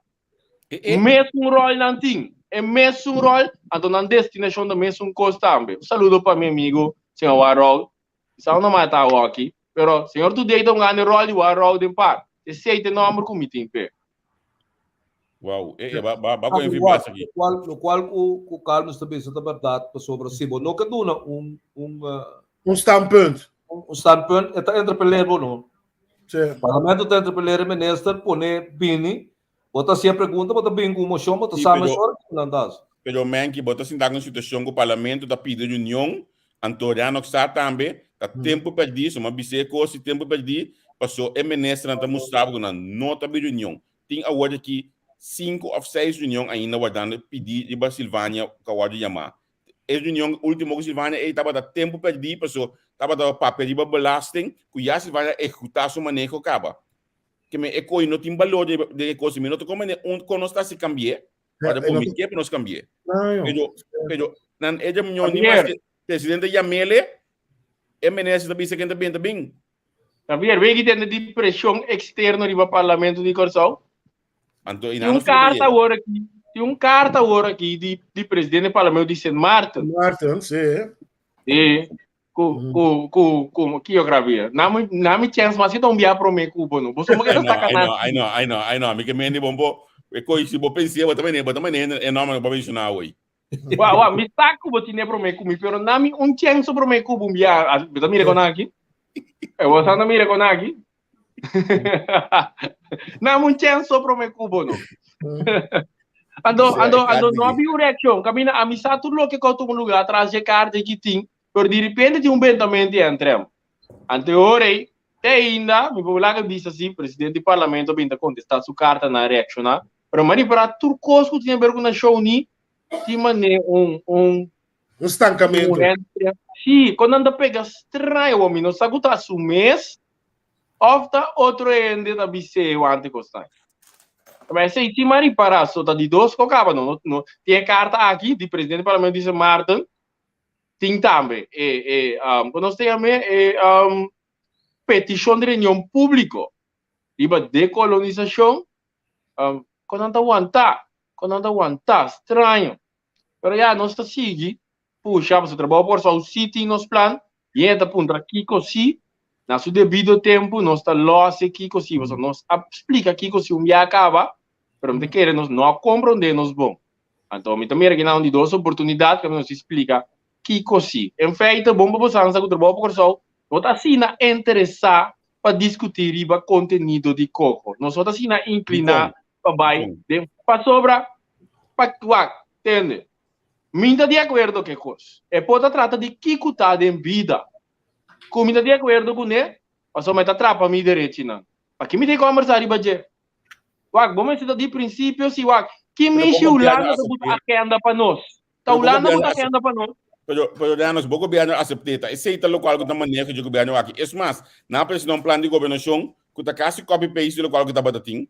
Mesun ròl nan tin, e mesun ròl, anto nan destinashon ta mesun kos tambe. Un saludo pa mi amigo señor Walroud, Quizá no mata awoki, pero señor Today ta un grande rol di wou rou den par. Esey ta e nomber cu mi tin p'e. Wow, e e ba ba ba con envi bas aki. Locual locual cu cu Carlos ta bisa ta berdad pasobra si bo no ke duna un un Un standpunt. un standpunt e ta interpeleer bo no. Sí. Parlamento ta interpeleer e minister pone bini bo ta haci e pregunta bo ta bini cu un mocion bo ta Sí, sa pero mesora kico nan ta haci. pero Menki bo ta sinta cu un situacion cu parlamento ta pidi reunion. Anto Ranock sa tambe ta tempu perdí, so m'a bis'é kos di tempu perdí, paso e ministernan ta mustra bo ku nan no ta bin reunion. Tin awor aki sinku òf seis reunion ainda wardando pidí riba Silvania ku a wòrdu yamá. E reunion último ku Silvania ei tabata tempu perdí paso tabata papia riba belasting ku ya Silvania a ehekutá su maneho kaba. Ke men e ko'i no tin balor den e kos, mi no ta komprendé un kon nos ta hasi kambi'é. Para bo mi ke pa nos cambié. Pero, pero, nan e reunión ni mas presidente llamele, e minister ta bisa ken ta bin ta bin. Javier, weet je tende di presión externo riba parlamento di Kòrsou? Anto, i Tin un nan karta awor aki, tin un karta awor aki di di presidente di parlamento di Sint Maarten. Maarten, sí. Sí. Ku ku ku ku kio Javier. Nami nami chance mas kita un bia prome ku bo no. Bo somo kita I saka know, na. I know, I know, I know. Mi ke mende bon bo. E koi si bo pensie bo ta mene, bo ta mene e nomber bo menciona hoy. Wa wa mi sa ku bo tine prome ku mi pero nami un chance prome ku bo un bia. Bo ta mira kon aki? E bo sa mira kon aki? Nami un chance prome ku bo no. Ando ando ando no abi un reaccion. Camina a mi sa tur loke ko tuma lugar atras dje kaart ki tin. Pero di repente tin un bentamento di entrem. Ante ora ei, te ainda, mi por laga bisa si presidente di parlamento a bin ta contesta su carta nan reacciona, pero m'a ripara tur cos cu tin haber cu nacion ni tin mane un un Un stancamento. Un entrem. Si, con nan ta pega straño, bo mi no sa cu ta su mes of ta otro hende ta bis'é wante cos nan. Ma esei si m'a ripara, so ta di dos co caba, no, no, tin e carta aki di presidente di parlamento di Sint Maarten, Tin tambe e e um, nos ta yam'é e um, petishon di reunion públiko riba dekolonisashon, um, kon nan ta wantá, kon nan ta wantá, straño. Pero ya, nos ta sigui pusha pasobra Trabou pa Kòrsou sí tin nos plan, i e ta puntra kiko sí, na su debido tempu nos ta lòs e kiko sí, pasobra nos a splika kiko sí un bia kaba, pero mi ta kere nos no a komprondé nos bon. Anto mi ta mira aki nan un di dos oportunidat ku nos di splika kiko si. En feite, bon pa bo sansa ku Trabou pa Kòrsou no ta asina interesá pa diskutí riba kontenido di koko. Nos no ta asina inkliná pa bai den pasobra pa wak, tende. Mi ta di akuerdo ku e kos. E por ta trata di kiko ta den bida. Ku mi ta di akuerdo kuné, pasobra mi ta trapa mi derechinan. Paki mi tin kòmbersá riba dje? Wak, bo mester ta di prinsipio si wak. Ki Pero mishi bo gobierno Hulanda ta buta acepté. agenda pa nos? Ta Pero bo Hulanda gobierno buta acepté. agenda pa nos? Pero, pero Danos, bo gobierno acepté ta. Esei ta locual cu ta maneho dje gobierno aki. Es mas, nan a presenta un plan di gobernacion cu ta casi copy-paste di locual cu tabata tin.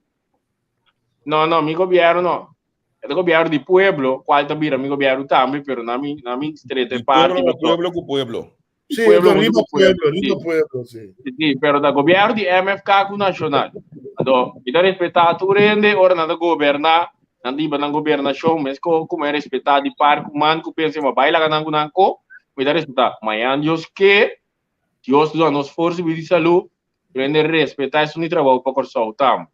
No, no, mi gobierno no. E ta gobierno di pueblo, cual ta bira mi gobierno tambe, pero na mi, na mi strete Di pueblo parti pa paso. pueblo cu pueblo. Sí, Pueblo ta huntu riba ku pueblo, pueblo, riba sí. pueblo, sí. Sí, pero ta gobierno di MFK ku Nacional. Anto, mi ta respetá tur hende ora nan ta goberná, nan ta hiba nan gobernashon, mes ko ku mi respetá di par ku man ku pensa ma bai laga nan ku nan ko, mi ta respetá. Mañan Dios ke, Dios duna nos forsa i bida i salú, tur hende respetá esun di trabou pa Kòrsou tambe.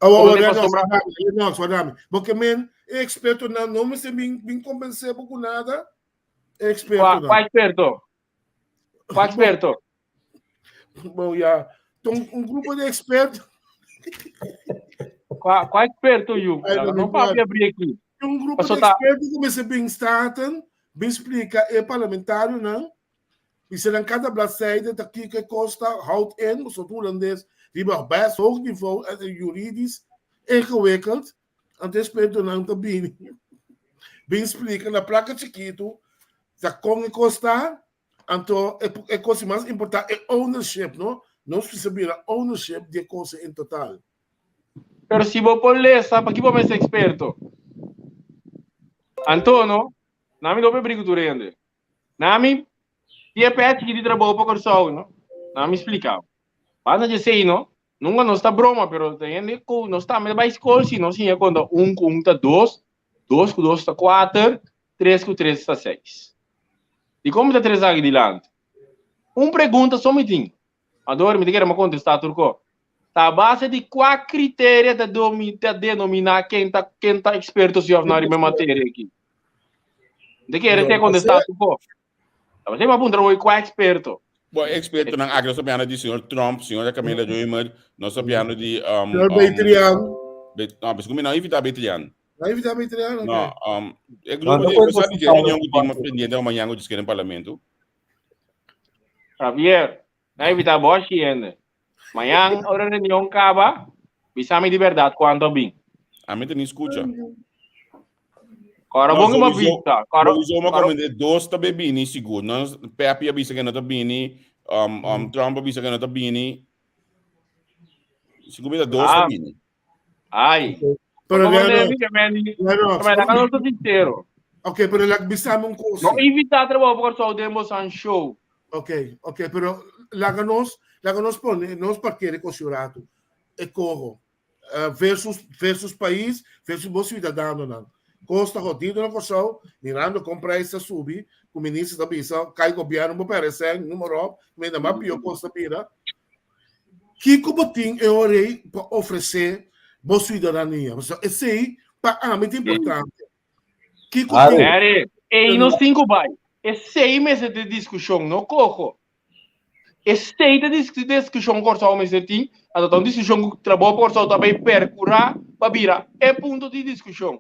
Awor, Como awor, te Renox, pasobra? wardami, Renox, wardami. Bo ke men, e ekspertonan no mester bin bin kompensé bo ku nada? Kua, Ekspertonan. kua eksperto? Kua eksperto? Bom, ja. Un, un grupo de expertos. Kua, kua eksperto, yu? Ai, Laga no no papia abri aki. Un grupo Paso de ta- expertos que mester bin staten, bin explica e parlamentarionan, bisa nan cada bladzijde ta kiko e kosta, houdt in, pasobra holandés riba best hoog niveau en juridisch ingewikkeld. Anto expertonan ta bini bin splika na plaka chikitu ta kon e kos ta, anto e e kos di mas importá e ownership no, nos mester bira ownership di e kos en total. Pero si bo por lesa, paki bo mester experto? Anto no, nami no por bri ku tur hende. Nami tin e pèchi ki di trabou pa Kòrsou no, nami splika bo. Banda dje esei no, Nunca nos ta broma, pero ta hende cu nos tambe ta bay scol si nos siña conta un cu un ta dos, dos cu dos ta cuater, tres cu tres ta seis. Dicon mi ta tres aki dilanti? Un pregunta so mi tin, Ador mi ta kere mi contesta tur co. Ta a base di cua criteria ta ta denomina ken ta ken ta experto si of no riba e materia aki? Mi ta kere te contesta tur co. Tabata mi a puntra hoy kua eksperto. Bo ekspertonan aki nos ta piano di señor Trump, señora Camila Römer, nos ta piano di um, Señor um, Betrian. Bet, no, pues mi no invita Betrian. No invita Betrian, ok. No, um, e No, grupo no di, puede sabi di consultar reunion los ku tin partidos. pendiente mañana ku discutir en parlamento. Javier, na invita bo hende. Mañan ora reunion kaba, bisa mi di berdad cuanto a bin. A mi te ni escucha. Cora No, bon ma sowieso, bisa. Cora, sowieso ma cora, komen dos ta bini sigur. No, Pepe a bisa que no ta bini, Trump a bisa que no ta bini. Sigur mi ta dos ta ah, bini. ay. Pero Como Leonor, ne, mi men, Leonor, men, acá no sincero. Ok, pero laga bisami un kos. No invita trabou por so den bosan show. Ok, pero laga nos pone, nos parkeer ku rato. E coho. Versus pais, versus bo siudadanonan. Kos ta hodido na Kòrsou, mirando kon preis a subi, ku minister ta bisa, kai gobièrnu bo pèrdè número op, menda mas pió kos ta bira. Kiko bo tin e ora ei pa ofresé bo siudadania? So, esei pa ami ta importante. Kiko Ari. tin? Eri, ei nos tin ku bai. Esei mester ta diskushon, no coho. Esei ta diskushon Kòrsou mester tin, anto ta un diskushon ku Trabou pa Kòrsou ta bai perkurá pa bira e punto di diskushon.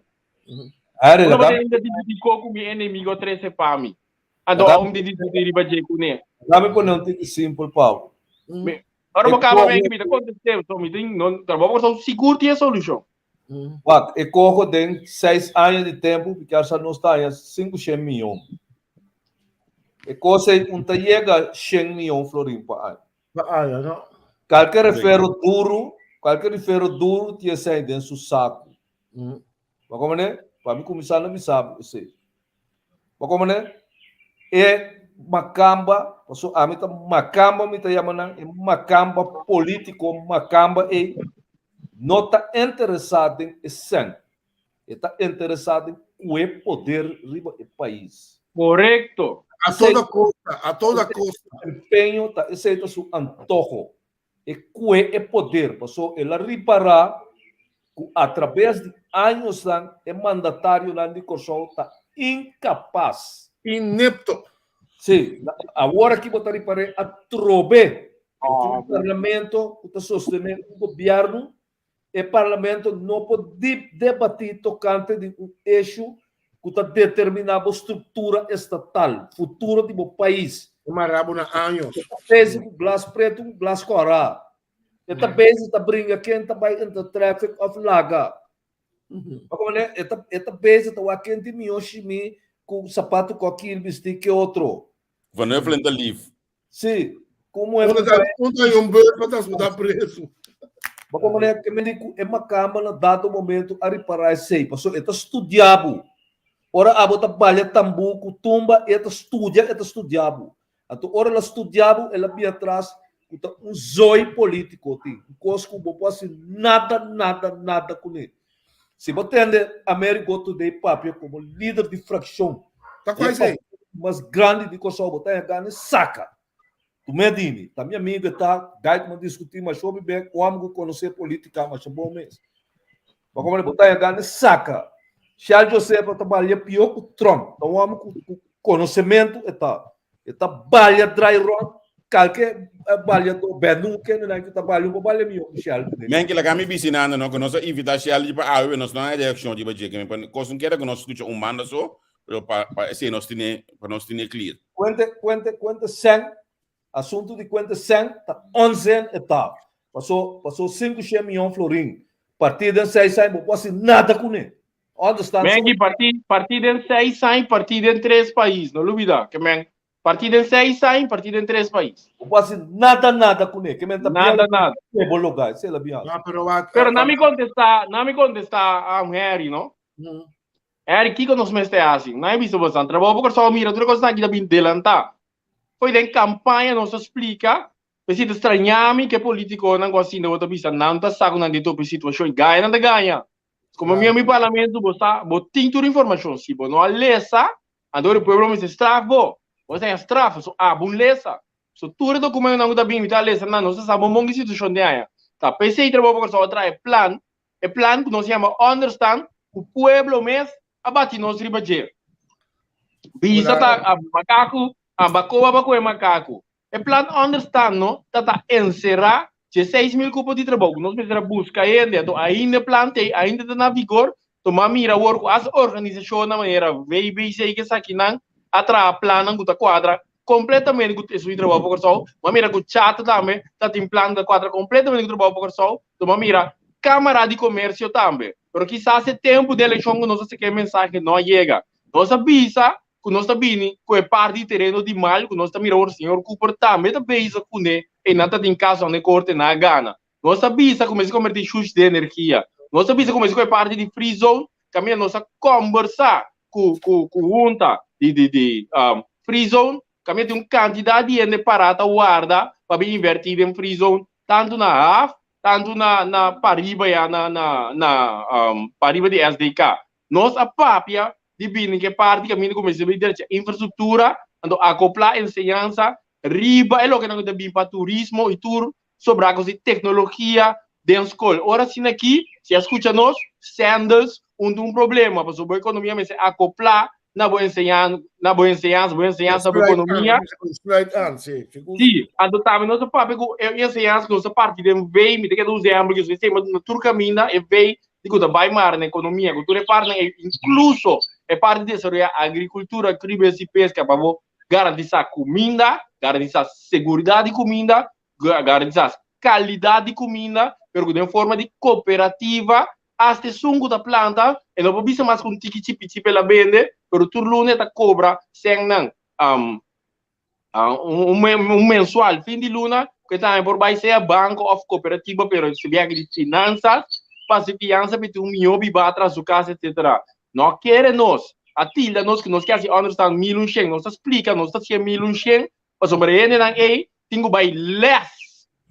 Ari, Una laga bata ainda diskutí ko ku mi enemigo a trese pa mi. Anto laga aun di diskutí riba dje kuné. mi pone un tiki simpel, Pau. Mi, ora E bo kaba coho, men mi ta kontest'é, so mi tin no Trabou pa Kòrsou sigur tin e solushon. Wak, e coho den 6 aña di tempu, porque asa nos ta haña 500 mion. E kos ei un ta yega 100 mion florin pa aña. Pa aña, no? Kalke refero duru, kalke refero duru tin esei den su saku. Ma komo ne? Pa mi kuminsá na bisa bo esei. Ma komo ne? E makamba, paso ami ta makamba mi ta yama nan, e makamba polítiko, makamba ei, no ta interesá den e sèn. E ta interesá den kue poder riba e pais. Korekto. A toda costa, a toda costa. Empeño ta esei ta su antoho. E kue e poder, paso el a ripará ku a traves di añosnan e mandatarionan di Kòrsou ta inkapas. Inepto. Sí, awor aki bo ta ripar'é atrobe. Bo tin un parlamento ku ta sostené un gobièrnu, e parlamento no por debatí tokante di un issue ku ta determiná bo struktura estatal, futuro di bo pais. E mará bo na años. E ta bezig ku glas pretu ku glas kòrá. E ta bezig ta bringa ken ta bai entra traffic òf laga. Pa komo ne, e ta bezig ta wak ken tin mihó shimí ku sapatu kòkil bistí ke otro. Van Huffelen ta lief. Sí, komo e Un ta un beurt pa transportá preso. Ma komo ne, ke men di ku e makamba na dado momento a ripará esei, paso e ta studia bo. Ora abo ta balia tambú ku tumba, e ta studia, e ta studia bo. Anto ora el a studia bo, el a bin atras ku ta un zooi polítiko tin, un kos ku bo por hasi nada, nada, nada kuné. Si bo tende Amerigo Today papia komo lider di frakshon Ta di kua e esei? partido mas grandi di Kòrsou, bo ta haña gana saka. Tu me dimi, ta mi amigo e ta, gai ku mi a diskutí masha hopi bek, un hòmber ku konosé polítika masha bon mes. Ma komo bo ta haña gana saka. Shell Joseph ta balia pió ku Trump, ta un hòmber ku konosementu e ta. E ta balia drai rònt, kalke baliadó bènú kendenan ku ta balia un por balia mihó ku Shell. Men ki laga mi bisinando no ku nos a invitá Shell pa awe nos no a reakshon riba dje ke men kos no kere ku nos skucha un banda so pero pa esei nos tene pa nos tene clear. Kuente kuente kuente sèn asuntu di kuente sèn ta onzin e ta paso paso 500 mion florin partí den seis aña bo por hasi nada kuné understand Men ki partí partí den seis aña partí den tres pais no lubida ke men partí den seis aña partí den tres pais. Bo por hasi nada nada kuné ke men ta Nada nada. bien bo lugá esei la bien hasi. No, pero wak, Pero na mi kontestá na mi kontestá Harry no. Harry kiko nos mester hasi? Na e bisa bosan trabou pa Kòrsou mira tur e kosnan aki ta bin delantá. Foi den kampaña nos a splika P'esei ta strañá mi ku e polítikonan ku asina bo ta bisa nan ta sa ku nan den topi situashon i gaña nan ta gaña. Komo mi a mi parlamento bo sa bo tin tur informashon si bo no a lesa anto e pueblo mester straf bo. Bo ta haña straf pasobra abo un lesa. So tur e dokumentonan ku ta bini mi ta lesa nan nos ta sa bon bon ki situashon den aña. Ta p'esei trabou pa Kòrsou a traha e plan e plan ku nos yama onderstand ku pueblo mes a bati nos riba dje. Bisa ta a makaku a bakoba ba ku e makaku. E plan onderstand no ta ta enserá 16.000 kupo di trabou ku nos mester a buska hende anto ainda e plan t'ei ainda ta na vigor tuma mira awor ku as organisashonnan manera VBC ke esakinan a traha plannan ku ta kuadra. kompletamente ku esun di Trabou pa Kòrsou, mi a mira ku Chata tambe ta tin plan ku ta kuadra kompletamente ku Trabou pa Kòrsou, mi a mira Kámara di Komersio tambe. Pero kisas e tempu di elekshon ku nos a saka e mensahe no a yega. Nos a bisa ku nos ta bini ku e parti di tereno di mal ku nos ta mira awor señor Cooper tambe ta bezig kuné i nan ta tin kaso na e korte nan a gana. Nos a bisa ku mester kombertí shush den energia. Nos a bisa ku mester ku e parti di free zone kaminda nos a kombersá ku ku ku hunta di di di free zone kaminda tin un kantidat di hende pará ta warda pa bin invertí den free zone tantu na haf tantu na na pariba ya na na na pariba di SDK. Nos a papia di bini ku e parti kaminda ku mester bin drecha infrastruktura anto akoplá enseñansa riba e loke nan ku ta bin pa turismo i tur sobrá kos di teknologia den skol. Ora asina aki, si a skucha nos, Sandals un ta un problema, pasobra bo ekonomia mester akoplá na bo enseñan, na bo enseñansa, bo enseñansa na bo ekonomia. Sluit aan, si. Si, anto tambe nos a papia ku e enseñansa ku nos a parti den V, mi ta keda usa ehèmpel ku esei, ma na tur kaminda e V di ku ta bai mara na ekonomia, ku tur e partinan, inkluso e parti di desaroyá agrikultura, kribes i peska pa bo garantisá kuminda, garantisá seguridat di kuminda, Garantisa kalidat di kuminda, pero ku den forma di kooperativa, asta esun ku ta planta, e no por bisa mas ku un tiki chipi chipi el a bende, pero tur luna e ta kobra sènnan un mensual fin di luna ku e tambe por bai sea banko òf kooperativa, pero si biaha di finansas, pa hasi fiansa pa e tin un mihó bibá tras su kas etsetera. No kere nos a tilda nos ku nos ke hasi ònderstan 1100, nos ta splika nos ta hasié 1100 Pasobra e hendenan ei tin ku bai lès.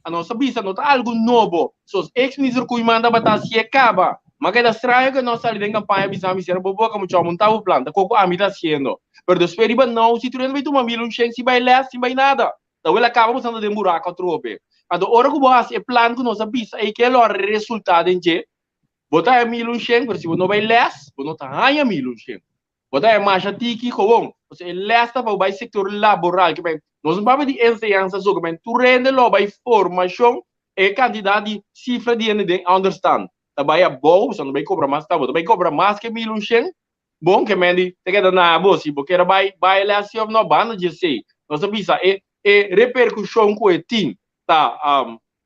A nos a bisa no ta algu nobo. Sos ex minister Koeiman tabata hasié kaba. Ma keda straño ku e no sali den kampaña bisa mi sera bo boka mucha hopi un tabu planta koko ami ta hasiendo. Pero despues riba nou si tur hende bai tuma 1100 sin bai lès sin bai nada. Ta wela kaba bo santa den buraku atrobe. Anto ora ku bo hasi e plan ku nos a bisa ei ke lo a resulta den dje? Bo ta haña 1100 pero si bo no bai lès bo no ta haña 1100. Bo ta e masha tiki gewoon. Pasobra e les ta pa bo bai sector laboral. Ke men, nos no papia di enseñansa so, ke men tur hende lo bai formacion, e cantidad di cifra di hende den onderstand ta bai abou, pasobra no bai cobra mas ta, bo ta bai cobra mas ke 1100, bon, ke men di ta keda na bo, si bo kier bai bai les si of no, banda dje esey. Nos ta bisa e e repercusion cu e tin ta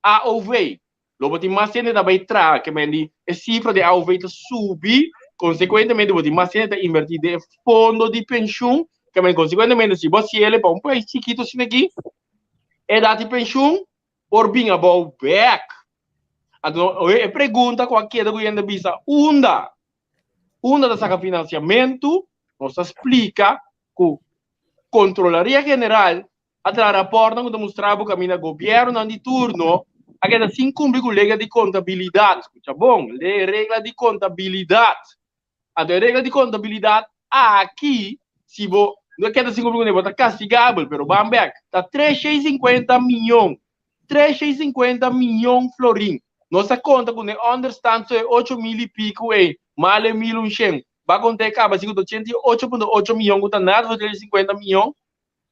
AOV, Lo bo tin mas hende ta bai traha, ke men di e sifra di AOV ta subi, konsekuentemente bo tin mas hende ta invertí den e fondo di penshun, ke men konsekuentemente si bo hasi el pa un pais chikitu asina aki, edat di penshun por bin abou bèk. Anto e pregunta ku a keda ku hende bisa, unda? Unda ta saka finansiamentu? Nos ta splika ku Kontrolaria General a traha raportnan ku ta mustra bo kaminda gobièrnunan di turno a keda sin kumpli ku regla di kontabilidat. Skucha bon, regla di kontabilidat. Anto e regla di kontabilidat aki, si bo no keda sin kumpli kuné, bo ta kastigabel. Pero ban bèk, ta 350 mion, 350 mion florin. Nos a konta ku n'e ònderstant so e 8000 i piku ei, mal e 1100. Ba konta e kaba si ku ta 88.8 mion ku ta nada for 350 mion.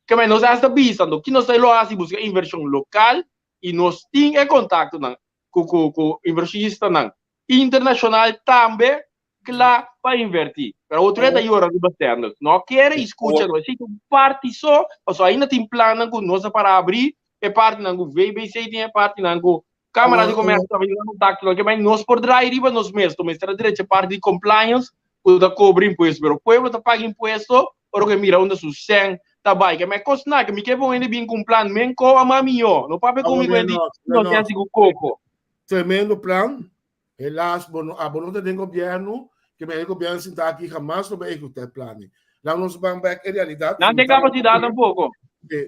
Kemey nos hasta bisa anto ki nos ta lo hasi buska invershon lokal i nos tin e kontaktonan ku ku ku invershonistanan internashonal tambe kla pa inverti. Pero otro e ta yora riba Sandals. No kere i skucha no. Esei ta un parti so, pasobra ainda tin plannan ku nos a para abri, e partinan ku VBC tin e partinan ku Cámara di Comercio ta bini contacto nan ke nos por draai riba nos mes, to mester a drecha parti di compliance ku ta cobra impuesto, pero pueblo ta paga impuesto ora ku e mira unda su cen ta bai. Ke me kos na ke mi ke pon hende bin ku un plan men ko ama mihó, no papia ku mi ku hende no te hasi ku koko. Tremendo plan, helaas bo no abo no ta den gobierno, ke me e gobierno sinta aki hamas lo bai ehecuta e plan ei. Laga nos ban bek e realidad. Nan tin capacidad tampoco.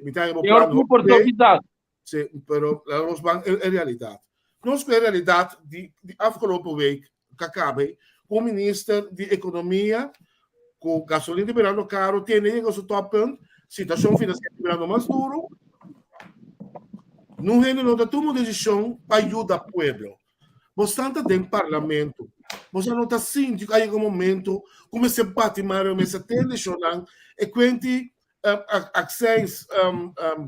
Mi ta bo plan hopi. Sí, pero laat ons ban e, e realidad. Nos ku e realidad di, di afgelopen week kakabe, ku minister di economia, ku gasolina ta birando caro, tiene llega su toppunt, situacion financiera ta birando mas duro. Nun hende no ta tuma un decision pa yuda pueblo. Bosnan ta den parlamento. Bosnan no ta sinti ku a yega un momento ku mester bati mano, mester tende shonnan e kuenti accijns,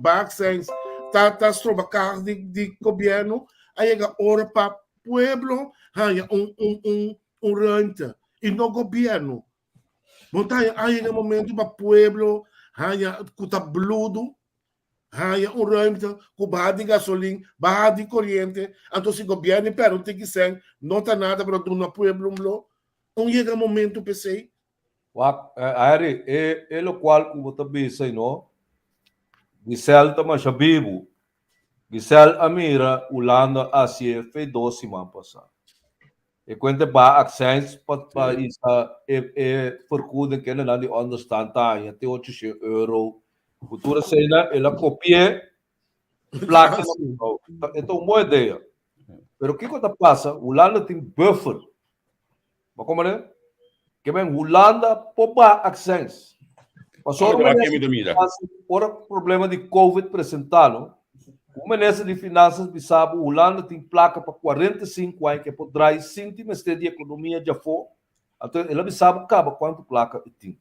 baakcijns ta ta stroba kaha di di gobierno a yega ora pa pueblo haña un un un un ruimte y no gobierno. Bo ta haña a yega momento pa pueblo. haña ku ta bludu, haña un ruimte ku baha di gasolin, baha di koriente, anto si gobièrnu pèrdè un tiki sèn, no ta nada pero duna pueblo un blo. Un yega momento p'esei. Wak, Harry, e e lokual ku bo ta bisa ei no, Giselle ta masha bibu. Giselle a mira Hulanda a hasié fe dos siman pasá. E kuenta baha accijns pa pa isa e e vergoeding kendenan di onderstand ta haña te ocho shen euro. Ku tur eseinan el a kopi'é plaka na Kòrsou. E ta un bon idea. Pero kiko ta pasa? Hulanda tin buffer. Bo komprende? Ke men Hulanda por baha accijns. Pasobra ora minister di finanzas, ora problema di covid presenta no, ku minister di finanzas bisa bo Hulanda tin plaka pa 45 aña ke por draai sin tin mester di ekonomia djafó, anto el a bisa bo kaba kuantu plaka e tin.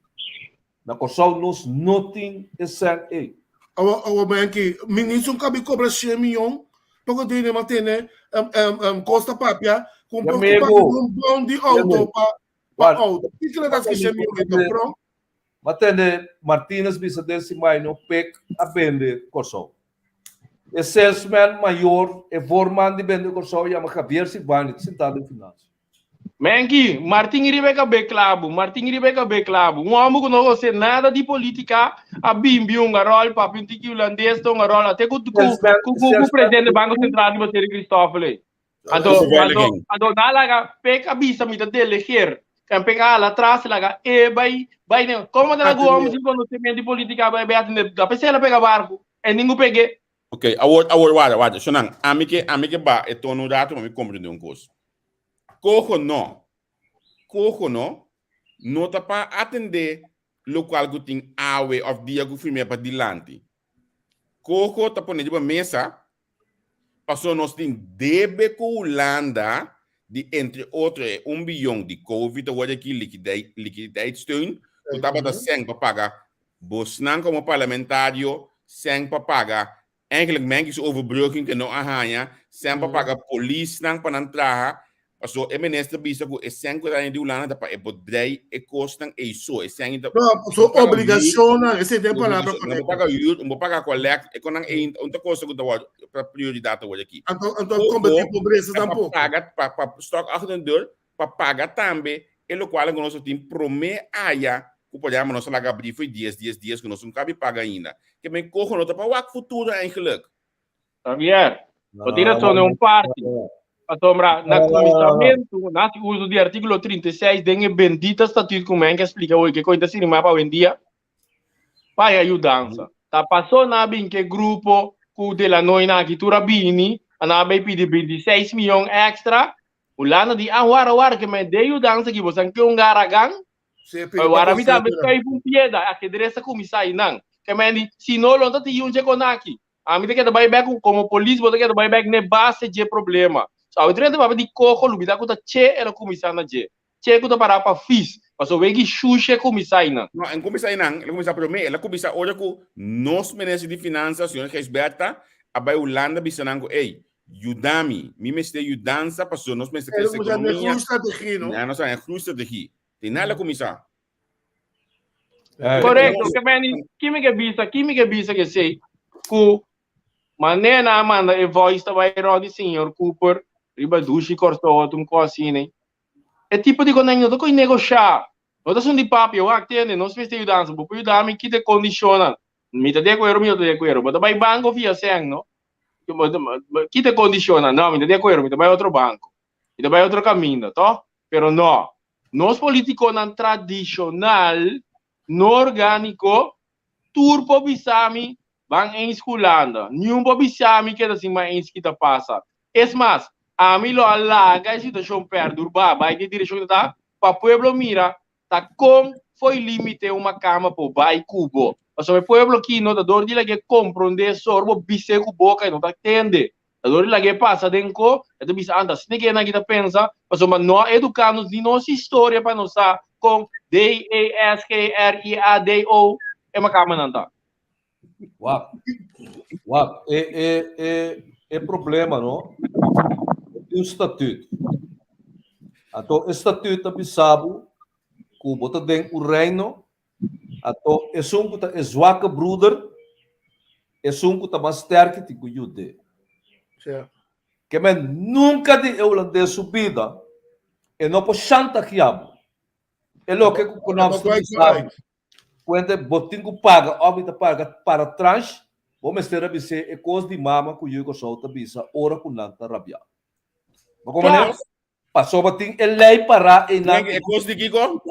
Na Kòrsou nos no tin e sèn ei. Awo, awo Benki, ministro kabi kobra shen miyon pa ku tene mantene kos ta papia ku por ku paga un bon di auto pa pa auto. Kiko ta ki shen miyon ei ta pron? Ma tende Martinez bisa den si mai no pek a bende Kòrsou. E salesman mayor, e voorman di bende Kòrsou yama Javier Silvani ta sintá den finansia. Menki, Martin riba e kabé klabu, Martin riba e kabé klabu. Un hòmber ku no konsé nada di polítika a bimbi un garòl, papia un tiki hulandes ta un garòl, ate ku ku ku ku presidente Banko Sentral riba Seri Christoffel ei. Anto anto anto nan a laga Pek a bisa mi ta delegeer, en Pek a hala atras laga e bai bai ne. Komo ta laga un hòmber sin konosementu di polítika bai bai atende? Ta p'esei el a pega barku, e ningún peg'é. Ok, awor awor warda warda, shonnan, ami ke ami ke ba e tono un rato pa mi komprende un kos. Coho no. Coho no, no ta pa atendé lokual ku tin awe òf dia ku firm'é pa dilanti. Coho ta pone riba mesa pasobra nos tin debe ku Hulanda di entre otro e un biyon di Covid awor aki liquiditeitssteun ku tabata sèn pa paga bosnan komo parlamentario sèn pa paga Eigenlijk Menke su overbrugging ke no a haña, sèn pa paga polisnan pa nan traha, paso e minister bisa ku e sèn ku e ta haña di Hulanda ta pa e por drei e kosnan ei so, e sèn ei ta. No, su obligashonnan, esei ta e palabra korekto. No por paga huur, no por paga kolèkt, e konan ei un ta kosa ku ta wòrdu ta prioridat awor aki. Anto anto kombatí pobresa tampoko. Pa paga, pa pa stok achter den deur, pa paga tambe e lokual ku nos a tin promé aya ku por ehempel nos a laga abrí fo'i dies dies dies ku nos no kabi paga ainda. Ke men koho no ta pa wak futuro eigenlijk. Javier, bo tin rason den un parti. Pasobra na kuminsamentu nan hasi uso di artíkulo 36 den e bendita statuut ku men ke splika hoy ke koin ta sirbi mas pa awendia pa e ayudansa. Ta paso nan a bin ke grupo ku Delanoy nan aki tur a bini a nan a bay pidi 26 miyon extra Hulanda di, ah, wara, wara, ke men de yudansa ki bosan ke un garagan. Wara mi tambe skuif un pieda, ajedrez a kuminsá einan. Ke men di, si no lo no ta tin yunche kon aki. Ami ta keda bai bek komo polis bo ta keda bai bek n'e base dje problema. So awe drenta papia di koho lubida ku ta che el a kuminsá na dje. Che ku ta pará pa fis. Pasobra wegi shushe kuminsá einan. No, en kuminsá einan, el a kuminsá promé, el a kuminsá ora ku nos minister di finansa, señor Gijsbertha, a bai Hulanda bisa nan ku, ey, Yuda mi, mi mester yudansa pasobra nos mester Pero crece kuminsá den economia. groeistrategie, no? Na nos a groeistrategie. Te na la kuminsá. Correcto, ke meni, ki mi ke bisa, ki mi ke bisa ke sei, ku manera nan a manda e voice ta bai rond di señor Cooper riba dushi Kòrsou òf un kos asina. E tipo di konan no ta ko'i negoshá. No ta esun di papia, wak tende, nos mester yudansa, bo por yuda mi kita e kondishonnan. Mi ta di akuerdo, mi no ta di akuerdo. Bo ta bai banko via sèn, no? Kita e kondishonnan? No, mi ta di akuerdo, mi ta bai otro banko. Mi ta bai otro kaminda, to? Pero no. Nos politikonan tradishonal, no orgániko, tur por bisa mi ban eens ku Hulanda. Niun por bisa mi keda sin ban eens kita pasa. Es mas, ami lo a laga e situashon pèrdurba, bai den direkshon ku ta ta, pa pueblo mira Ta kon fo'i limite un makamba por bai ku bo? Pasobra e pueblo aki no ta dor di lag'é komprondé sor bo bis'é ku boka e no ta tende. Ta dor di lag'é pasa den ko, e ta bisa anta asina ke nan aki ta pensa, pasobra no a eduká nos ni nos historia pa nos sa kon D-A-S-K-R-I-A-D-O e makambanan ta. Wak, wak, e, e, e, e problema, no? Tin un statuut. Anto e statuut ta bisa bo ku bo ta den un reino. Anto esun ku ta e zwakke broeder, esun ku ta mas sterki tin ku yud'é. Ke men nunka di e hulandes su bida e no por shantagiá bo. E loke ku Knops ta bisa bo, kuente bo tin ku paga òf mi ta paga para transh, bo mester a bis'é e kos di mama ku yu Kòrsou ta bisa ora ku nan ta rabiá. Bo komprendé? Pasobra tin e lei pará einan. E kos di kiko?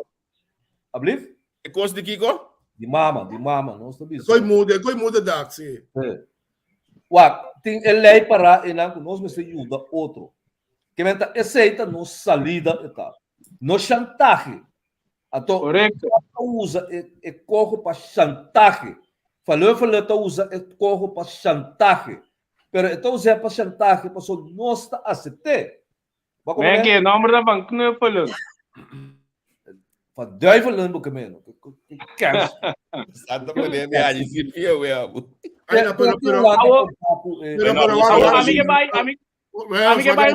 Ablief? E kos di kiko? Di mama, di mama, nos ta bisa. Koi muda, koi muda dak, si. Wak, tin e lei pará einan ku nos mester yuda otro. Ke men ta esei ta nos salida e ta. No shantahe. Anto, Korekto. ta usa e, e koho pa shantahe. Faleu faleu ta usa e koho pa shantahe. Pero e ta us'é pa shantahe pasobra nos ta asept'é. Bo Men komprendé? ke nomber ta van knuffelen. Van duivelen bo ke meno. Kens. Santa poner de allí sirvió, wea. Ay, no, pero, pero, Awo, pero, pero, awo, ami ke bai, ami, ami ke bai.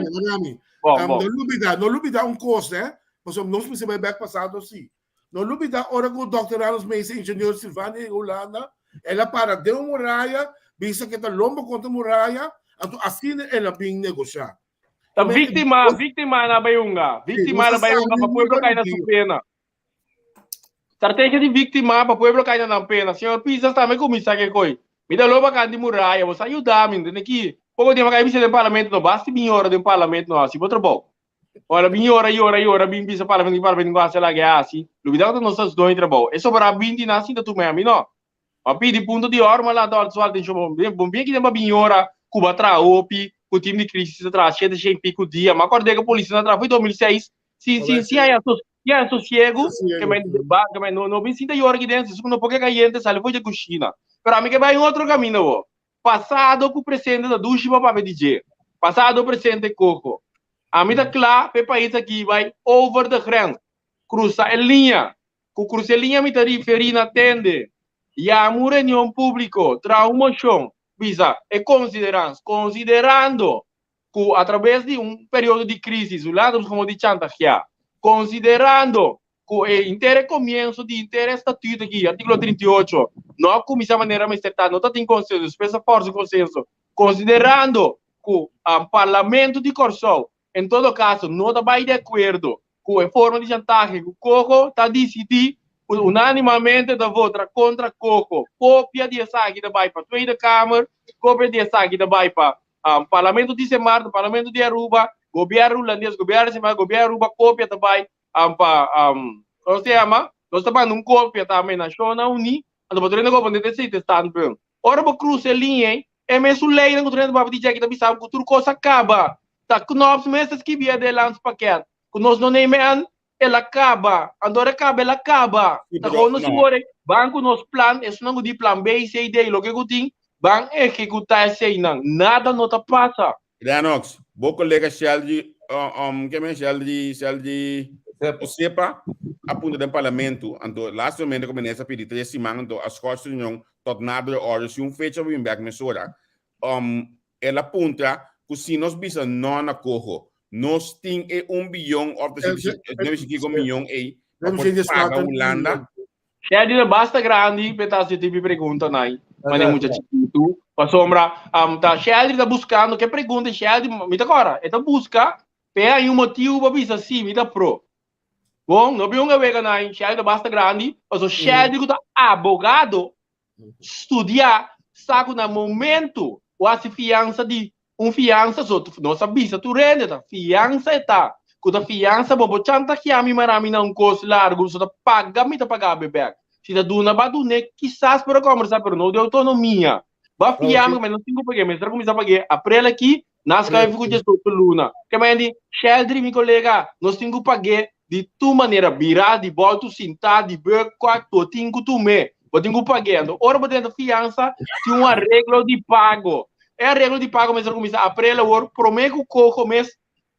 Bon, bon. No lubida, no lubida un kos, eh. Pasobra nos mester bai bek pasado si. No lubida ora ku Dòkter Ramos Meester, ingenieur Silvania di Hulanda, el a para den un muraya, bisa ku e ta lomba kontra muraya, anto asina el a bin negoshá. Ta víktima, víktima na bai hunga. Víktima na bai hunga pa pueblo kai na su pena. Strategia di víktima pa pueblo kai na nan pena. Señor Pisas tambe kuminsá ke koi. Mi ta loba kan di muraya, bo sa yuda mi, tende ki poko tiempo kai bisa den parlamento no basta bin yora den parlamento no hasi bo trabou. Ora bin yora yora yora bin bisa parlamento parlamento ku hasi laga e hasi. Lubida ku ta nos ta doño trabou. E sobrá binti nan sinta tuma e ami no. Ma pidi punto di oro, ma lanta ora su atenshon. Bon bien, bon bien ki den pa bin yora ku bo a traha hopi, ku tim di krisis a traha shete shen piku dia. Ma kord'é ku polis a traha foi 2006 sin sin sin haña sos sin haña sosiegu ke men ba ke men no no bin sinta yora ki den si su ku no por ke kayente sali for dje kushina. Pero ami ke bai un otro kaminda bo. Pasado ku presente ta dushi pa papia di dje. Pasado, presente, koko. Ami ta kla pa e pais aki bai over de grens, krusa e liña. Ku krusa e liña mi ta referí na tende, yama un reunion públiko, traha un moshon, bisa e konsiderans, konsiderando ku atrabes di un periodo di krísis Hulanda nos komo di chantagiá, konsiderando ku e henter e komienso di henter e statuut aki, artíkulo 38, no a kuminsá manera mester ta, no ta tin konsenso, despues a fòrsa un konsenso, konsiderando ku Parlamento di Kòrsou en todo kaso no ta bai di akuerdo ku e forma di chantahe ku Coho ta disidí ku unánimamente ta vota kontra Coho, kopia di esaki ta bai pa Tweede Kamer, kopia di esaki ta bai pa Parlamento di Sint Maarten, Parlamento di Aruba, Gobièrnu Hulandes, Gobièrnu di Sint Maarten, Gobièrnu Aruba, kopia ta bai pa, komo se yama, nos ta manda un kopia tambe Nashonnan Uní, anto bo ta rende kopo den esei standpunt. Ora bo krusa e liña ei, e mesun leinan ku ta rende papia di dje aki ta bisa bo ku tur kos a kaba. Ta Knops mes ta skibi e Nederlandspakket ku nos no neem aan, el a kaba. Anto ora e kaba, el a kaba. Ta gewoon nos wor ei, ban ku nos plan, esunnan ku di plan B, C, D, loke ku tin, ban ehekutá eseinan. Nada no ta pasa. Lennox, bo kolega Sheldry, um, ke men Sheldry, Sheldry Osepa a punta den parlamento, anto laatste momento ku minister a pidi tres siman, anto a schors reunion tot nadere orde, si un fecha bin bek mesora. Um, el a puntra ku si nos bisa no na koho, nos tin e un biyon of ta si si kiko miyon ei pa por paga Hulanda? Sheldry ta basta grandi pa e ta hasi e tipo di preguntanan ei, manera mucha chikitu. Pasobra ta Sheldry ta buskando ke pregunta Sheldry, mi ta kòrda, e ta buska pa e haña un motibu pa bisa si, mi ta pro. Bon, no bin un wega nan, Sheldry ta basta grandi, pasobra Sheldry ku ta abogado studiá sa ku na momento ku hasi fiansa di un fiansa so nos a bisa tur hende ta fiansa e ta ku ta fiansa bo bo chantagiá mi mara mi na un kos largu so ta paga mi ta paga bo bek si ta duna ba dun'é kisas por a kombersá pero no di outonomia ba fia mi ku mi no tin ku pag'é mester a kuminsá pag'é aprel aki Nas ka ku 18 luna. Ke manera di Sheldry mi kolega, nos tin ku pag'é di tur manera, birá, di bòltu, sintá, di bùk, kua, bo tin ku tum'é. Bo tin ku pag'é. Anto ora bo drenta fiansa, tin un areglo di pago. E areglo di pago mester kuminsá aprel awor, promé ku koho mes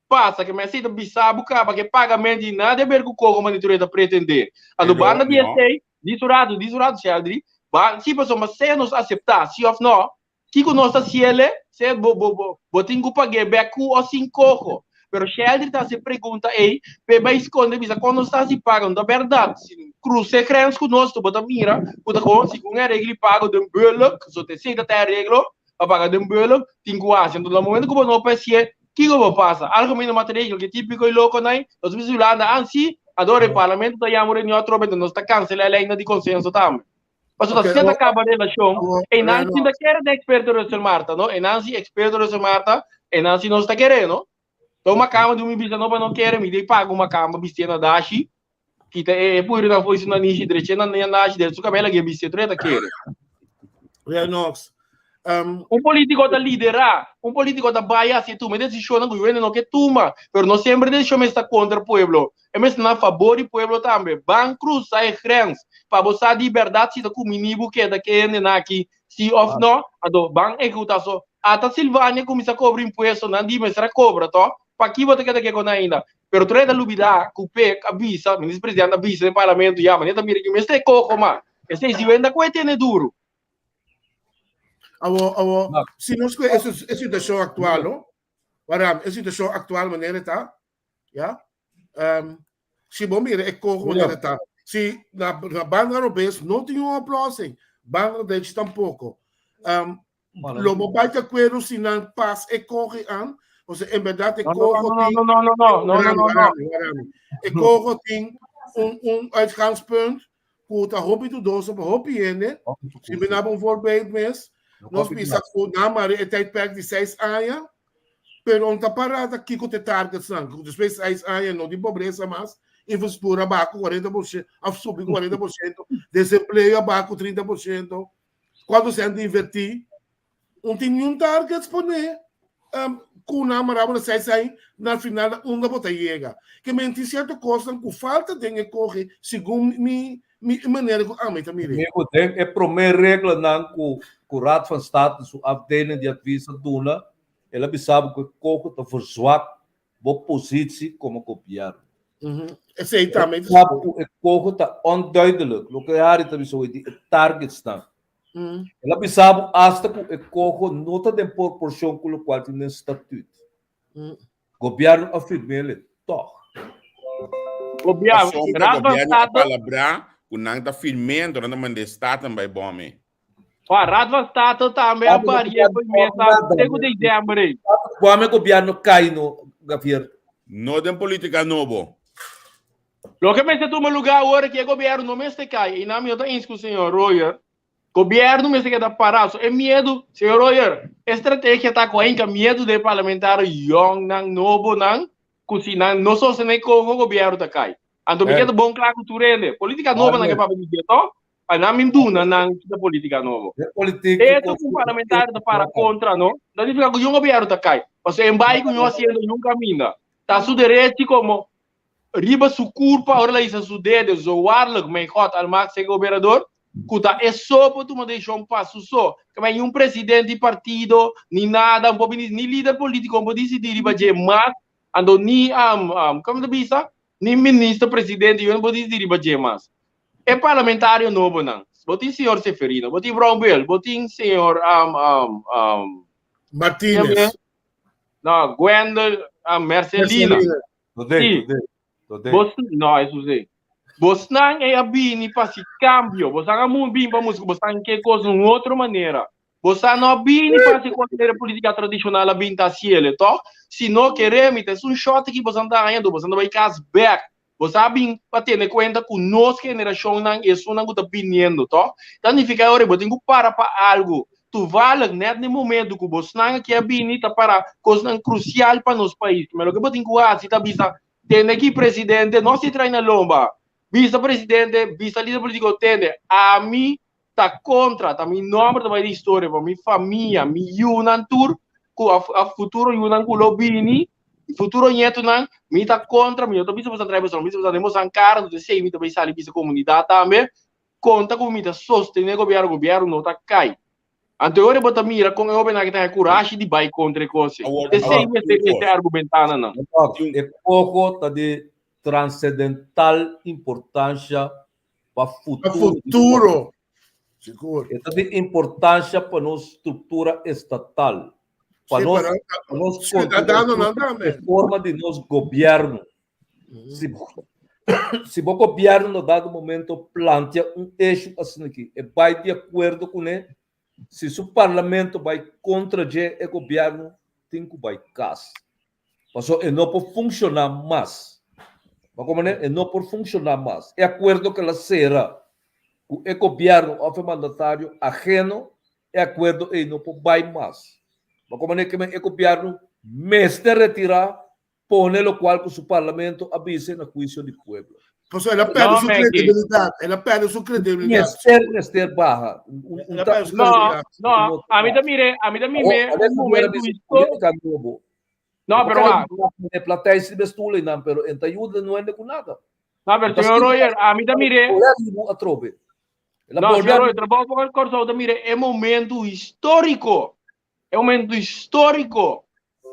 pasa. Ke manera esei ta bisa bo kaba ku e pagamentu di nada di aber ku koho manera tur e ta pretendé. Anto banda di esei, di su ratu, di su ratu Sheldry, ba, si pasobra sea nos aseptá si òf nò, Kiko nos ta hasiel e? Se bo, bo, bo, bo tin ku pag'é bèk ku o sin koho. Pero Sheldry ta hasi e pregunta ei p'e bai skonde bisa kon nos ta hasi paga. No ta bèrdat. Si Crusa e grens cu nos, bo ta mira cu ta gewoon segun e areglo di pago den bulk, so te esey ta ta e areglo pa paga den bulk, tin cu haci. Enton na momento cu bo no por hacié, kico bo pasa? Algemene maatregel ke tipico y loco nai, nos bisa Hulanda, ah si, ador e parlamento ta yama un reunion atrobe, enton nos ta cancela e leynan di consenso tambe. Pasobra Oké, si ta awor, caba relacion, awor, einan si Reno, ta kere den experto Russell Marta, no? Einan si experto Russell Marta, einan si nos ta kere, no? Ta un makamba di un mi bisa no pa no kere, mi dei paga un makamba bistié na dashi, kita e e puirunan fo'i su nanishi, dreché na nanashi, drecha su kabel lag'é bistié, tur e ta kere. Renox, um, Un politico ta lidera, un politico ta bai haci e tuma e decisionnan cu hende no ke tuma, pero no semper e decision mester ta contra pueblo, e mester na fabor di pueblo tambe. Ban cruza e grens pa bo sa di berdad si ta cumini bo keda ke hendenan aki si of no, anto ban ehecuta so. Ata Silvania cuminsa cobra impuesto, nan di mester a cobra to, paki bo ta keda ke con ainda? Pero tur e ta lubida cu Pek a bisa, minister presidente a bisa den parlamento ya, manera ta mira cu mester e coho ma, esey si wenda cu e tene duro. Awo, awo, si nos cu e, e situacion actual, no? Waram, e situacion actual manera ta, ya? Um, si bo mira e coho manera ta, si na, na banda robes no tin un oplossing, banda derecho tampoco. Um, lo bo bai te acuerdo si nan pas e coge aan, o sea, en verdad e No, no, coho no, no, tin, no, no, no, no, no, no, no. warami, warami. E coho tin un, un uitgangspunt ku ta hopi dudoso pa hopi hende. Si mi daba un voorbeeld mes, nos bisa ku nan mari e tijdperk di seis aña, pero on ta parada kiko te targets nan, ku despues seis aña no tin pobresa mas, infrastruktura baha ku 40%, of subi ku 40%, desempleo a baha ku 30%, kuantu sèn ta invertí, Un tin niun targets pone um, ku nan marabo na sai sai na final na unda bo ta yega. Ke men tin cierto kosnan ku falta den e kohe segun mi mi manera ku ami ta mir'é. Amigo, den e promé reglanan ku ku Raad van State su afdeling di advies a duna, el a bisa bo ku e koho ta verzwak bo positie komo gobièrnu. Esei tambe El a bisa bo ku e koho ta onduidelijk, loke Harry ta bisa hoy di e targetsnan. El a bisa bo asta ku e koho no ta den porporshon ku lokual tin den statut. Gobièrnu a firm'el tòg. Gobièrnu, Pasobra Raad van gobièrnu a State. palabrá ku nan ta firm'é, nan ta manda e Staten bai bòm'é. Wa, Raad van State tambe a baria pa mesa te ku desèmber ei. Bòm'é gobièrnu kai no, Gavier. No den polítika nobo. Loke mester tuma lugá awor aki e gobièrnu no mester kai i nan mi no ta eens ku señor Royer. Gobièrnu mester keda pará. So e miedu, señor Royer, e strategia ta ku a hinka miedu den e parlamentario yòngnan, nobonan, ku si nan no sostené koho gobièrnu ta kai. Anto mi keda bon kla ku tur hende. Polítika nobo nan ke papia di dje tò? Pa nan min duna nan kita polítika nobo. Echo ku un parlamentario ta para kontra no, ta nifiká ku yun gobièrnu ta kai. Pasobra e bai ku yun hasiendo yun kaminda. Ta su derechi komo riba su kurpa ora el a hisa su dede, zo waarlijk, mijn God almachtige Gobernador, ku ta e so por tuma desishon pa su so. Kaba niun presidente di partido, ni nada, un por bini, ni lider politiko un por disidí riba dje mas, anto ni, komo ta bisa, ni minister presidente yo no por disidí riba dje mas. E parlamentario nobonan, bo tin señor Seferino, bo tin Brownbill, bo tin señor Martinez. No, Gwendel, Mercelina. Mercelina. Today, Sí. today, today. Bos, no, eso sí. Bosnan ei a bini pa si cambio. Bosnan a mu bini pa mustra bosnan ke kos un otro manera. Bosnan no a bini pa hasi kos manera politica tradicional a bini ta hasiele, toch? Si no kere mi ta esun shot aki bosnan ta haña, bosnan ta bai kas bek. Bosnan a bin pa tene kuenta ku nos generacionnan i esunnan ku ta biniendo, toch? Ta nifica ora bo tin ku para pa algo. Toevallig net na e momento ku bosnan aki a bini ta para kosnan krusial pa nos pais. Ma loke bo tin ku hasi ta bisa, tende aki presidente, no si trai na lomba. Bisa presidente, bisa lider politiko, tende, ami ta kontra, ta mi nomber ta bai den historia, pa mi famia, mi yunan tur, ku a futuro yunan ku lo bini, futuro ñetunan, mi ta kontra, mi no ta bisa boso a trai boso, mi ta bisa boso den boso kara, no ta esei mi ta bai sali bisa komunidat tambe, Konta ku mi ta sostené gobièrnu, gobièrnu no ta kai. Anto e ora bo ta mira kon e hóbennan aki ta haña kurashi di bai kontra e kos ei. Esei mester mester argumentá na nan. E koko ta di transedental importansha pa Pa futuro di futuro. Sigur. E ta di importansha pa nos struktura estatal, pa Sí, nos pero pa nos siudadanonan kontinuashon tambe. e forma di nos gobièrnu. Si. Si bo gobièrnu na dado momento plantia un eshu asina aki, e bai di akuerdo kuné, si su parlamento bai kontra dje, e gobièrnu tin ku bai kas. Pasobra e no por funshoná mas. Bo komprendé? E no por funshoná mas. E akuerdo ku el a sera ku e gobièrnu òf e mandatario aheno, e akuerdo ei no por bai mas. Bo komprendé? Ke men e gobièrnu mester retirá pone locual cu su parlamento a bisa na huicio di pueblo. Pasobra el a perde su credibilidad. El a perde su credibilidad. Mester, mester baha. El a perde su credibilidad. No, no, ami ta mire, ami ta mire un momento histórico. No, pero wa. De platij si bestoel nan, pero en ta ayuda no ende cu nada. No, pero señor Royer, ami ta mire. Atrobe. No, señor Royer, trabou pa Kòrsou ta mire e momento histórico. E momento histórico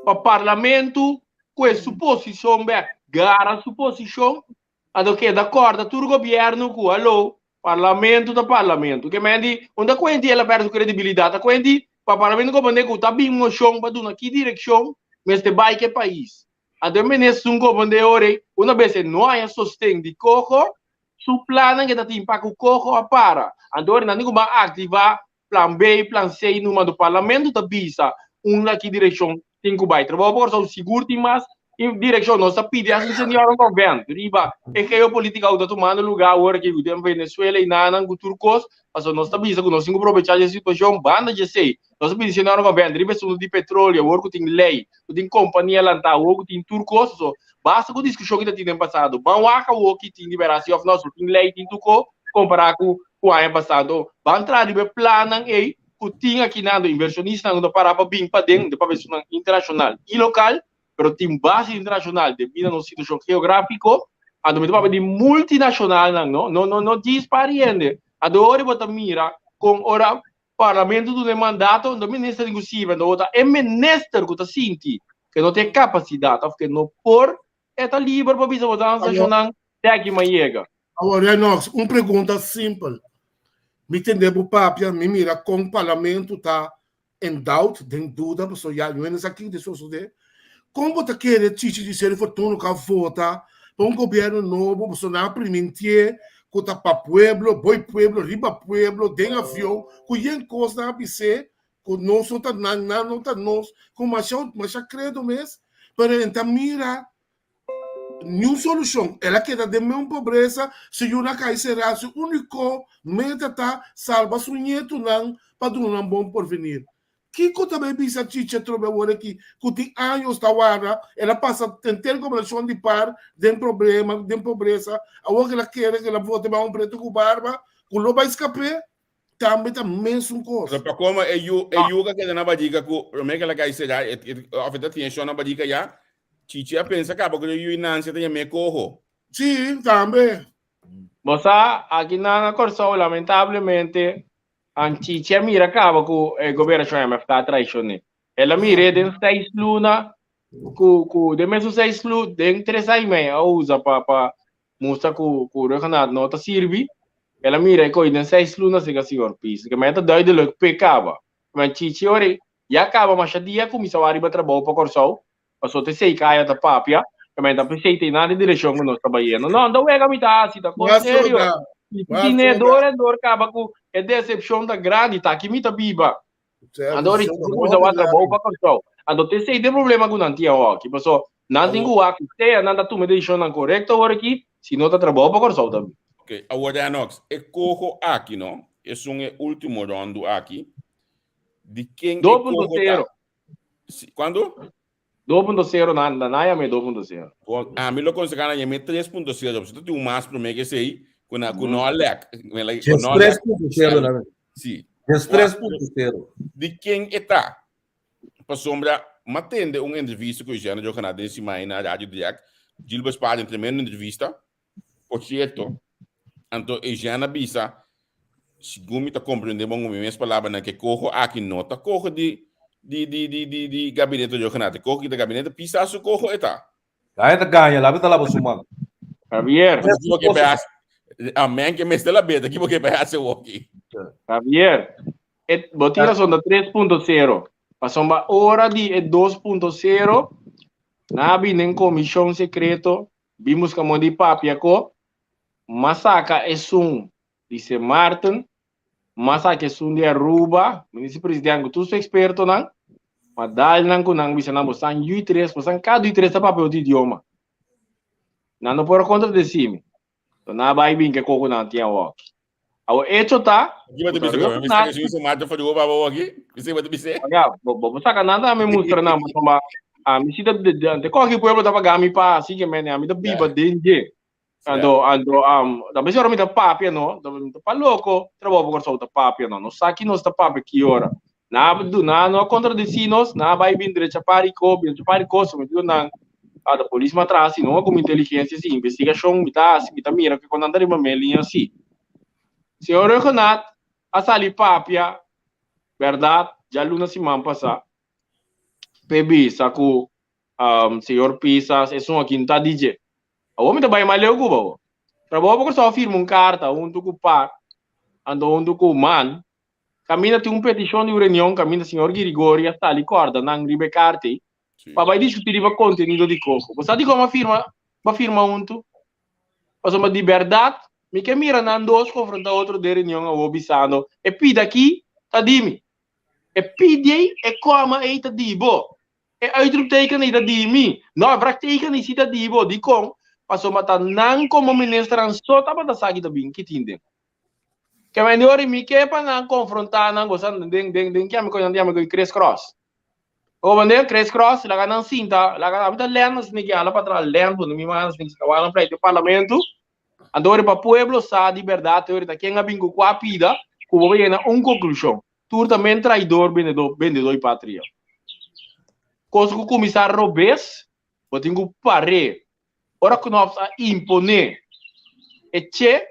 pa parlamento kue su posishon bek, gara su posishon, anto keda kòrda tur gobièrnu ku haló, parlamento ta parlamento. Ke men di, un ta kuenti el a pèrdè su kredibilidat, ta kuenti pa parlamento komprendé ku ta bin moshon pa duna ki direkshon mester bai ku e pais. Anto e minister un komprendé ora ei, una bes e no haña sosten di Coho, su plannan ke ta tin pa ku Coho a para. Anto ora nan tin ku ban aktivá Plan B, plan C numa do parlamento ta bisa unda ki direccion tin cu bay. Trabou pa Corsou sigur tin mas direccion. Nos ta pidi as incendiaron convent riba e geopolitica cu ta tumando lugar awor aki cu den Venezuela y nanan cu tur cos. Pasobra nos ta bisa cu nos tin cu probecha dje situacion. Banda dje esey nos ta pidi incendiaron convent riba esunto di petroleo awor cu tin ley, cu tin compania lanta awor cu tin tur cos. So basta cu discusion cu ta tin den pasado. Ban wak awor ki tin di berdad si of no. Si tin ley tin tur cos compara cu ku aña pasado. Ban traha riba e plannan ei ku tin akinan, invershonistanan ku ta para pa bin paden, ta papia esunnan internashonal i lokal, pero tin base internashonal debí na nos situashon geográfiko. Anto mi ta papia di multinashonalnan, no, no, no, no djis pariente. Anto ora bo ta mira kon ora parlamento duna e mandato, anto minister tin ku sirbi, anto bo ta e minister ku ta sinti ke no tin e kapasidat òf ke no por, e ta liber pa bisa bo ta sashonnan te aki mi a yega. Awor Renox, un pregunta simpel. Mi tende bo papia, mi mira kon parlamento ta in doubt, den duda, pasobra ya no hende sa kiko ta sosode. Kon bo ta kere Chichi di Seri Fortuno ku a vota pa un gobierno nobo, pasobra nan a primintié ku ta pa pueblo, boi pueblo, riba pueblo, den avion, ku yen kos nan a bis'é ku nos no ta nan, nan no ta nos, ku masha masha kredo mes, pero en ta mira Niun solushon. El a keda den meun pobresa, su yunan a kai será. Su úniko meta ta salba su ñetunan pa duna nan bon porvenir. Kiko ta bai bisa Chichi atrobe awor aki ku tin años ta warda? El a pasa henter gobernashon di par den problema, den pobresa. Awor ku el a kere ku el a vota bai un pretu ku barba ku lo bai skap'é, tambe ta mesun kos. Pero pa como e yu e yu ka keda na badica ku prome ke la kai será of e ta tin e shon na badica ya Chichi a pensa kaba ku e yu i Nancy ta yam'é koho. Sí, tambe. Bo sa, aki nan na Kòrsou lamentablemente an Chichi a mira kaba ku e gobernashon MFK a traishon'é. El a mir'é den seis luna ku ku den mesun seis lu den tres aña i mei a usa pa pa mustra ku ku Rhuggenaath no ta sirbi. El a mira e ko'i den seis luna sega señor Pies. Ke mei ta duidelijk p'e kaba. Men Chichi ora ya kaba masha dia kuminsá wak riba trabou pa Kòrsou, pasobra ta esei kaya ta papia, ke men ta p'esei ta nan di direkshon ku nos ta bayendo. No, no ta wega mi ta hasi, ta kos serio. Mi tine dor en dor kaba ku e desepshon ta grandi, ta aki mi ta biba. Anto ora Chichi kuminsá wak trabou pa Kòrsou. Anto ta esei ta e problema ku nan tin awoki, pasobra nan tin ku wak sea nan ta tuma e desishonnan korekto awor aki, si no ta trabou pa Kòrsou ta bin. Ok, awor Renox, e koho aki no, esun e ultimo rondu aki, di ken e koho ta? 2.0. Si, kuantu? 2.0, nan nan a yam'é 2.0. Bon, ami lo konsehá nan yam'é 3.0, pasobra ta tin un mas promé ku esei, ku na ku no a lèk. Ku no a lèk. 3.0 nan. Si. 3.0. Di ken e ta? Pasobra m'a tende un entrevista ku Eugène Rhuggenaath den siman na Radio Direct, Gilbert Spaar den tremendo entrevista. Por cierto, anto Eugène a bisa, segun mi ta comprende bon cu mi mes palabranan, cu e coho aki no ta coho di di di di di di gabinete Rhuggenaath, e coho ki ta gabinete Pisas su coho e ta. Gaña ta gaña, labi ta laba su man. Javier. Ki bo ke bay haci? Amen ke mester la beta, ki bo ke bay haci awoki? Javier, e, bo tin razon, ta 3.0. Pasobra ora di e 2.0, nan a bini den comision secreto. Bin buska moda di papia ko, m'a saka esun di Sint Maarten, m'a saka esun di Aruba, Minister President ku tur su ekspertonan, m'a dal nan ku nan bisa nan bosan yu tres, bosan kada yu tres ta papia otro idioma. Nan no por a kontradesí mi. So nan a bai bin ke koko nan tin awor. Awor echo ta, Ki bo ta bisa ku mi saka su Sint Maarten for di bo awor aki? Bisa bo ta bisa? Ya, bo bo saka nan tambe mustra nan pasobra ami si ta de koki pueblo ta paga mi pa asi ke mene ami ta biba den dje. Anto anto ta bes ora mi ta papia no, mi ta pa loko trabou pa Kòrsou ta papia no. Nos sa ki nos ta papia ki ora. Nan a duna no a kontradesí nos, nan a bai bin drecha par i ko, bin drecha par i kos, mi digo nan, a ta polis mi a traha si no ku mi inteligensia si investigashon mi ta hasi, mi ta mira kiko nan ta riba mi liña si. Señor Rhuggenaath a sali papia bèrdat djaluna siman pasá p'e bisa ku señor Pisas esun aki no ta di dje. Awor mi ta bai mas leu ku bo awor. Trabou pa Kòrsou a firma un karta huntu ku par anto huntu ku man Kaminda tin un petishon di un reunion kaminda señor Girigori a sali kòrda nan riba e karta ei pa bai diskutí riba kontenido di Coho. Bo sa dikon a firma bo a firma huntu? Pasobra di bèrdat mi ke mira nan dos konfrontá otro den reunion awor bisando e pida aki ta di mi, e pidi ei, e kòma ei ta di bo, e uitroepteken ei ta di mi, no e vraagteken ei si ta di bo. Dikon? Pasobra ta nan komo ministernan so tabata sa ki ta bin ki tin den. Ke men di ori mi ke pa nan konfrontá nan gosa den den den kiami koñan diami koy Chris Cross. O mande Chris Cross laga nan sinta laga ami ta lèn nan sinti hala pa tra lèn pone mi man sinti kawa nan frente parlamento. Anto ori pa pueblo sa di bèrdat ori ta ken a bin ku kua pida ku bo yega na un konklushon. Tur ta men traidor bendedó bendedó di patria. Kos ku kuminsá robes bo tin ku par'é. Ora Knops a imponé e che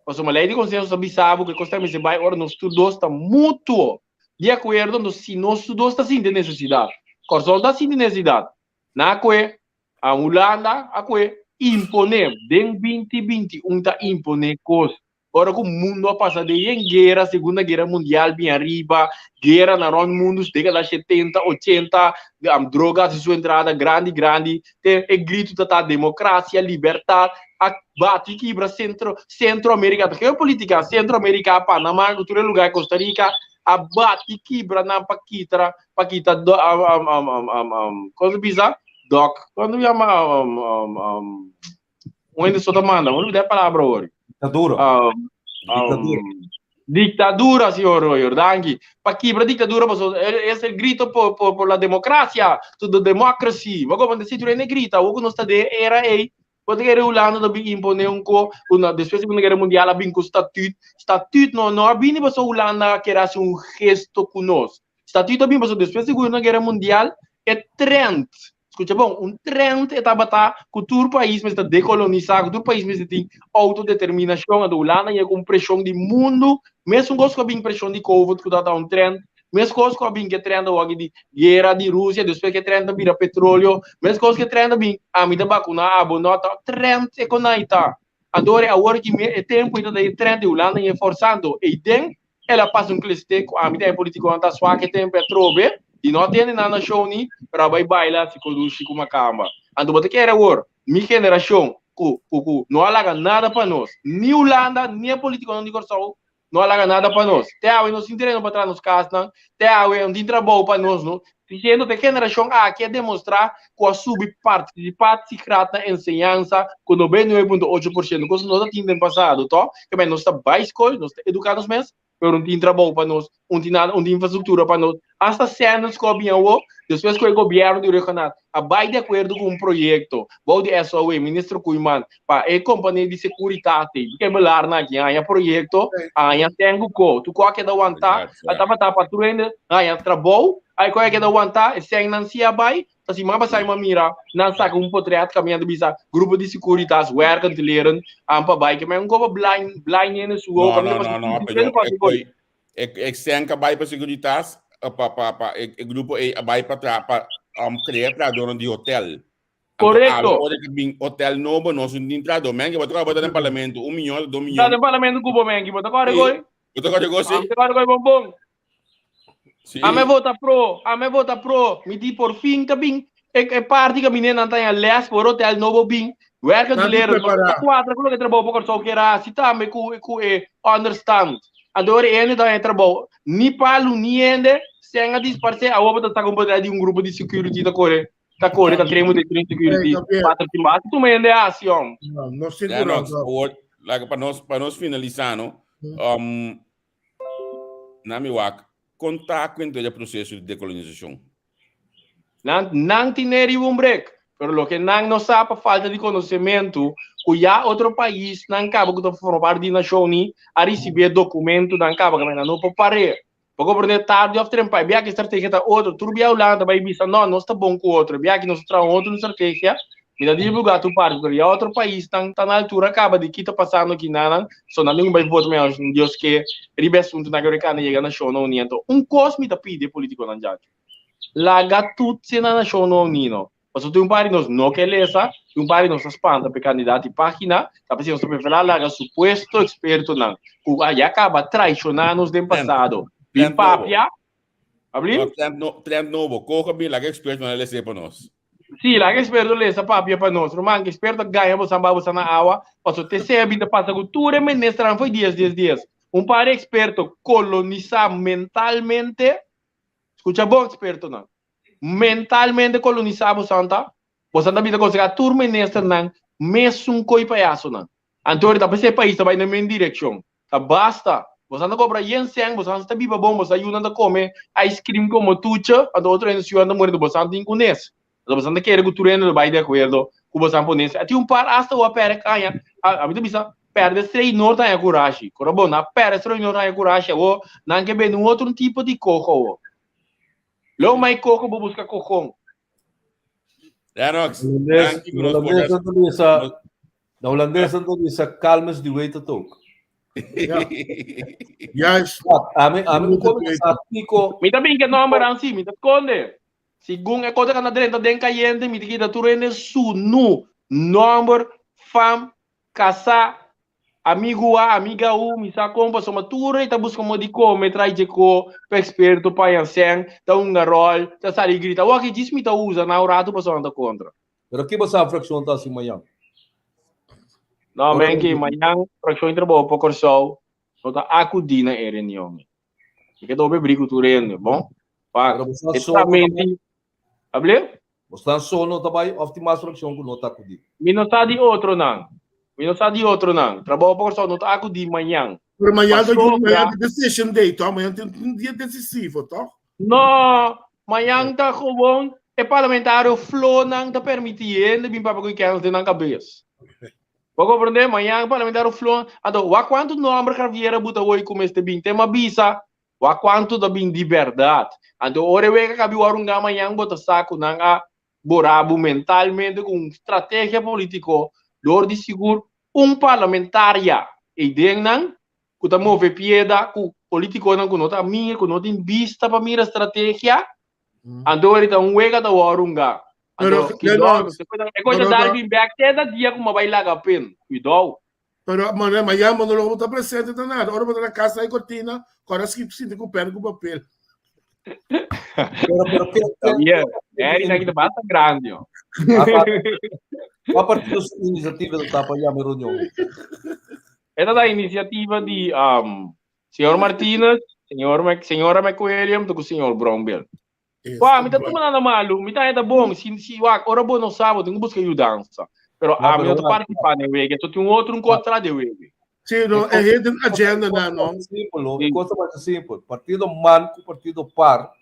Pasobra lei di konsenso ta bisa bo ku e kos ta mester bai ora nos tur dos ta mutuo di akuerdo, anto si nos tur dos ta sinti e nesesidat. Kòrsou ta sinti nesesidat. Nan a kue, Hulanda a kue imponé den binti 21 ta imponé kos. Ora ku mundu a pasa den yen guera, segunda guera mundial bin ariba, guera na rònt mundu, dekada shetenta, ochenta, droga hasi su entrada grandi grandi, te e gritu ta ta demokrasia, libertat, a bati kibra Centro Centro America, ta geopolitica, Centro America, Panama, ku tur e lugar, Costa Rica, a bati kibra nan pa kitra, pa kita do, um, um, um, um, um, um, kon se bisa? Dok, kon se yama, um, um, um, un hende so ta manda, mi olbida e palabra awor. Dictadura. Um, um, dictadura, señor Royer, danki. Pa kibra dictadura, paso es el grito por, por, por la democracia, to the democracy. Bo komo si tur hende grita, awor ku nos ta den era ei, bo ta kere Hulanda ta bin impone un ko, ku na despues di Segunda Guera Mundial a bin ku statuut. Statuut no, no a bini paso Hulanda a kere hasi un gesto ku nos. Statuut a bin paso despues di Segunda Guera Mundial e trend Skucha bon, un trend e tabata ku tur pais mester ta dekolonisá, ku tur pais mester tin outodeterminashon. Anto Hulanda yega ku un preshon di mundu, mesun kos ku a bin preshon di covid ku tabata un trend, meskos ku a bin ku e trend awor aki di guera di Rusia, despues ku e trend a bira petroleo, meskos ku e trend a bin ami ta bakuná, abo no, ta trend e konai ta. Anto awor aki e tempu ei ta e trend di Hulanda yega forsando eiden El a pasa un kleste ku ami ta e politikonan ta swak e tempu atrobe di no atende nan na show ni, pero a bai baila si kodushi ku makamba. Anto bo ta kere awor mi generashon ku ku ku no a laga nada pa nos, ni Hulanda ni e politikonan di Kòrsou no a laga nada pa nos. Te awe nos tin tereno pa traha nos kasnan, te awe no tin trabou pa nos no. Diciendo ku e generashon aki a demostrá ku a subi partisipatiegraad na enseñansa ku 99.8%, kos ku nos a tin den pasado, tò? Kemey nos ta bai skol, nos ta eduká nos mes, pero no tin trabou pa nos, un tin nada, un tin infrastruktura pa nos. Asta Sanders ku a bin awor, despues ku e gobièrnu di Rhuggenaath a bai di akuerdo ku un proyekto bou di SOE, Minister Koeiman, pa e kompania di sekuritas ei, di kebelarnan aki haña proyekto, haña ten ku ko, tur ku a keda wantá, a tabata pa tur hende haña trabou, ai ku a keda wantá, e sènnan si a bai, ta siman pasá mi a mira nan saka un potret kaminda ta bisa grupo di sekuritas werkend leren an pa bai, ke men un koba blind blind hende su No, no, no, no, pero e koi, e, e sèn ka bai pa sekuritas, pa, pa, pa, e, e grupo ei a bai pa tra, pa um, krea trahadornan di hotel. Correcto. Ora que bin hotel nobo, nos un tin trado. Mengi, bo ta den parlamento, un miljoen, do miljoen. Ta den parlamento cubo, Mengi, bo ta corre goi. Bo ta corre goi, si. Ta corre goi, bonbon. Si. Ame vota pro, ame vota pro. Mi di por fin ta bin, e, e parti que mine nan ta les por hotel nobo bin. Werkelijk Nan leren, nos ta kuadra ku loke trabou pa Kòrsou kier hasi tambe ku ku e onderstand. Anto ora e hende ta haña trabou, ni palu ni hende, sèn a disparsé, awor bo ta saka un poder di un grupo di security ta kore, ta kore, ta train bo den train security, kuater timba. Hasi tuma hende hasi, hòm. Ja, no, awor, laga pa nos, pa nos finalisá, no, um, na mi wak, kon ta kuenta e proseso di dekolonisashon? Nan, nan tin e riba un brek, pero loke nan no sa pa falta di konosementu, ku ya otro paisnan kaba ku ta forma parti di nashon ni a risibí e dokumentunan kaba, kaba nan no por par'é. Bo komprendé? Tardi òf trempa, e biaha ki strategia ta otro. Tur bia Hulanda ta bai bisa, no, nos ta bon ku otro. E biaha ki nos ta traha un otro strategia, mi ta divulgá tur parti, pero ya otro paisnan ta na altura kaba di ki ta pasando aki nanan, so nan tin ku bai vota mehor, Dios ke, riba e asuntunan ku a yega Nashonnan Uní. Anto, un kos mi ta pidi e politikonan djachi. Laga tutse na Nashonnan Uní no. Pasobra tin un par di nos no ke lesa, tin un par di nos ta spanta pa e kandidat di página, ta p'esei nos ta preferá laga supuesto ekspertonan ku a ya kaba traishoná nos den pasado bin papia. Abli? No, trend no, trend nobo. Koga bin laga ekspertonan lesa pa nos. Sí, laga eksperto lesa papia pa nos. Ruman, eksperto a gaña bosan ba bosan na awa, pasobra te sea bin ta pasa ku tur e ministernan fo'i dies dies dies. Un par di eksperto kolonisá mentalmente Skucha bon ekspertonan. Mentalmente kolonisá bosan ta, bosan ta bisa konsehá tur ministernan mesun koi payasonan. Anto ora ta p'esei e pais ta bai na men direkshon. Ta basta. Bosan ta kobra yen sèn, bosan ta biba bon, bosan yunan ta kome ice cream komo tucha, anto otro hende su yunan ta muri, anto bosan tin kunes. Anto bosan ta kere ku tur hende lo bai di akuerdo ku bosan pone. A tin un par asta ku a pèrdè kaña, ami ta bisa pèrdè strei nor ta haña kurashi. Kora bo, nan a pèrdè strei nor ta haña kurashi, awor nan ke bende un otro tipo di koho awor. Lo mai koho bo buska kohon. Lennox, danki ku nos por a. Na holandes nan ta bisa kalmes di weet het ook. Juist. Ami, ami un sa kiko. Mi ta bin ke nombernan si, mi ta skonde. Segun e kos a drenta den kayente mi ta kita tur hende sunu, nòmber, fam, kasá, amigu a, amiga u, mi sa kon pasobra tur e ta buska moda di kome, trai djeko pa eksperto paña sèn, ta hunga ròl, ta sali grita. Awor aki djis mi ta usa nan un ratu pasobra nan ta kontra. Pero ki bo sa frakshon ta hasi mañan? No, men ki mañan frakshon di trabou pa Kòrsou no ta akudí na e reunion ei. Mi ke dobe bri ku tur hende, bon? Pa Pero boso e so no ta tramenti, able? Bosnan so no ta bai of tin mas frakshon ku no ta akudí? Mi no sa di otronan. Mi no sa di otronan. Trabou pa Kòrsou no ta akudí mañan. Pero mañan ta Pasobra. mañan ta decision day, toch? Mañan tin un dia decisivo, toch? No, mañan ta gewoon e parlamentario flonan ta permití hende bin papia ku e kèns den nan kabes. Bo comprende? Mañan parlamentario Flon, anto wak cuanto nomber Javier a buta hoy cu mester bin tema bisa, wak cuanto ta bin di berdad. Anto ora e wega cabi warunga mañan bo ta sa cu nan a bora bo mentalmente cu un strategia politico door di sigur un parlamentaria eyden nan cu ta move pieda cu politiconan cu no ta mira, cu no tin bista pa mira strategia, Anto ora ta un wega ta warunga. Pero, Anto, cuidou, e cosa dar bin back te da dia ku bai laga pen. Cuidou. Pero mano, mañana no lo ta presente ta nada. Ora bo ta na casa y cortina, ora skip sinti ku pen ku papel. Pero, pero, que, Está bien. Eri na kita basta grande. oh. Qual partido su iniciativa ta pa yama reunion? Esta ta iniciativa di um, Señor Martinez, señor Mc, señora McWilliam, tu ku señor Brownbill. Wak, mi ta tuma nada malu, mi ta heta bon, si, si, wak, ora bo no sa, bo tin ku buska yudansa. Pero No, ami pero no ta wak, partisipá den wega, so tin un otro un kontra de wega. Sí, no, e hidden agenda na, no. Simpel, no? E kos ta basta simpel. Partido man ku partido par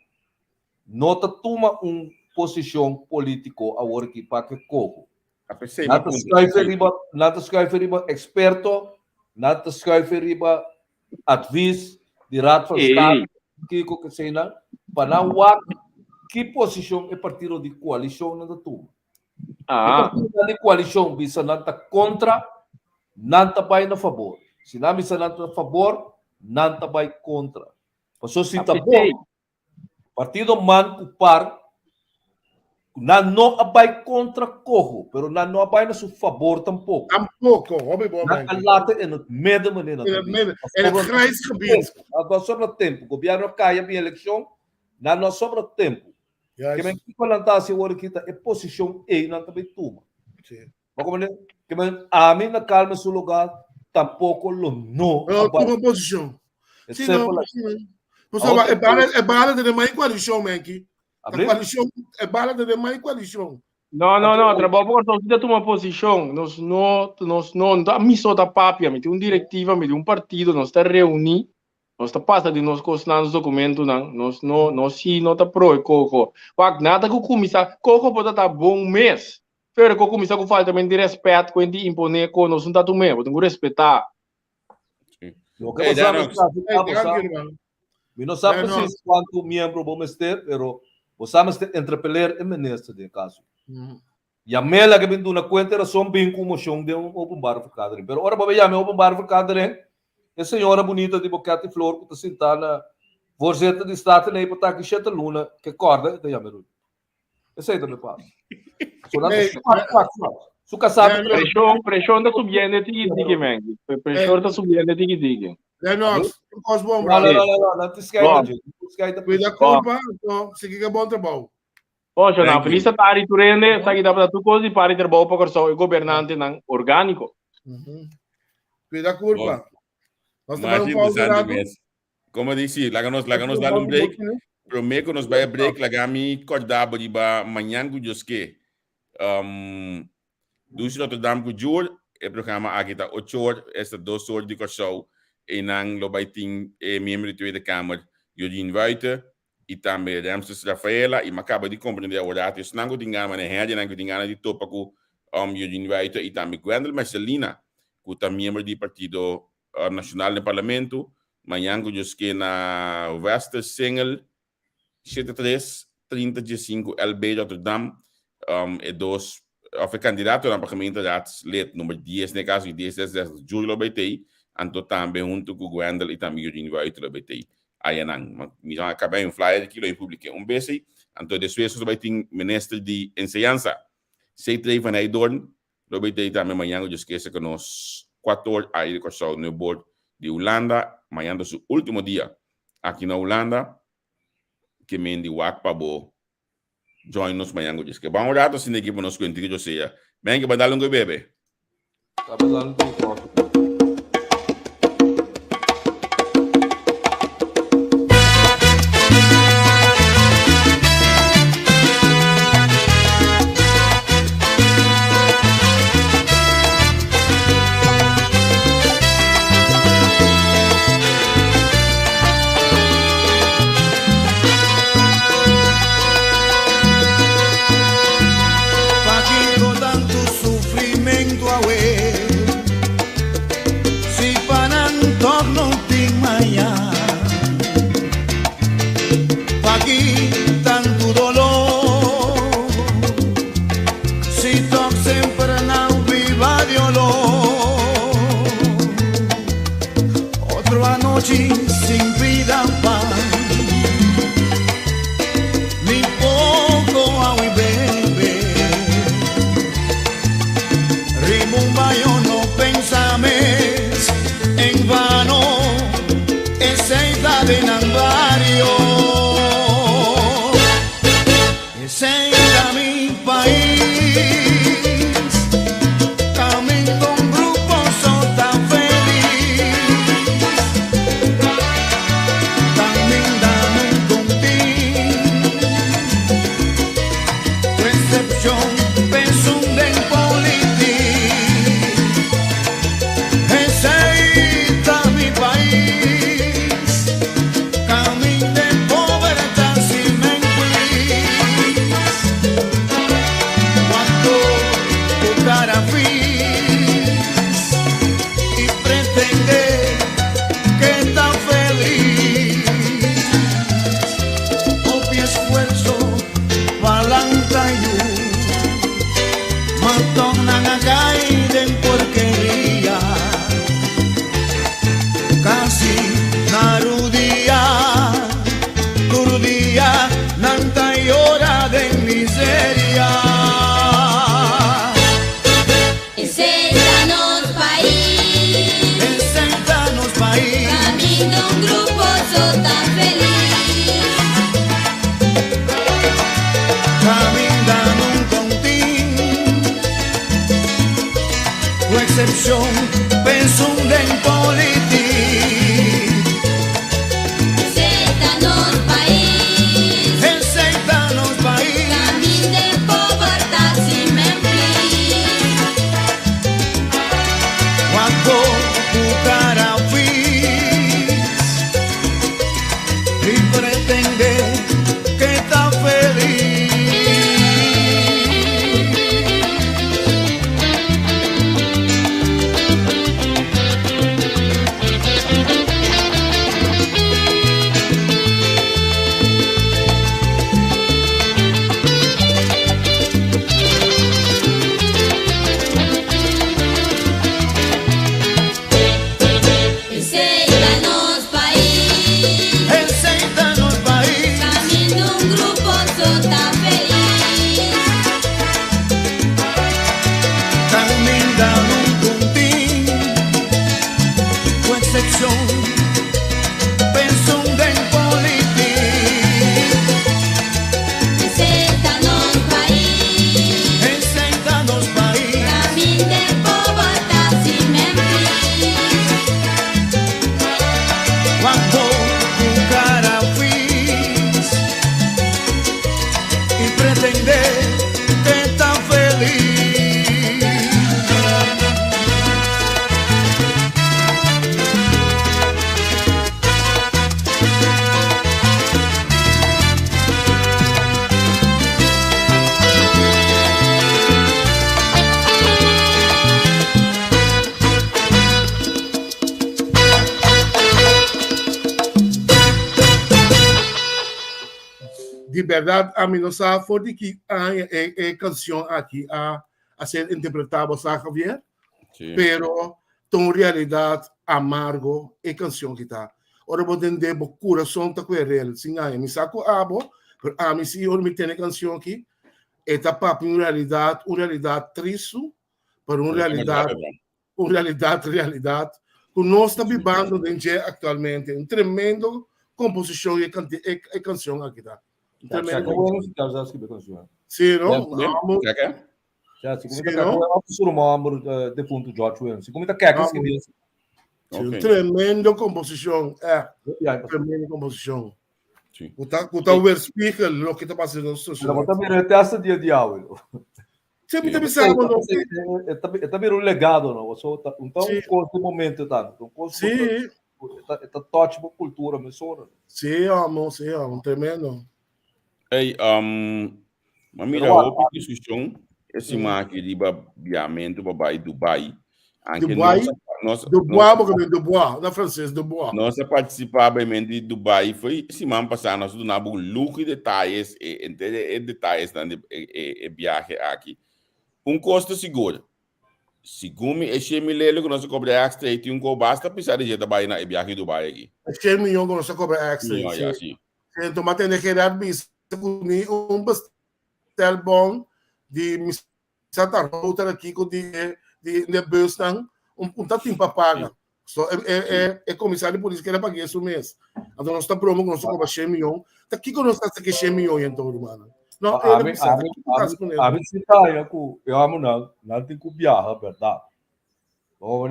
no ta tuma un posishon polítiko awor aki pa ke koho. A pesei mi Nan ta puntra, schuif sí. riba, nan ta schuif riba eksperto, nan ta schuif riba advies di Raad van State, kiko kesenan, pa nan wak ki posishon e partido di koalishon nan ta tuma. E partidonan di koalishon bisa nan ta kontra, nan ta bai na fabor. Si nan bisa nan ta fabor, nan ta bai kontra. Pasobra si ta bon, Partido man ku par, nan no a bai kontra Coho, pero nan no a bai na su fabor tampoko. Tampoko, hopi bon Nan a lata en het midden, meneer In het midden, in het grijs gebied. Nan no a sobra tempu. Gobièrnu a kai a bin elekshon, nan no a sobra tempu. Ke men kiko nan ta hasi awor aki ta e posishon ei nan ta bai tuma. Bo comprende? Ke men ami na Carmen su lugar tampoco lo no No tuma posicion. Es Si no, simpel si no. Pasobra e bala e bala ta den mai coalicion, Menki. Ta coalicion, e bala ta den mai coalicion. No, no, no, Trabou pa Kòrsou si ta tuma posishon. Nos no, nos no, no ta mi so ta papia, mi tin un direktiva, mi tin un partido, nos ta reuní, nos ta pasa di nos kosnan, nos dokumentunan, nos no, nos si no ta pro e koko. Wak, nada ku kuminsá, koko por ta ta bon mes, pero ku kuminsá ku faltament di rèspèt, ku hende imponé ko, nos no ta tum'é, bo tin ku respetá. Loke bo sa mester hasi ta bo sa. Mi no sa precies cuanto miembro bo mester, pero bo sa mester interpeler e minister den e caso. Yam'é laga bin duna cuenta e rason bin cu un mocion den un openbare vergadering. Pero ora bo a yama e openbare vergadering, e señora bunita di boket di flor cu ta sinta na voorzitter di Staten ey pa taki shete luna ke corda e ta yama e Rudy. Esei ta mi pas. So nan ta swak, swak, swak. Su kasá ta trese. Preshon, preshon ta subiendo tiki tiki, man. Preshon ta subiendo tiki tiki. Lennox, un kos bon, No, no, brother. no, no, no, nan tin skei ta dje. Nan tin skei ta Cuida preshon. culpa, anto sigui ke bon trabou. Bon, shonnan, Thank you. felis tardi tur hende. Esaki tabata tur kos di parti Trabou pa Kòrsou, e gobernantenan orgániko. Cuida culpa. Nos ta bai Masha un pausa interesante rato. mes. Como dici, laga nos, laga nos dar un break. Promé ku nos bai break, laga mi kòrda bo riba mañan ku Dios ke. Um, Dushi Rotterdam ku Jur, e programa aki ta ocho or, esta dos or di Kòrsou. Einan lo bai tin e miembro di Tweede Kamer, Jordien Wuite, i tambe Remses Rafaela. I mi a kaba di komprendé awor rato esnan ku tin gana, manera hendenan ku tin gana di topa ku um, Jordien Wuite i tambe Gwendel Mercelina, ku ta miembro di partido Nacional den Parlamento, mañan cu Dios ke na Westersingel shete tres 30 diescinco LB Rotterdam, e dos of e candidatonan pa gemeenteraadslid number dies den e caso di dies des des Juri lo bay tey, anto tambe hunto cu Gwendel y tambe Eugene Wuite lo bay tey ayanan. Mi a caba un flyer aki lo mi publike un bes ey, anto despues nos lo bay tin Minister di Enseñansa, C. Van Heydoorn, Lo bay tei tambe mañan ku Dios kese ku nos kuator ai di Kòrsou no e bord di Hulanda. Mañan ta su ultimo dia aki na Hulanda. Ke men di wak pa bo join nos mañan ku Dios ke. Ban un rato asina aki pa nos kuenti ku Josea. Ben ke ban dal un koe bebe. Ta ban dal un koe koffie. Pakiko tantu sufrimentu awe? Si pa nan tòg no tin maña. Paki tantu doló? Si tòg semper nan biba di oló. Otro anochi sin pida pan, ni poko awi bebe. Riba un bayo no pensa mes en vano, esei ta den nan bario. Esei ta mi pais, caminda un grupo so ta felis, caminda nunca un tin recepcion pensun den politik. nashon Penshun den politik Esei ta nos pais. Esei ta nos pais. Kaminda e pober ta sin menti. Wak bo ku kara fis i pretendé ke ta felis. Di berdad ami no sa for di ki aña e e cancion aki a a ser interpreta bo sa Javier? Sí. Pero ta un realidad amargo e cancion ki ta. Ora bo tende bo curason ta cuerel sin aña. Mi sa cu abo, pero ami si ora mi tende e cancion aki e ta papia un realidad, un realidad tristu, pero un realidad un realidad realidad cu nos ta bibando den dje actualmente. Un tremendo composicion e e e cancion aki ta. Un tremendo. Sí, no? Ja, si kumita keke, no? Su ruman defunto George Williams. Si kumita keke escribí. Sí, un tremendo composición, eh. Tremendo composición. Sí. Kuta kuta weerspiegel loke ta pasa den nos sociedad. Pero bota mira te hasta dia di awe. Sí, mi ta bisa bo no. E ta bira un legado, no? So, ta, un ta un cos di momento tanto. Un cos Sí. E ta touch bo cultura mesora. Sí, amo, sí, amo, tremendo. Ey, um, ma mira hopi discusion e siman aki riba biamentu pa bai Dubai. Anke Dubai? nos, nos, Dubois, nos, porque men Dubois, na francês, Dubois. nos a participá bij men di Dubai foi siman pasá nos a duna bo lujo di detalles e enter e detallesnan di e, e, e biahe aki. Un kos ta sigur, Segun mi e shen mil lele ku nos a kobra extra ei tin un kou basta pisá di dje ta bai na e biahe Dubai aki. E shen miyon ku nos a kobra extra ei, Miyon, ya, si. si. Enton m'a tende Gerard bisa ku ni un bestelbon di mi sa ta router aki ku di e di e busnan un un ta tin pa paga. So e e e e komisario di polis kere pag'é su mes. Anto nos ta broma ku nos ta kobra shen miyon. Ta kiko nos ta hasi ku e shen miyon enton rumannan? No, Ma el a ami, bisa, ta ami, kiko ta ami, hasi ku ne? ami si taya ku e homennan, nan tin ku biaha bèrdat. Bo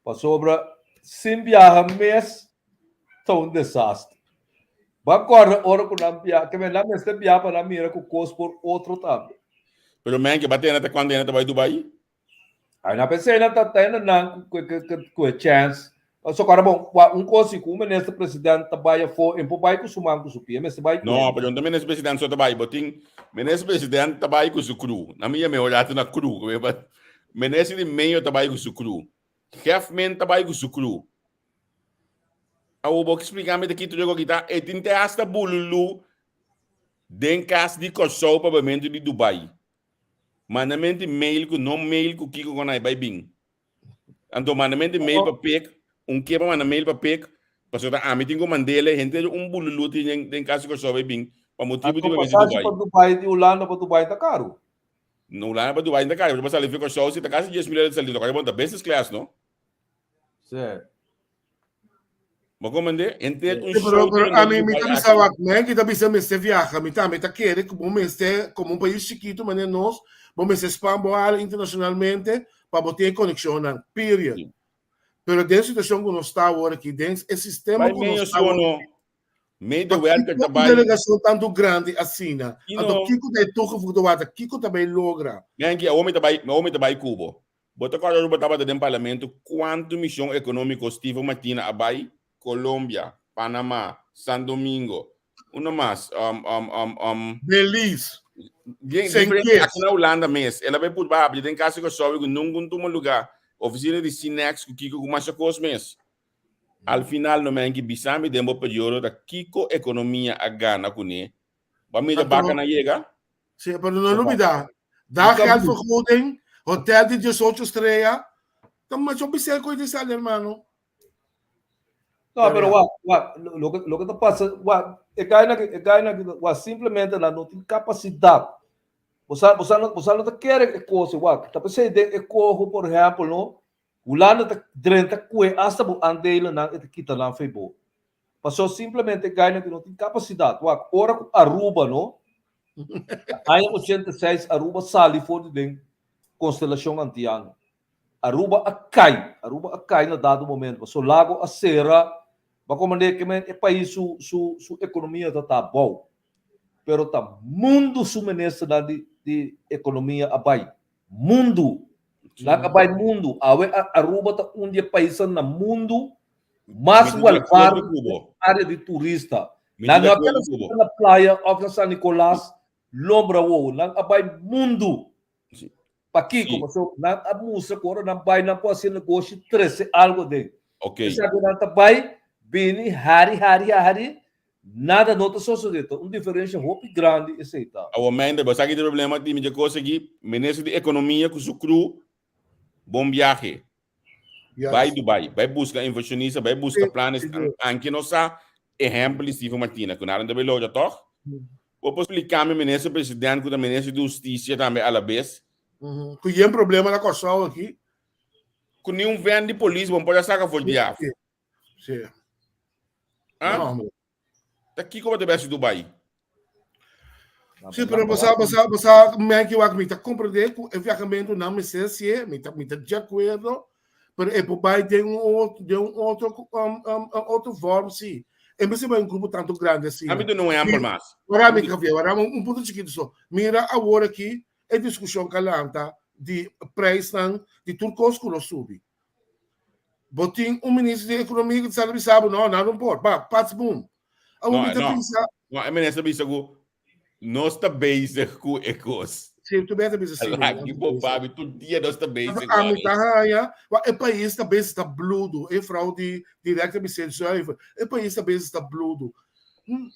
Pasobra sin biaha mes ta un desastre. Bo a kòrda ora ku nan biaha, ke men nan mester biaha pa nan mira ku kos por otro tambe. Pero men ke ba tene ta kuando hende ta bai Dubai? Ai na pensei nan ta tene nan ku ku e chance. Pasobra kòrda bon, wak un kos si ku un minister president ta bai afó, e por bai ku su man ku su pia, e mester bai ku No, hende. pero no ta minister president so ta bai, bo tin minister president ta bai ku su crew. Nan mi yama e ora na crew. Minister di medio ta bai ku su crew. Hefman ta bai ku su crew. Awor bo explica mi ta ki tur ki ta e tin te hasta bululu den kas di Kòrsou pa bamento di Dubai. Mandamento mail ku no mail ku kiko kon ai bai bin. Anto mandamento mail pa pek, un ke pa manda mail pa pek, pasobra ta ami tin ku mandele henter un bululu tin den den kas di Kòrsou bai bin pa motibu Anto di bamento di pasashi Dubai. pa Dubai di Hulanda pa Dubai ta karu. No Hulanda pa Dubai no ta karu, pero pa sali fi Kòrsou si ta kasi 10 mil euro ta sali, tokada bon ta business class no. Sí. Bo komende? Henter un Sí, pero, show pero tin a den mi, mi Dubai ta bisa aki. wak, men ki ta bisa mester viaja, mi tambe ta kere ku bo mester, komo un pais chikitu manera nos, bo mester span bo ala internacionalmente pa bo tin e konekshonnan, period. Sí. Pero den situashon ku nos ta awor aki, den e sistema Bai ku nos medio ta awor sí o no? aki, Medewerker Pakiko ta un bai. delegacion tanto grandi asina? I Anto no. kiko ta e toegevoegde waarde? Kiko ta bay logra? Menki, awor mi ta bai, awor mi ta bai ku bo. Bo ta kòrda Aruba tabata den parlamento kuantu mishon ekonómiko Steven Martina a bai? Colombia, Panama, San Domingo, uno mas, um, um, um, um. Belize, Bien, Saint diferente, Kitts. aki na Hulanda mes. El a bai purba habri den kas di Kòrsou ku nungun tuma lugá. Ofisina di Cinex ku kiko ku masha kos mes. Al final no men ki bisa mi den bo periodo ta kiko ekonomia a gana kuné. Bo a mira Anto, baka na yega? sí, pero no lubida, daggeldvergoeding, hotel di 18 strea, ta masha bisel koe di sali hermano. No, pero wak, wak, loke, loke ta pasa, wak, e kaina ki, e kaina ki, wak, simplemente nan no tin kapasidat. Bo sa, bo sa no, bo sa no ta kere e kos, wak, ta p'esei den e koho, por ehèmpel, no, Hulanda ta drenta kue asta bo aandelennan e ta kita nan fei bo. Paso simplemente e gainan ku no tin kapasidat. Wak, ora ku Aruba no, na aña 86 Aruba sali for di den Konstelashon Antiano. Aruba a kai, Aruba a kai na dado momento, paso Lago a sera, bo a komprende ke men e pais su su su ekonomia ta ta abou. Pero ta mundu su ministernan di di ekonomia a bai. Mundu! Nan a bai mundu. Awe Aruba ta un di e paisnan na mundu mas welvarend den area di turista. Nan no a keda sinta na playa of na San Nicolas lombra wowo. Nan a bai mundu. Pakiko? Pasobra nan a mustra ku ora nan bai nan por hasi negoshi trese algu aden. Esaki nan ta bai bini hari hari hari Nada no ta sosodé, ta un diferensha hopi grandi esei ta. Awor Mender, bo sa ki ta e problema di mi dje kos aki? Minister di Ekonomia ku su crew, bon biahe. Bai Dubai, bai buska inversionista, bai buska planes. Anke nos sa ehempel di Steven Martina, ku nada no ta bai logra tòg? Bo por splika mi Minister President ku ta Minister di Hustisia tambe alabes? Ku yen problema na Kòrsou aki. Ku ni un vèn di polis bo no por a saka for di af. Sí. Ah? No, hombre. Ta kiko bo ta besi Dubai? Sí, pero bosa, bosa, bosa, merki wak mi ta comprende ku e viajamento nan mester hasié, mi ta, mi ta de acuerdo, pero e por bai den un otro, den un otro, um, um, um otro vorm, sí. E mester bai un grupo tanto grande asina. A mi duna un ehempel mas. Wara mi, Javier, wara un, un punto chiquito so. Mira awor aki e discusion ka lanta di prijsnan di tur kos ku lo subi. Bo tin un minister di economia ku ta sali bisa bo, no, nan no por. Ba, pats boom. Awor mi ta bisa. No, e minister bisa ku nos ta bezig ku e kos. Sí, tu beta bisa sí. Laki bo babi, tur dia nos ta bezig. Ami ta haya, wa e pais ta bezig ta bludo. E vrouw di director Vicente Zuiver. E pais ta bezig ta bludo.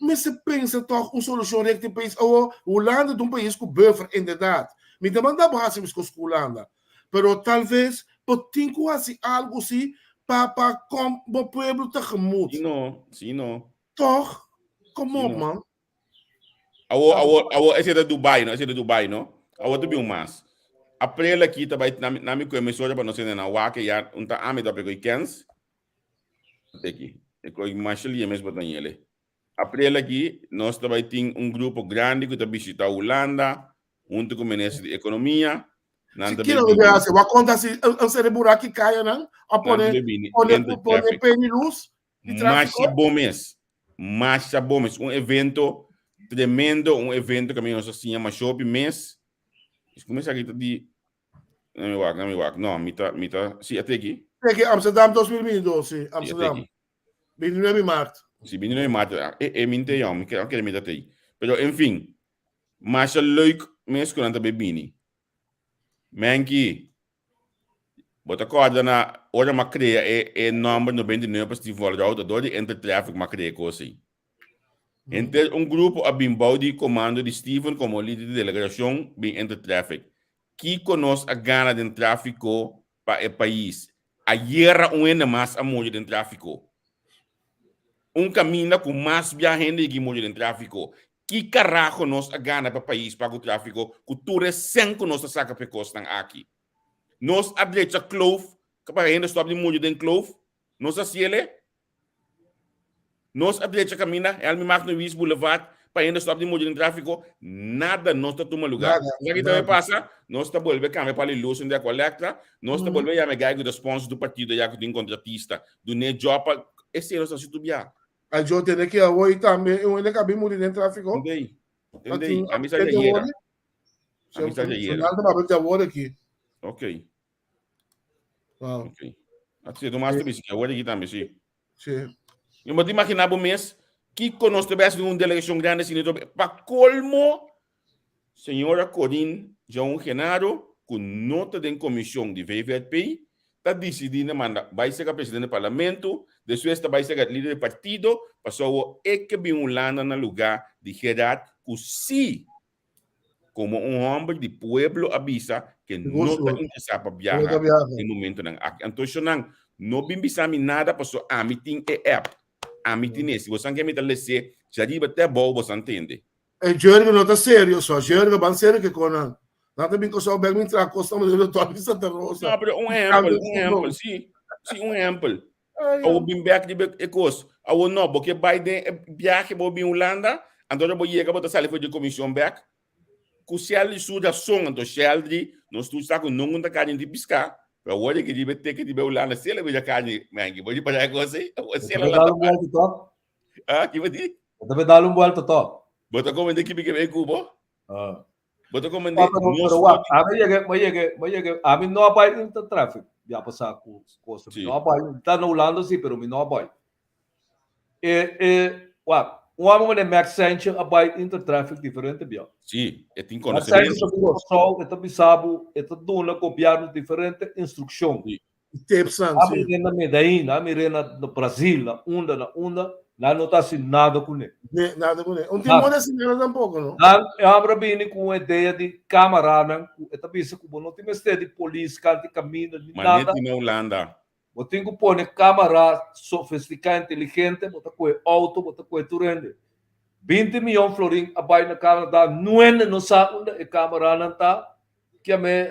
Mester pensa toch un solucion recto e pais. Awor, Hulanda ta un pais ku buffer, inderdaad. Mi ta manda bo hasi meskos ku Hulanda. Pero tal ves bo tin ku hasi algu si pa pa kom bo pueblo tegemoet. Si no, si no. Toch? Kom op man. Awor, awor, awor esei ta Dubai no, esei ta Dubai no. Awor ta bin un mas. Aprel aki ta bai na mi ku emisora pa nos hende nan wak ya un ta ami ta papia ku e kens. Teki, e koi masha lia mes bo ta ñele. Aprel aki nos ta bai tin un grupo grandi ku ta bishita Hulanda huntu ku Minister di Ekonomia. Nan ta bai bini. Kiko hasi? Wa konta si un seri buraki kaya nan a pone pone pone peni luz di trafiko. Masha bon mes. Masha bon mes. Un evento tremendo, un evento kaminda nos a siña masha hopi mes. Kuma esaki ta di Na mi wak, na mi wak. No, mi ta, mi ta, si, a teki. Teki Amsterdam 2022, si, Amsterdam. 29 maart. Si, 29 maart. E, e, mi te jong, mi kere mi ta tei. Pero, en fin, masha leuk mes ku nan ta be bini. Menki, bo ta korda na ora m'a krea e, e number 99 pa Steve Walroud, dor di Intertraffic m'a krea e kos ei. Henter un grupo a bin bou di komando di Steven komo lider di delegashon bin Intertraffic. Kiko nos a gana den trafiko pa e pais? Ayera un hende mas a muri den trafiko. Un kaminda ku mas bia hende yegi muri den trafiko. Ki karaho nos a gana pa pais pa ku trafiko ku tur e sèn ku nos ta saka pa e kosnan aki? Nos a drecha kloof pa hende stòp di muri den kloof? Nos a hasiel e? Nos a drecha kaminda Helmi Magno Wies Boulevard pa hende stòp di muri den tráfiko. Nada no ta tuma lugá. Sa ki ta bai pasa? Nos ta bolbe kambia pa Luz en de Aqualectra. Nos ta bolbe yama e guy ku ta sponsor tur partido ya ku tin kontratista. Dun'é job pa esei nos ta hasi tur bia. A jo tene ki awor i tambe un hende ka bin muri den tráfiko. Entendei? Entendei? Ami sa dje ayera. Ami sa dje ayera. Nan ta papia di awor aki. Ok. Wow. Ok. Así, tu mas te bisi, awor aki tambe, sí. Sí. Yo mo te imagina bo mes, kiko nos te bes un delegacion grande sini to pa colmo, señora Corinne Joan Genaro, ku no ta den comisión di VVRP, ta decidi na manda bai sega presidente di parlamento, despues ta bai sega lider di partido, pasobra e ke bin Hulanda na lugar di Gerard, ku sí Komo un hòmber di pueblo a bisa ke no ta interesá pa biaha den momentonan aki. Anto shonnan, no bin bisa mi nada paso ami tin e app. Ami tin e. Si bosan ke mi ta les'é djariba te abou bosan tende. E Jurgen no ta serio so. Jurgen ban serio ke konan. Nan ta bin Kòrsou bèk bin traha kos na manera Tòpi Santa Rosa. No, pero un ehèmpel, un ehèmpel, si. Si, un ehèmpel. Awor bin bèk riba e kos. Awor no, bo ke bai den e biahe bo bin Hulanda, anto ora bo yega bo ta sali for di e komishon bèk. Ku Sheldry su rason, anto Sheldry, nos tur sa ku nungun ta karni di piská, pero awor e ke riba e teken riba e Hulanda, si el a bira karni, Menke, bo di para e kos ei? Awor si el a Bo ta dal un buelta tòg? Ah, ki bo di? Bo ta dal un buelta tòg? Bo ta komende ki mi ke bai ku bo? Ah. Bo ta komende Ah, pero, nos pero no wak, di ami yega, mi yega, mi yega, ami no a bai Intertraffic ya pasá ku kosa. Mi Sí. no a bai, mi ta na Hulanda sí, pero mi no a bai. E, e, wak, un amigo manera Max Sanchez a bai Intertraffic diferente bia. Sí, e tin Max Sanchez konosementu. ta bin Kòrsou, e ta bisa bo, e ta duna gobièrnu diferente instrukshon. Sí. Tipsnan, A sí. mir'é na Medellín, a mir'é na Brasil, na unda, na unda, nan no ta hasi nada kuné. Nee, nada kuné. Un tin Nada. moda hasi nada tampoko, no? Nan e hòmber a bini ku un idea di kamaranan ku e ta bisa ku bo no tin mester di polis kanti kaminda ni Mané nada. tin na Hulanda. Bo tin ku pone kamara sofistiká inteligente, bo ta kohe outo, bo ta kohe tur hende. 20 miyon florin a bai na Canada, nuende no sa unda e kamaranan ta. Kiame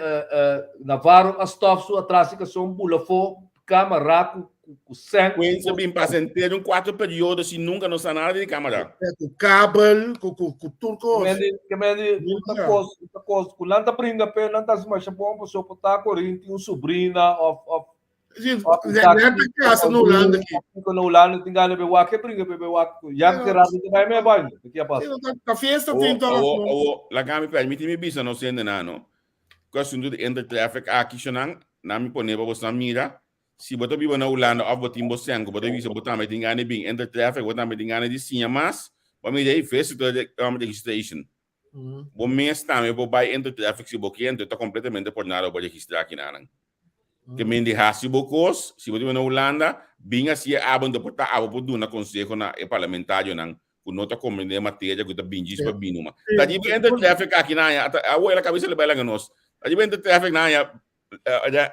Navarro a stòf su atras i kason bula afó kamara ku ku sèn. Quincy bin pasa henter un kuater periodo sin nunka no sa nada di kamara. Ku kabel, ku ku ku tur kos. Ke mende un ta kos, un ta kos ku nan ta bringa p'e, nan ta hasi masha bon pasobra por ta Corinne tin un sobrina òf òf Sí, net ta casa na Hulanda aki. Kiko na Hulanda tin gana be wak, e bringa be be wak. Ya ke rato te bai me bai. Ke a pasa? Ta fiesta tin to. Awo, awo, laga mi permiti mi bisa nos hende nan, no. Ku asuntu di intertraffic aki shonan, nan mi pone pa bosnan mira. Si bo ta biba na Hulanda of bo tin bo sèn ku bo ta bisa bo tambe tin gana di bin intertraffic, bo tambe tin gana di siña mas, bo mira ei visitor registration. Bo mes tambe por bai Intertraffic si bo kier, anto ta completamente por nada bo registra akinanan. Ke men di hasi bo kos, si bo ta biba na Hulanda, bin hasi e abo anto por ta abo por duna konseho na e parlamentarionan ku no ta komprende e materia ku ta bin djis pa bin numa. Ta riba Intertraffic aki nan aya, awo el a kabesa el bai laga nos. Ta riba Intertraffic nan aya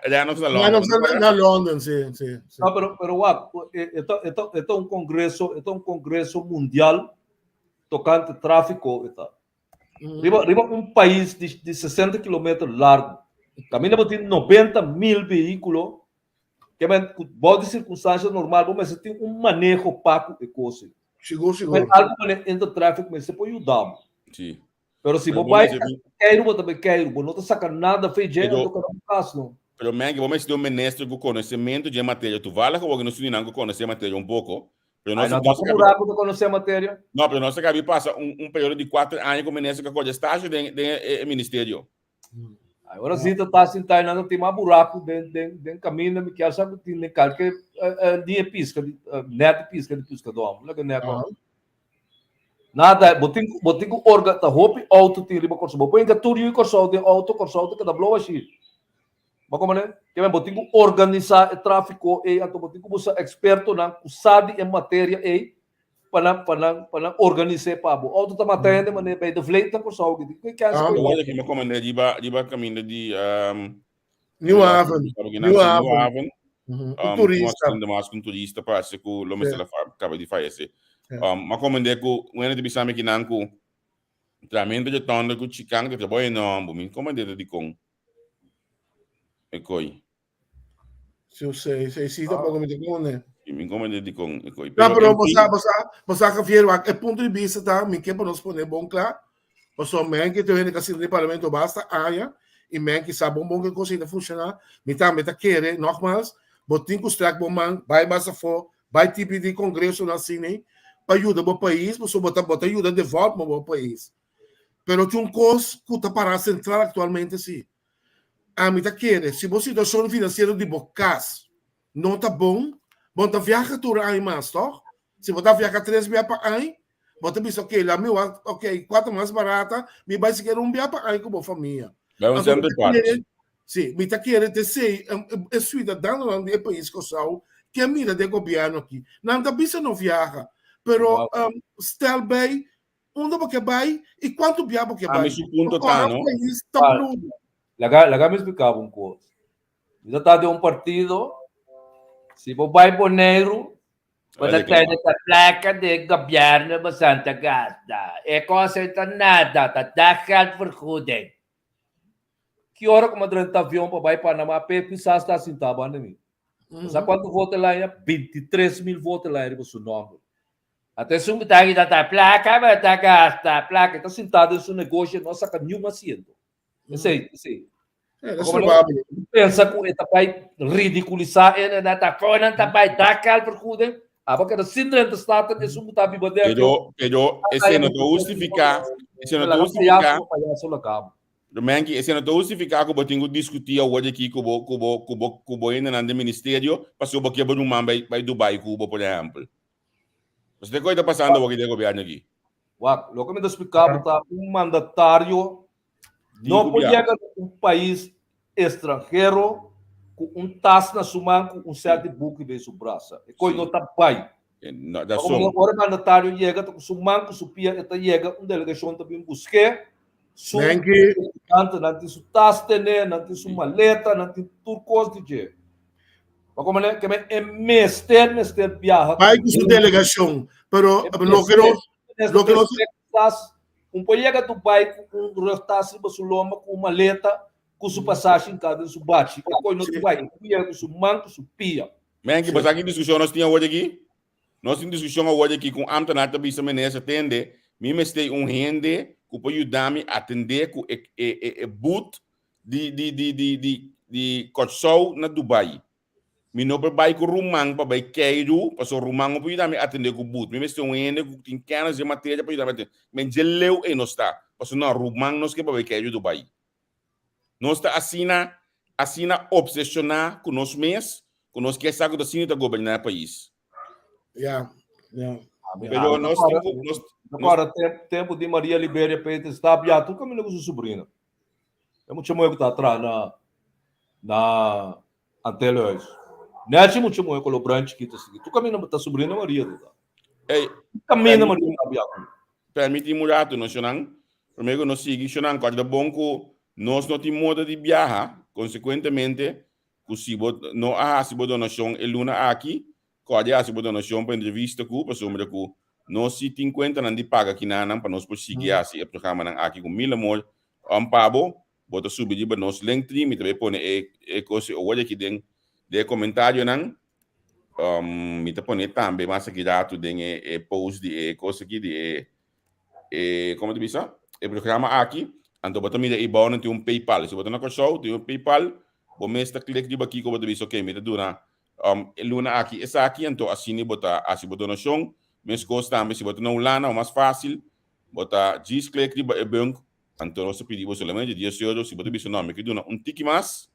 Lennox na London. Lennox na London, sí, sí. No, pero, pero wak, e ta, e ta, e ta un congreso, e ta un congreso mundial tocante tráfico e ta. Riba, riba un pais di, di 60 kilometer largo, caminda bo tin 90 mil vehículo, ke men, ku bou di circunstancia normal bo mester tin un maneho pa ku e kos ei. Sigur, sigur. Algo manera Intertraffic mester por yuda bo. Sí. Pero si bo bai keiru, bo ta bai keiru. Bo no ta saka nada fe dje, anto kada un kas no. Pero men, bo mester un minister ku konosementu dje materia. Toevallig awor nos tin nan ku konosé materia un poko. Pero nos, Ay, no, nos ta pura ku ta konosé materia. No, pero nos a kabi pasa un, un periodo di kuater aña ku minister ku a kore stage den, den e, e ministerio. Ay, ora si ta ta sinta nan ta tin mas buraku den, den, den kaminda. Mi kier sa ku tin den kalke eh, eh, dia piska, di, eh, net piska di piskadó. Laga net. Ah. Nada, bo tin bo tin ku orga ta hopi auto tin riba Kòrsou. Bo por hinka tur yu di Kòrsou den auto, Kòrsou ta keda blou ashi. Bo komprende? Ke men bo tin ku organisá e tráfiko ei, anto bo tin ku buska ekspertonan ku sa di e materia ei pa nan pa nan pa nan organis'é pa bo. Auto ta mata hende manera bij de vleet na Kòrsou aki. Ki kèns ku Awor aki mi komand'é riba riba kaminda di New Haven. New Haven. Un turista. Un mas un turista parse ku lo mester a kaba di fayesé. Ma komand'é ku un hende ta bisa mi kinan ku tramento dje tònder ku chikan ta trabou e nòmber. Mi komand'é ta dikon e koi. Si o sei, sei si tampoco mi te kone. Mi komand'é dikon e koi. No, pero bo sa, bo sa, bo sa Javier, wak, e punto di bista ta, mi ke pa nos pone bon kla, pasobra men ke tin hende ka sinta den parlamento basta aña, i men ke sa bon bon ke kos ei ta funshoná, mi tambe ta kere, nogmaals, bo tin ku strek bo man, bai mas afó, bai tipi di kongresonan asina ei, pa yuda bo pais, pasobra bo ta bo ta yuda development bo pais. Pero tin un kos ku ta pará sentral aktualmente si, ami ta kere, si bo situashon finansiero di bo kas no ta bon, bo no ta viaha tur aña mas, tòg? Si bo ta viaha tres bia pa aña, bo ta bisa, ok, la mi wak, ok, kua ta mas barata, mi bai sikiera un bia pa aña ku bo famia. Bai un Anto mi center ta parks. kere, si, mi ta kere te esei, e siudadanonan di e pais Kòrsou ke mira den gobièrnu aki. Nan ta bisa no viaha, pero stel bai unda bo ke bai i kuantu bia bo ke Ami bai. su punto Bo ta, kòrda no? pais ta bludo. Laga, laga mi splika bo un kos. Mi ta ta den un partido, si bo bai Boneiru, bo ta tene ta plaka di gobièrnu bo santa gasta. E kos ei ta nada, ta daggeldvergoeding. Ki ora ku mi a drenta avion pa bai Panama, Pe Pisas ta sintá banda mi. Bo sa kuantu voto el haña? 23 mil voto el haña riba su nòmber. Ata esun ku ta grita ta plaka bo ta gasta plaka, e ta sintá den su negoshi e no a saka niun asiento. Esei, esei. Pensa ku e ta bai ridikulisá e nan ta for nan ta bai dak vergoeding. Abo keda sin drenta Staten esun ku ta biba den. Pero, pero esei no ta hustifiká, esei no ta hustifiká. Payaso la kabo. Rumenki, esei no ta hustifiká ku bo tin ku diskutí awor di aki ku bo, ku bo, ku bo, ku bo hendenan den ministerio pasobra bo ke bo ruman bai, bai Dubai ku bo, por ehèmpel. Pasobra te kos ta pasando awor aki den gobièrnu aki. Wak, loke mi ta splika bo ta un mandatario no por yega na un pais estranhero ku un tas na su man ku un sèt di buki den su brasa. E kos no ta bai. No, da son. Ora e mandatario yega ta ku su man ku su pia e ta yega un delegashon ta bin busk'é. Su nan tin su tas tené, nan tin su maleta, nan tin tur kos di dje. Pa como ne, ke e mester mester biaha. Bai ku su delegashon, pero loke nos loke nos tas, un por yega Dubai ku un rugtas riba su lomba ku un maleta ku su pasashi hinká den su bachi. E koi no ta bai, e por yega ku su man ku su pia. Menki, bo sa ki diskushon nos tin awor aki? Nos tin diskushon awor aki ku un ámtenar ta bisa minister, Tende, mi mester un hende ku por yuda mi atendé ku e e e e but di di di di di di Kòrsou na Dubai. Mi no por bai ku ruman pa bai keiru, pasobra ruman no por yuda mi atendé ku but. Mi mester un hende ku tin kènis den materia pa yuda mi atendé. Men dje leu ei nos ta, pasobra no, ruman nos ke pa bai keiru Dubai. Nos ta asina, asina obsesioná ku nos mes, ku nos kier sa ku ta asina ta goberná e pais. Ya, ya. Pero nos tin ku, nos, Agora, tempo di Maria Liberia Peters ta bia tur kaminda ku su sobrina. E mucha muhé ku ta atrás na na Antelhuis. Nèchi mucha muhé kolo bruin chikito así. Tur kaminda ta sobrina Maria ta. Ey, Kaminda Maria ta bia ku. Permití un rato, no, shonnan. Promé ku nos sigui, shonnan, kòrda bon ku nos no tin moda di biaha, konsekuentemente, ku si bo no a hasi bo donashon e luna aki, kòrda hasi bo donashon pa entrevista ku, pasobra ku nos si tin kuentanan di paga kinanan pa nos por sigui hasi e programanan aki ku mil amor. Om pa bo, bo ta subi riba nos Linktree, mi ta bai pone e e kos e owor aki den den e komentarionan. Um, mi ta pone tambe mas aki ratu den e e post di e kos aki di e e komo ta bisa? E programa aki. Anto bo ta mira ei bou nan tin un PayPal. Si bo ta na Kòrsou tin un PayPal, bo mes ta klik riba kiko bo ta bisa okay mi ta duna um e luna aki esaki anto asina bo ta hasi bo donashon. Meskos tambe si bo ta na Hulanda o mas fásil bo ta djis klik riba e bunk Anto nos ta pidi bo solamente dies euro, si bo ta bisa no, mi ke duna un tiki mas,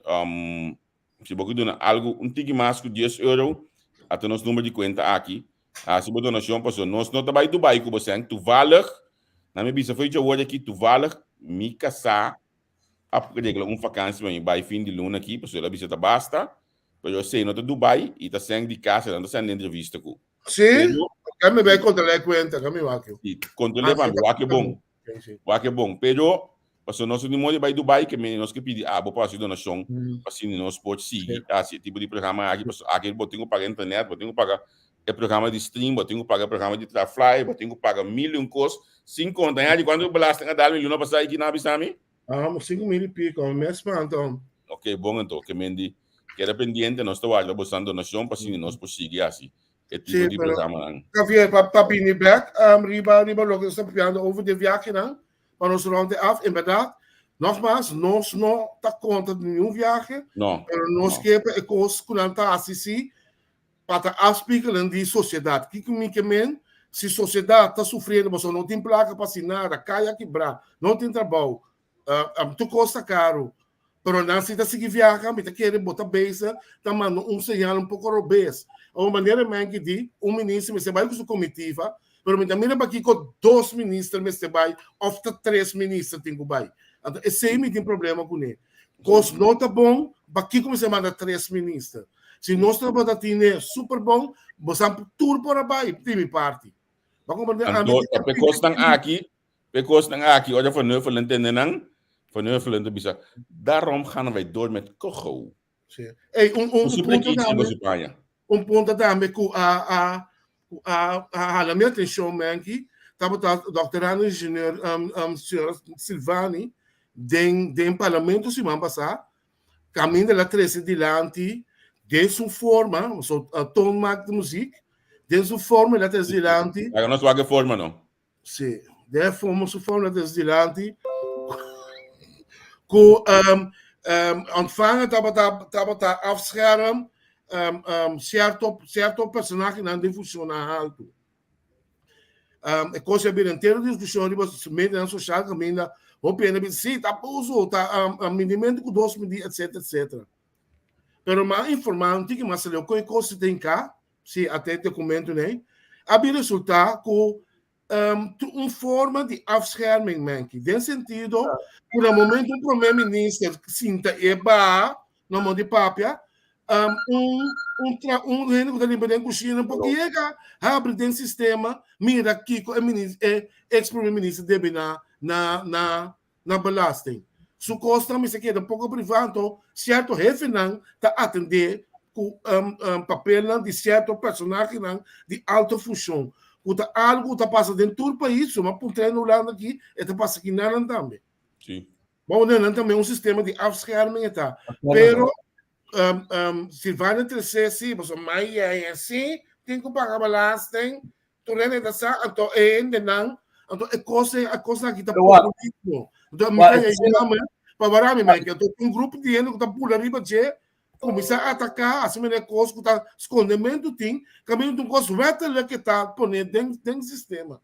um, si bo ke duna algu un tiki mas ku dies euro, ata nos number di kuenta aki, hasi bo donashon pasobra nos no ta bai Dubai ku bo sèn, toevallig, na mi bisa fo'i djawor aki, toevallig mi kasá a regla un vakansi pa mi bai fin di luna aki, pasobra el a bisa ta basta, pero esei no ta Dubai i ta sèn di kas, e no ta sèn di entrevista ku. Sí, ka mi bai kontrolá e kuenta, ka mi wak yo. Sí, kontrolé pa mi, wak e bon. Wak e bon. Pero, pasobra nos no tin modo di bai Dubai, ke mi nos ke pidi abo pa hasi donashon, pa asina nos por sigui hasi e tipo di programa aki, pasobra aki bo tin ku paga internet, bo tin ku paga e programa di stream, bo tin ku paga e programa di traha flyer, bo tin ku paga mil i un kos, sin konta. Ña di kuantu belasting a dal mi luna pasá i kina a bisa mi? Ah, 5000 i piko, mi a spanta. Ok, bon anto, ke men di keda pendiente, nos ta warda bosan donashon pa asina nos por sigui hasi e tipo Sí, di pero programanan. Javier, pa, pa bini bek, um, riba, riba loke nos ta papiando over de viajenan, pa nos rond af, en berdad, nogmaals, nos no ta kontra di ningun viaje, No, pero nos no. ke pa e kos ku nan ta hasi si, pa ta afspiegeling di sosiedat. Kiko mi ke men? Si sosiedat ta sufriendo pasobra no tin plaka pa hasi nada, kaya kibrá, no tin trabou, tur kos ta karu, pero nan si ta sigui viaha, mi ta kere bo ta bezig ta manda un señal un poko robes. Awor manera e men ki di, un minister mester bai ku su komitiva, pero mi ta mira pakiko dos minister mester bai òf ta tres minister tin ku bai. Anto esei mi tin problema kuné. Kos no ta bon, pakiko mester manda tres minister? Si nos tabata tine super bon, bo sa tur por a bai di mi parti. Bo a comprende? Ami Anto, tin pe kosnan aki, pe kosnan aki, ora Van Huffelen tende nan, Van Huffelen ta bisa, daarom gaan wij door met Cogo. Sí. Ey, un, un, Ku un su punto prekichi riba tambe, su paña. un punto tambe ku a, a, ku a, a hala mi atenshon, Menki, tabata doctorando ingenieur um, um, señora Silvani. den den parlamento siman pasá kaminda el a trese dilanti den su forma, so Toon maakt de muziek, den su forma el a trese dilanti. Laga nos wak e forma no. Sí, den forma su forma el a trese dilanti ku um, um, ontvanger tabata tabata afscherm um, um, cierto cierto personahenan den funciona alto. Um, e cosa bira entero discusión riba medionan social caminda hopi hende bisa sí, ta abuso, ta um, um, mindimento ku dos midi, etc, etc. Pero ma informá un tiki mas leu ku e cosa tin ka, si ate e documento nei, a bin resulta ku um, un forma di afscherming, menki. Den sentido ku na momento un prome minister sinta e ba na mon di papia, um, un, un, tra, un hende ku ta limpia den kushina por yega habri den sistema, mira kiko e minister, e ex prome minister debe na, na, na, na belasting. Su kosnan mester keda poko privá, anto sierto hefenan ta atendé ku um, um, papelnan di sierto personahenan di alto funshon, ku ta algu ku ta pasa den tur pais, suma puntra na Hulanda aki, e ta pasa kinanan tambe. Sí. Bou den nan tambe un sistema di afscherming e ta. Pero um, um, Silvania Trece si, pasobra mai yaya si tin ku paga belasting, tur hende ta sa, anto e hendenan, anto e kos e kosnan aki ta populismo. Anto mi ta yama pa wara mi mai, anto un grupo di hende ku ta bula riba dje, kuminsá ataká, hasi manera kos ku ta skondementu tin, kaminda un kos wettelijk e ta pone den den sistema.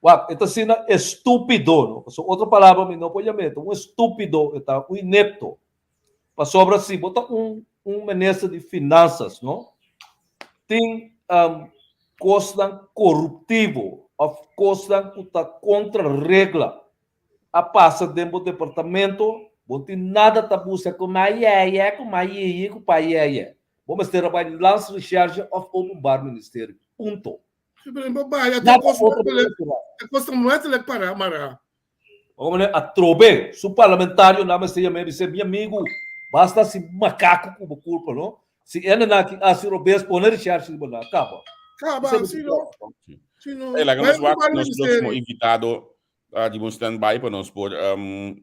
Wak, e ta asina estúpido, no? Pasobra otro palabra mi no por yam'é, e ta un estúpido, e ta un inepto. Pasobra si bo ta un un minister di finansas, no? Tin um, kosnan koruptivo òf kosnan ku ta kontra regla a pasa den bo departamento, bo no tin nada ta buska ku ma yeye, ku ma yiyi, ku pa yeye. Bo mester a bai Landsrecherche òf Openbaar Ministerie. Punto. Nada otro para mara. Como atrobe su parlamentario na mester yam'é bis'é mi amigu basta si makaku ku bo kulpa no si ene na ki hasi robes pone recherche riba nan kaba. Kaba si no si no. Hey, laga nos wak nos próximo invitado uh, di un standby pa nos por um,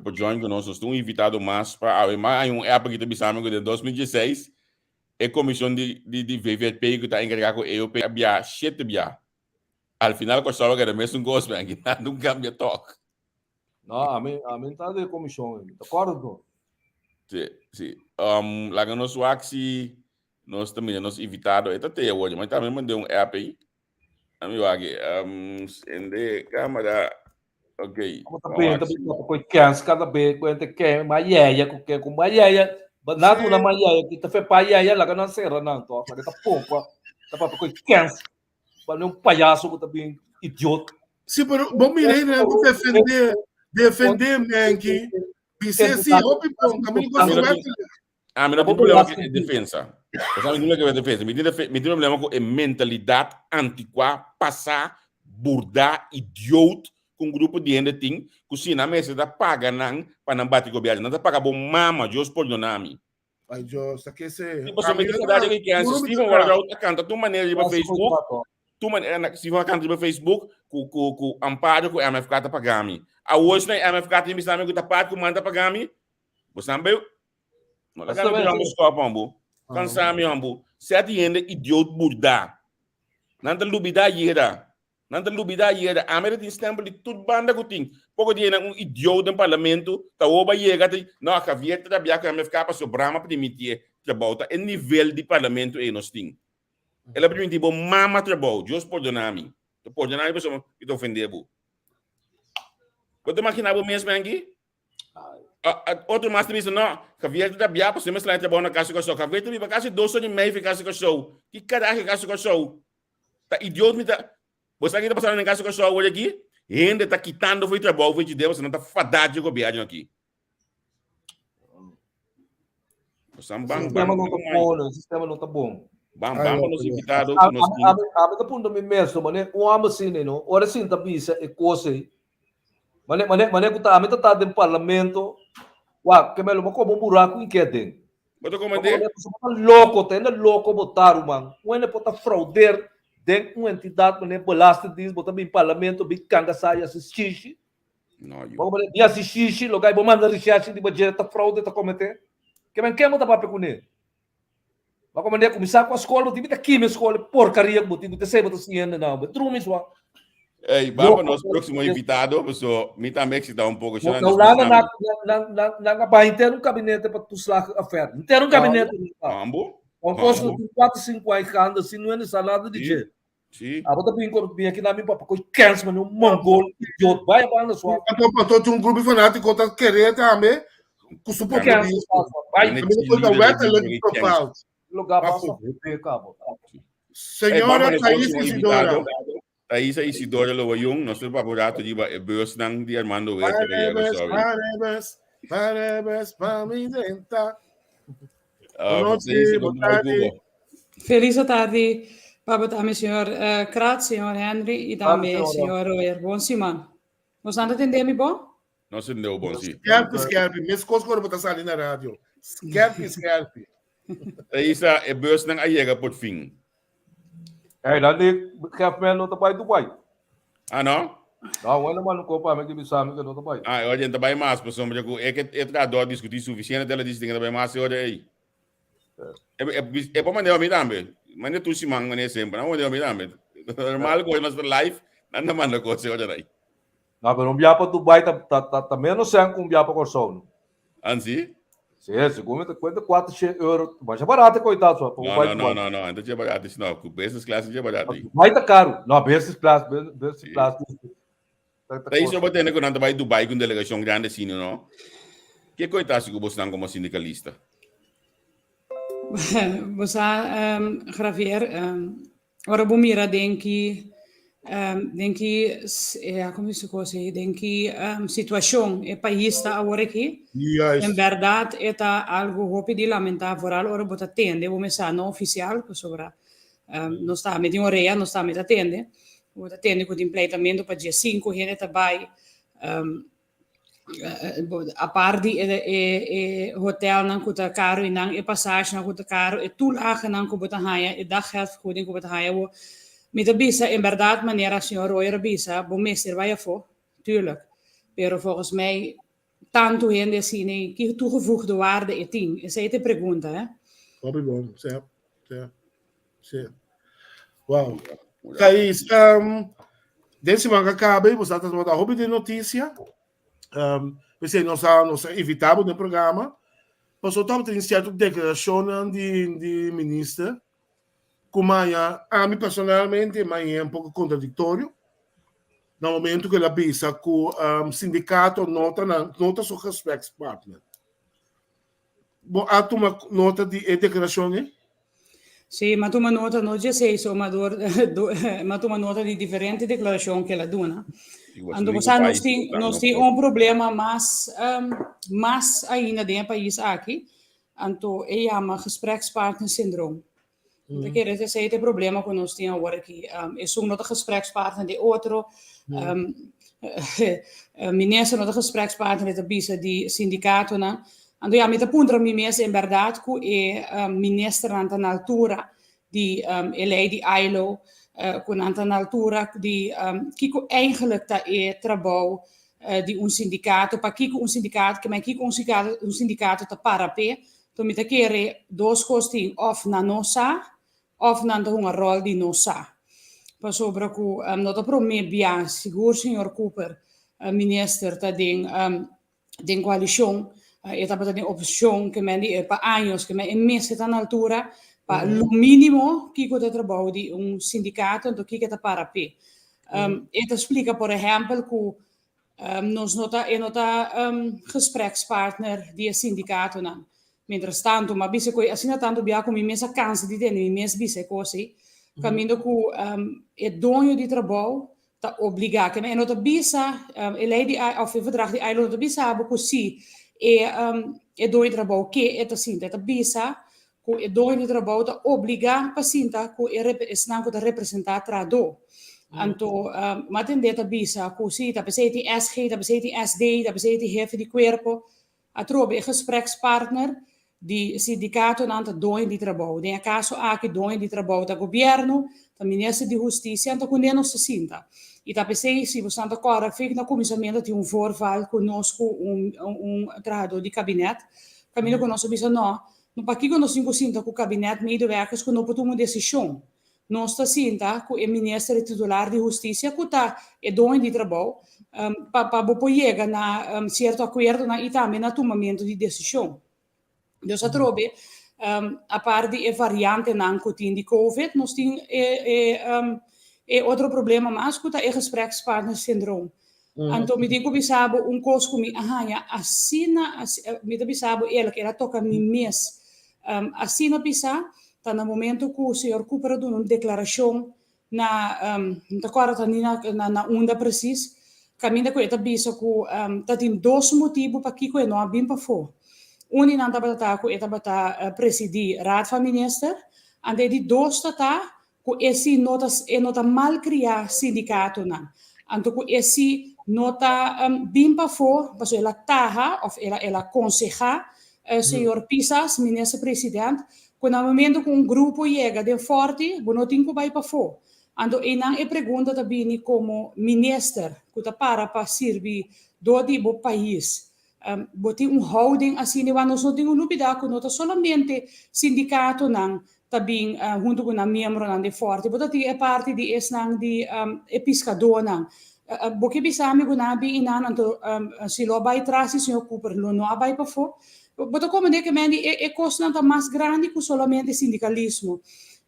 por join ku nos. Nos tin un invitado mas pa awe. Ma hay un app ki ta bisami ku den 2016 E komishon di di VVP ku ta enkargá ku EOP a bia shete bia. Al final Kòrsou a keda mesun kos men, aki nada un kambia tòg. No, ami ami ta den e komishon ei, mi ta kòrda no. Si, si. Um, laga nos wak si nos ta mira nos invitado. E ta te awor, ma tambe mand'é un app ei. Ami wak, um, sende kamera. Ok. Como ta bem, ta bem, ta coi kens cada be, cu ente ke, ma yeya cu ke, cu ma yeya, ba na duna ma yeya, ki ta fe pa yeya, laga nan sera nan to, laga ta pompa, ta papia coi kens, pa un payaso cu ta bin idiot. Sí, pero bo mira ahí, no defender, defender Menki. Dice sí, hopi bon, camino con su Ami no tin problema ku e defensa. Osea, mi tin problema ku e defensa. Mi tin mi tin problema ku e mentalidat antikuá, pasá, burdá, idioot ku un grupo di hende tin, ku si nan mester ta paga nan pa nan bati gobièrnu. Nan ta paga bo mama, Dios pordona mi. Ay Dios, ta kese. Si pasobra mi ta keda di kense. Steven Walraut a kanta tur manera riba Facebook. Tur manera Steven a kanta riba Facebook ku ku ku Amparo ku MFK ta paga mi. Awor si nan MFK tin bisa mi ku ta part ku man ta paga mi, bo san beu. No laga mi bira un skop hombo. Kansa mi hombo. Seti hende idioot burda. Nan ta lubida yera. Nan ta lubida yera. Ami ta tin stempel di tur banda ku tin. Poko di nan un idioot den parlamento ta hoba yega ta no Javier ta rabia ku MFK pasobra Brahma primitié trabou. Ta e nivel di parlamento ei nos tin. El a primiti bo mama trabou. Dios pordona mi. Ta pordona mi pasobra mi ta ofende bo. Bo ta imagina bo mes menki? Otro mas ta bisa, no, Javier ta rabia pasobra mi a trabou na Casa Kòrsou. Javier ta biba kasi dos ora i mei fi Casa Kòrsou. Ki karahe Casa Kòrsou? Ta idiot mi ta. Bo sa ki ta pasando den Casa Kòrsou awor aki? Hende ta kitando for di trabou for di dje pasobra nan ta fadá dje gobièrnu aki. Bo ban, ban, sistema no ta bon, no, sistema no ta bon. Ban, ban pa nos invitado ku nos tin. Ami ta puntra mi mes, no, mane un hòmber asina, no, ora e sinta bisa e kos ei, Mane, mane, mane ku ta ami ta ta den parlamento, wak, ke me lo bo koba un buraku in ke den. Bo ta koma den? Bo ta loko, ta hende loko bo ta ruman. Un hende por ta frauder den un entidat mane belastingdienst, bo ta bin parlamento bin kanga sa i hasi shishi. No, yu. Bo manda dia si shishi, lo gai bo manda recherche di bo ta fraude ta comete. Ke men ken bo ta papia kuné? Bo komandé kuminsá ku a skol, bo tin ta kima e skol, e porkaria ku bo tin ku ta esei bo ta siña hende nan. Bo drumi swa. Ey, ba pa nos próximo invitado, paso mi tambe excitá un poco. Na Hulanda nan nan nan nan a bai henter un kabinete pa toeslagenaffaire. Henter un kabinete. Ambo? Un kos ku tin kuater sinku aña gaande sin no hende sa nada di dje. Si. Abo ta bin ko bin aki na mi papa ko kens man un mongol idiot. Bai banda swa. Anto anto tin un grupo fanátiko ta kere tambe ku su populismo. Bai. Tambe ta wettelijk bepaald. Lugar basta kabo. Señora Thais Isidora. Thaisa Isidora Lobayun, nos ta papia un rato riba e busnan di Armando Huerta ku yega Parebes, sorry. parebes, parebes pa mi denta. Ah, Bonochi, Thaisa, boa bon nochi, tarde. Cuba. Feliz tarde pa tambe señor eh, Krat, señor Henry y Tarde, tambe señora. señor Royer. Bon siman. Nos anda tende mi bon? Nos tendeu bon, sí. Skerpi, skerpi. Mes kos ku ora bo ta sali na radio. Skerpi, skerpi. Thaisa, e busnan a yega por fin. Hey, dan di gef men no ta bai Dubai. Ah, no? No, bueno, man, no kopa, mi ki bisa mi ke no ta bai. Ah, oye, ta bai mas, pasobra ku e ke e trahador diskutí sufisiente, el a disi tin ke ta bai mas e ora ei. E, e, e por mand'é mi tambe. Mand'é tur siman, mand'é semper. Nan mand'é mi tambe. Normal ku nos ta live, nan ta manda kos e ora ei. No, pero un biaha pa Dubai ta, ta, ta, ta menos sen ku un biaha pa Kòrsou, no? Ansi? Sí, segun mi ta kuenta 400 euro. Masha barato koitado so, pa No, bai no, no, Dubai. no, no. Enta che barato is no. Ku business class che barato. Dubai ta caro. No, business class, business Sí. class. Ta, ta Ta iso costa. bo tende ku nan ta bai Dubai ku un delegashon grande asina, no? Ke koitado si ku bosnan komo sindikalista? Bo sa, um, Javier, um, Ora bo mira den ki den ki ja como dice cos ey den ki situacion e pais ta awor aki en berdad e ta algo hopi di lamenta vooral ora bo ta tende bo mester sa no oficial pasobra nos ta meti un orea nos tambe ta tende bo ta tende cu tin pleitamento pa diescinco hende ta bay Apart di e e hotelnan ku ta karu i nan e pasajenan ku ta karu, e toelagenan ku bo ta haña, e daggeldvergoeding ku bo ta haña bo. Mi ta bisa en bèrdat manera señor Royer a bisa, bo mester bai afó, tuurlijk. Pero volgens mij tantu hende asina ei, ki toegevoegde waarde e tin? Esei ta e pregunta, hè. Hopi bon, sí, sí, sí. Wow. Thais, um, den siman que acabe, você está tomando hopi de notícia. Um, pensei, nós a, nós a invitado no programa. Mas eu estava tendo certa declaração de, de ministro, como a, a mim personalmente, mas é um pouco contraditório. No momento que ela avisa que o um, sindicato nota, nota seu gesprekspartner. Bo a tuma nota di e deklarashon ei? Sí, m'a tuma nota no djesei so, ma dor m'a tuma nota di diferente deklarashon ku el a duna. Anto bo sa nos tin nos tin un problema mas mas ainda den e pais aki, anto e yama gesprekspartnersyndroom. Mi ta kere esei ta e problema ku nos tin awor aki. Esun no ta gesprekspartner di otro. Minister no ta gesprekspartner, e ta bisa di sindikatonan. Anto ya mi ta puntra mi mes en bèrdat ku e ministernan ta na altura di e lei di ILO, ku nan ta na altura di kiko eigenlijk ta e trabou di un sindikato, pakiko un sindikato, ke men kiko un sindikato ta para p'e. Enton mi ta kere dos kos tin, òf nan no sa, òf nan ta hunga ròl di no sa. Pasobra ku no ta promé bia, sigur señor Cooper, minister, ta den den koalishon, e tabata den oposishon ke men di pa años, ke men e mester ta na altura pa lo mínimo kiko ta e trabou di un sindikato, anto kiko e ta para p'e. E ta splika por ehèmpel ku Nos no ta, e no ta gesprekspartner di e sindikatonan. Mientras tanto, m'a bisa ku asina tantu bia ku mi mes a kansa di tende mi mes bisa e kos ei, kaminda ku e doño di trabou ta obligá, ke e no ta bisa, e lei di òf e verdrag di ILO no ta bisa bo ku si e e doño di trabou ke e ta sinta, e ta bisa ku e doño di trabou ta obligá pa sinta ku e esnan ku ta representá trahadó. Anto m'a tendé ta bisa ku si ta p'esei tin SG, ta p'esei tin SD, ta p'esei tin hefe di kuerpo. Atrobe e gesprekspartner di sindikatonan ta doño di trabou. Den e kaso aki doño di trabou ta gobièrnu, ta minister di hustisia, anto kuné nos ta sinta? I ta p'esei, si boso ta kòrda, fik na kuminsamentu tin un voorval ku nos ku un un trahadó di kabinet, kaminda ku nos a bisa no, no pakiko nos tin ku sinta ku kabinet medewerkers ku no por tuma un desishon. Nos ta sinta ku e minister e titular di hustisia ku ta e doño di trabou pa pa bo por yega na sierto akuerdonan i tambe na tumamentu di desishon. Dus atrobe, apart di e variantenan ku tin di covid, nos tin e e e otro problema mas ku ta e gesprekspartnersyndroom. Anto mi tin ku bisa bo un kos ku mi a haña asina, mi ta bisa bo eerlijk, el a toka mi mes asina pisá, ta na momento ku señor Cooper a duna un deklarashon na, mi ta kòrda ta ni na na unda presis, kaminda ku e ta bisa ku ta tin dos motibu pakiko e no a bin pafó. Un di nan tabata ta ku e tabata presidí Raad van Minister, anto e di dos ta ta ku e si no ta e no ta malkriá sindikatonan, anto ku e si no ta bin pafó pasobra el a taha òf el a el a konsehá señor Pisas, minister president, ku na momento ku un grupo yega den Fòrti bo no tin ku bai pafó. Anto einan e pregunta ta bini komo minister ku ta para pa sirbi dor di bo pais Bo tin un houding asina igual nos no tin ku lubida ku no ta solamente sindikatonan ta bin huntu ku nan miembronan di Forti, bo ta tin e parti di esnan di e piskadónan. Bo ke bisa mi ku nan a bin einan anto si lo a bai tras di señor Cooper lo no a bai pafó? Bo ta komprendé ke men di e kosnan ta mas grandi ku solamente sindikalismo.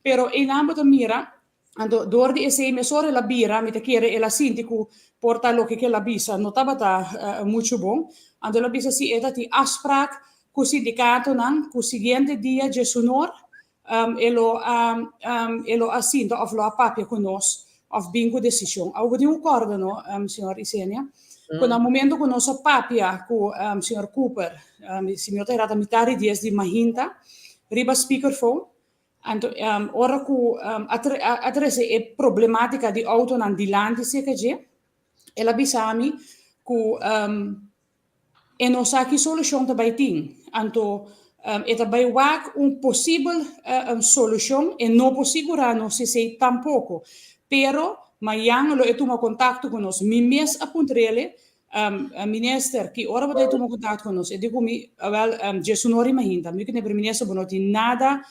Pero einan bo ta mira Anto door di esei mesora el a bira, mi ta kere el a sinti ku por ta loke ku el a bisa no tabata muchu bon. Anto el a bisa si e ta tin afspraak ku sindikatonan ku siguiente dia djesunor e lo a e lo a sinta òf lo a papia ku nos òf bin ku desishon. Awor bo tin ku kòrda no, señor Isenia, ku na momento ku nos a papia ku señor Cooper, si mi no ta erá ta mitar di dies di mahinta, riba speakerphone, Anto ora ku a trese e problematika di outonan dilanti serka dje, el a bisa mi ku e no sa ki solushon ta bai tin. Anto e ta bai wak un posibel solushon, e no por sigurá nos esei tampoko. Pero mañan lo e tuma kontakto ku nos. Mi mes a puntr'el Minister, ki ora bo ta tuma kontakto ku nos? E di ku mi, awel, djesunor i mahinta. Mi ku ne, pero minister, bo no tin nada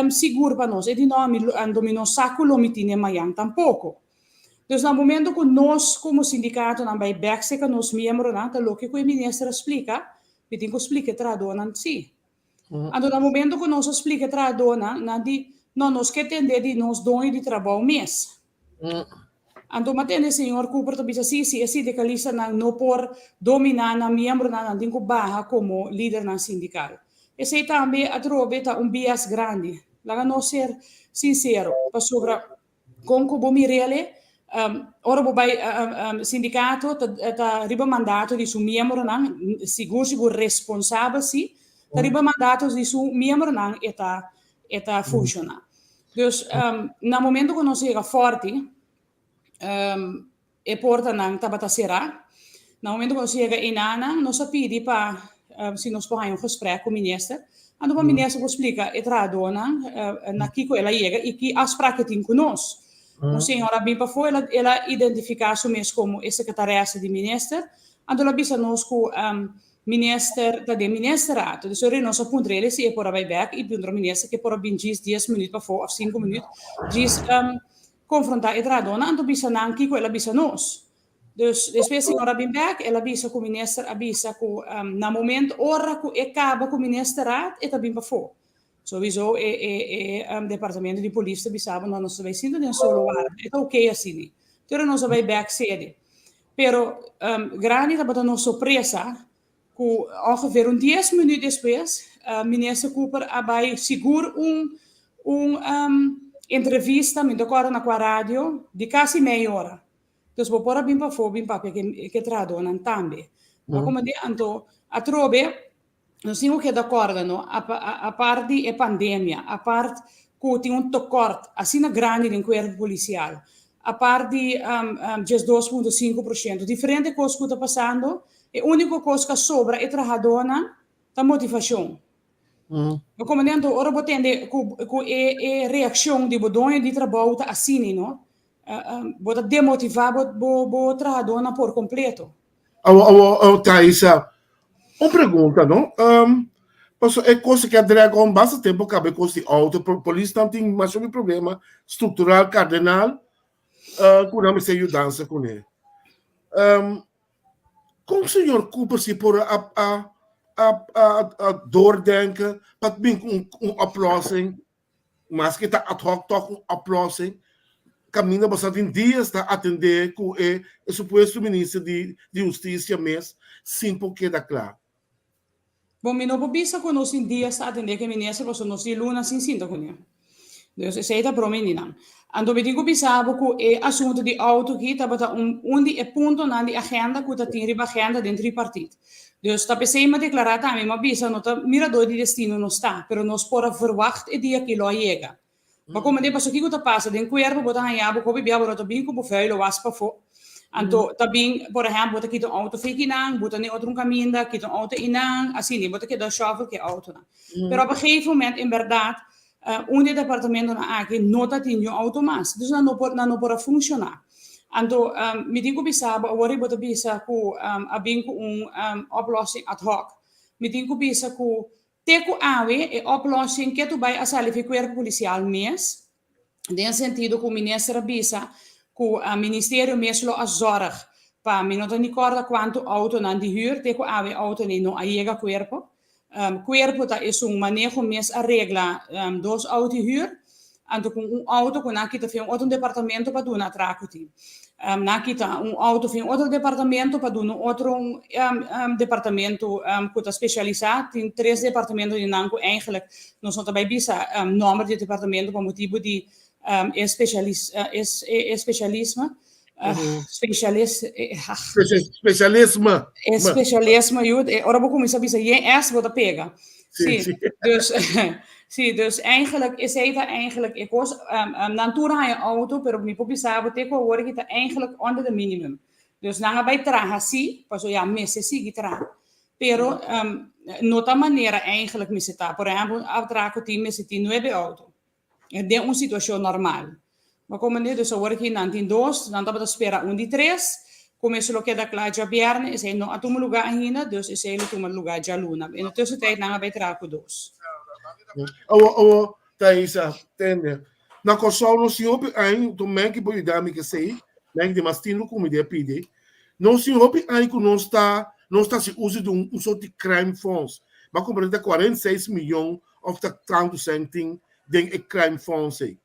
sigur pa nos. E di, no, ami, anto mi no sa ku lo mi tine mayan tampoko. Dus na momento ku nos komo sindikatonan bai bèk serka nos miembronan, ta loke ku e minister a splika, mi tin ku splika e trahadónan si. Anto na momento ku nos a splika e trahadónan, nan di, no, nos ke tende di nos doño di trabou mes. Anto m'a tende señor Cooper ta bisa si, si e sindikalistanan no por dominá nan miembronan, nan tin ku baha komo lidernan sindikal. Esei tambe atrobe ta un bias grandi. Laga nos ser sinsero, pasobra kon ku bo mir'el, ora bo bai sindikato ta riba mandato di su miembronan, sigur sigur responsabel si, ta riba mandato di su miembronan e ta e ta funciona. Dus na momento cu nos yega Forti, e portanan tabata cera. Na momento cu nos yega enanan, nos a pidi pa si nos por haña un gesprek cu minister. Anto pa minister por splica e trahadornan na kico el a yega y ki afspraak e tin cu nos. Un señora a bin pafó, el a identifica su mes como e secretaresse di minister. Anto el a bisa nos cu Minister ta den ministerraad. Dus ora nos a puntra el si e por a bai bek i puntra minister ke por a bin djis dies minuut pafó of sinku minuut djis konfrontá e trahadónan anto bisa nan kiko el a bisa nos. Dus despues señor a bin bek el a bisa ku minister a bisa ku na momento ora ku e kaba ku ministerraad e ta bin pafó. Sowiso e e e departamento di polis ta bisa bo no nos ta bai sinta den solo warda e ta oké asini. Te ora nos a bai bek sede. Pero grandi tabata nos sorpresa ku ongeveer un dies minuut despues Minister Cooper a bai sigur un un entrevista, mi ta kòrda na kua radio, di kasi mei ora. Dus bo por a bin pafó bin papia ku e trahadónan tambe. Bo a komprendé? Anto atrobe Nos tin ku keda kòrda no, apart di e pandemia, apart ku tin un tekort asina grandi den kuerpo polisial, apart di 12.5 por ciento, diferente kos ku ta pasando, e úniko kos ku a sobra e trahadónan ta motivashon. Bo komprendé? Anto ora bo tende ku e reakshon di bo doño di trabou ta asina no. Bo ta demotivá bo bo bo trahadónan por kompleto. Awo, awo, awo, Thaisa, un pregunta, no? Um, paso e kos ke a drag on basta tempo kabe kos di auto, polisnan tin masha hopi problema struktural kardenal, uh, ku nan mester yudansa kuné. Um, kon señor Cooper si por a, a, a, a, a doordenken pa bin ku un, un oplossing Maske ta ad hoc tòg un oplossing kaminda bo sa tin dias ta atendé ku e supuesto minister di di hustisia mes sin por keda kla. Bon, mi no por bisa ku nos tin dias ta atendé ku e minister pasobra nos tin luna sin sinta kuné. Dus esei ta broma di nan. Anto mi tin ku bisa bo ku e asuntu di outo aki tabata un un di e puntonan di agenda ku ta tin riba agenda den tripartit. Dus ta p'esei m'a deklará tambe, m'a bisa no ta mirador di destino nos ta, pero nos por a verwagt e dia ki lo a yega. Bo a komprendé pasobra kiko ta pasa den kuerpo, bo ta haña bo hopi bia bo no ta bin ku bo vuilo was pafó. Anto ta bin, por ehèmpel, bo ta kita un outo fei kinan, bo ta n'e otro un kaminda, kita un outo einan, asina, bo ta keda shòfel ku e outonan. Pero op een gegeven moment, en bèrdat, Un di e departamentonan aki no ta tin niun auto mas, dus nan no por nan no por a funciona. Anto mi tin cu bisa bo, awor bo ta bisa cu a bin cu un oplossing ad hoc. Mi tin cu bisa cu te cu awe e oplossing ke tu bay a sali fi cuerpo policial mes, den sentido cu minister a bisa cu ministerio mes lo a zorg pa, mi no ta ni corda cuanto autonan di huur, te cu awe e autonan no a yega cuerpo. Cuerpo ta esun maneho mes a regla dos auto huur, anto cu un auto cu nan kita fi un otro departamento pa duna atraco tin. Nan kita un auto fi un otro departamento pa duna un otro departamento cu ta specialisa. Tin tres departamento di nan cu eigenlijk nos no ta bay bisa nomber di e departamento pa motibo di e specialisme. Specialis, Specialisme. E specialisme, yu, e ora bo kuminsá bisa yen S bo ta pega. Sí, Sí, dus, sí, dus eigenlijk esei ta eigenlijk e kos. Nan tur a haña outo, pero mi por bisa bo te ku awor aki ta eigenlijk onder de minimum. Dus nan a bai traha sí, pasobra ya mester sigui traha. Pero no ta manera eigenlijk mester ta. Por ehèmpel, un atrako tin mester tin nuebe outo. Den un situashon normal. Bo komprendé? Dus awor aki nan tin dos, nan tabata spera un di tres, ku esei lo keda kla djabièrnè, esei no a tuma lugá ainda, dus esei lo tuma lugá djaluna. En de tussentijd nan a bai traha ku dos. Awor, awor, Thaisa, tende. Na Kòrsou nos tin hopi aña, to men ki por yuda mi kesei, men ki tin mas tinu ku mi den pidi. Nos tin hopi aña ku nos ta, nos ta hasi uso di un sort di crime fonds. Bo a komprendé ta 46 miyon of ta tantu sèn tin den e crime fonds ei.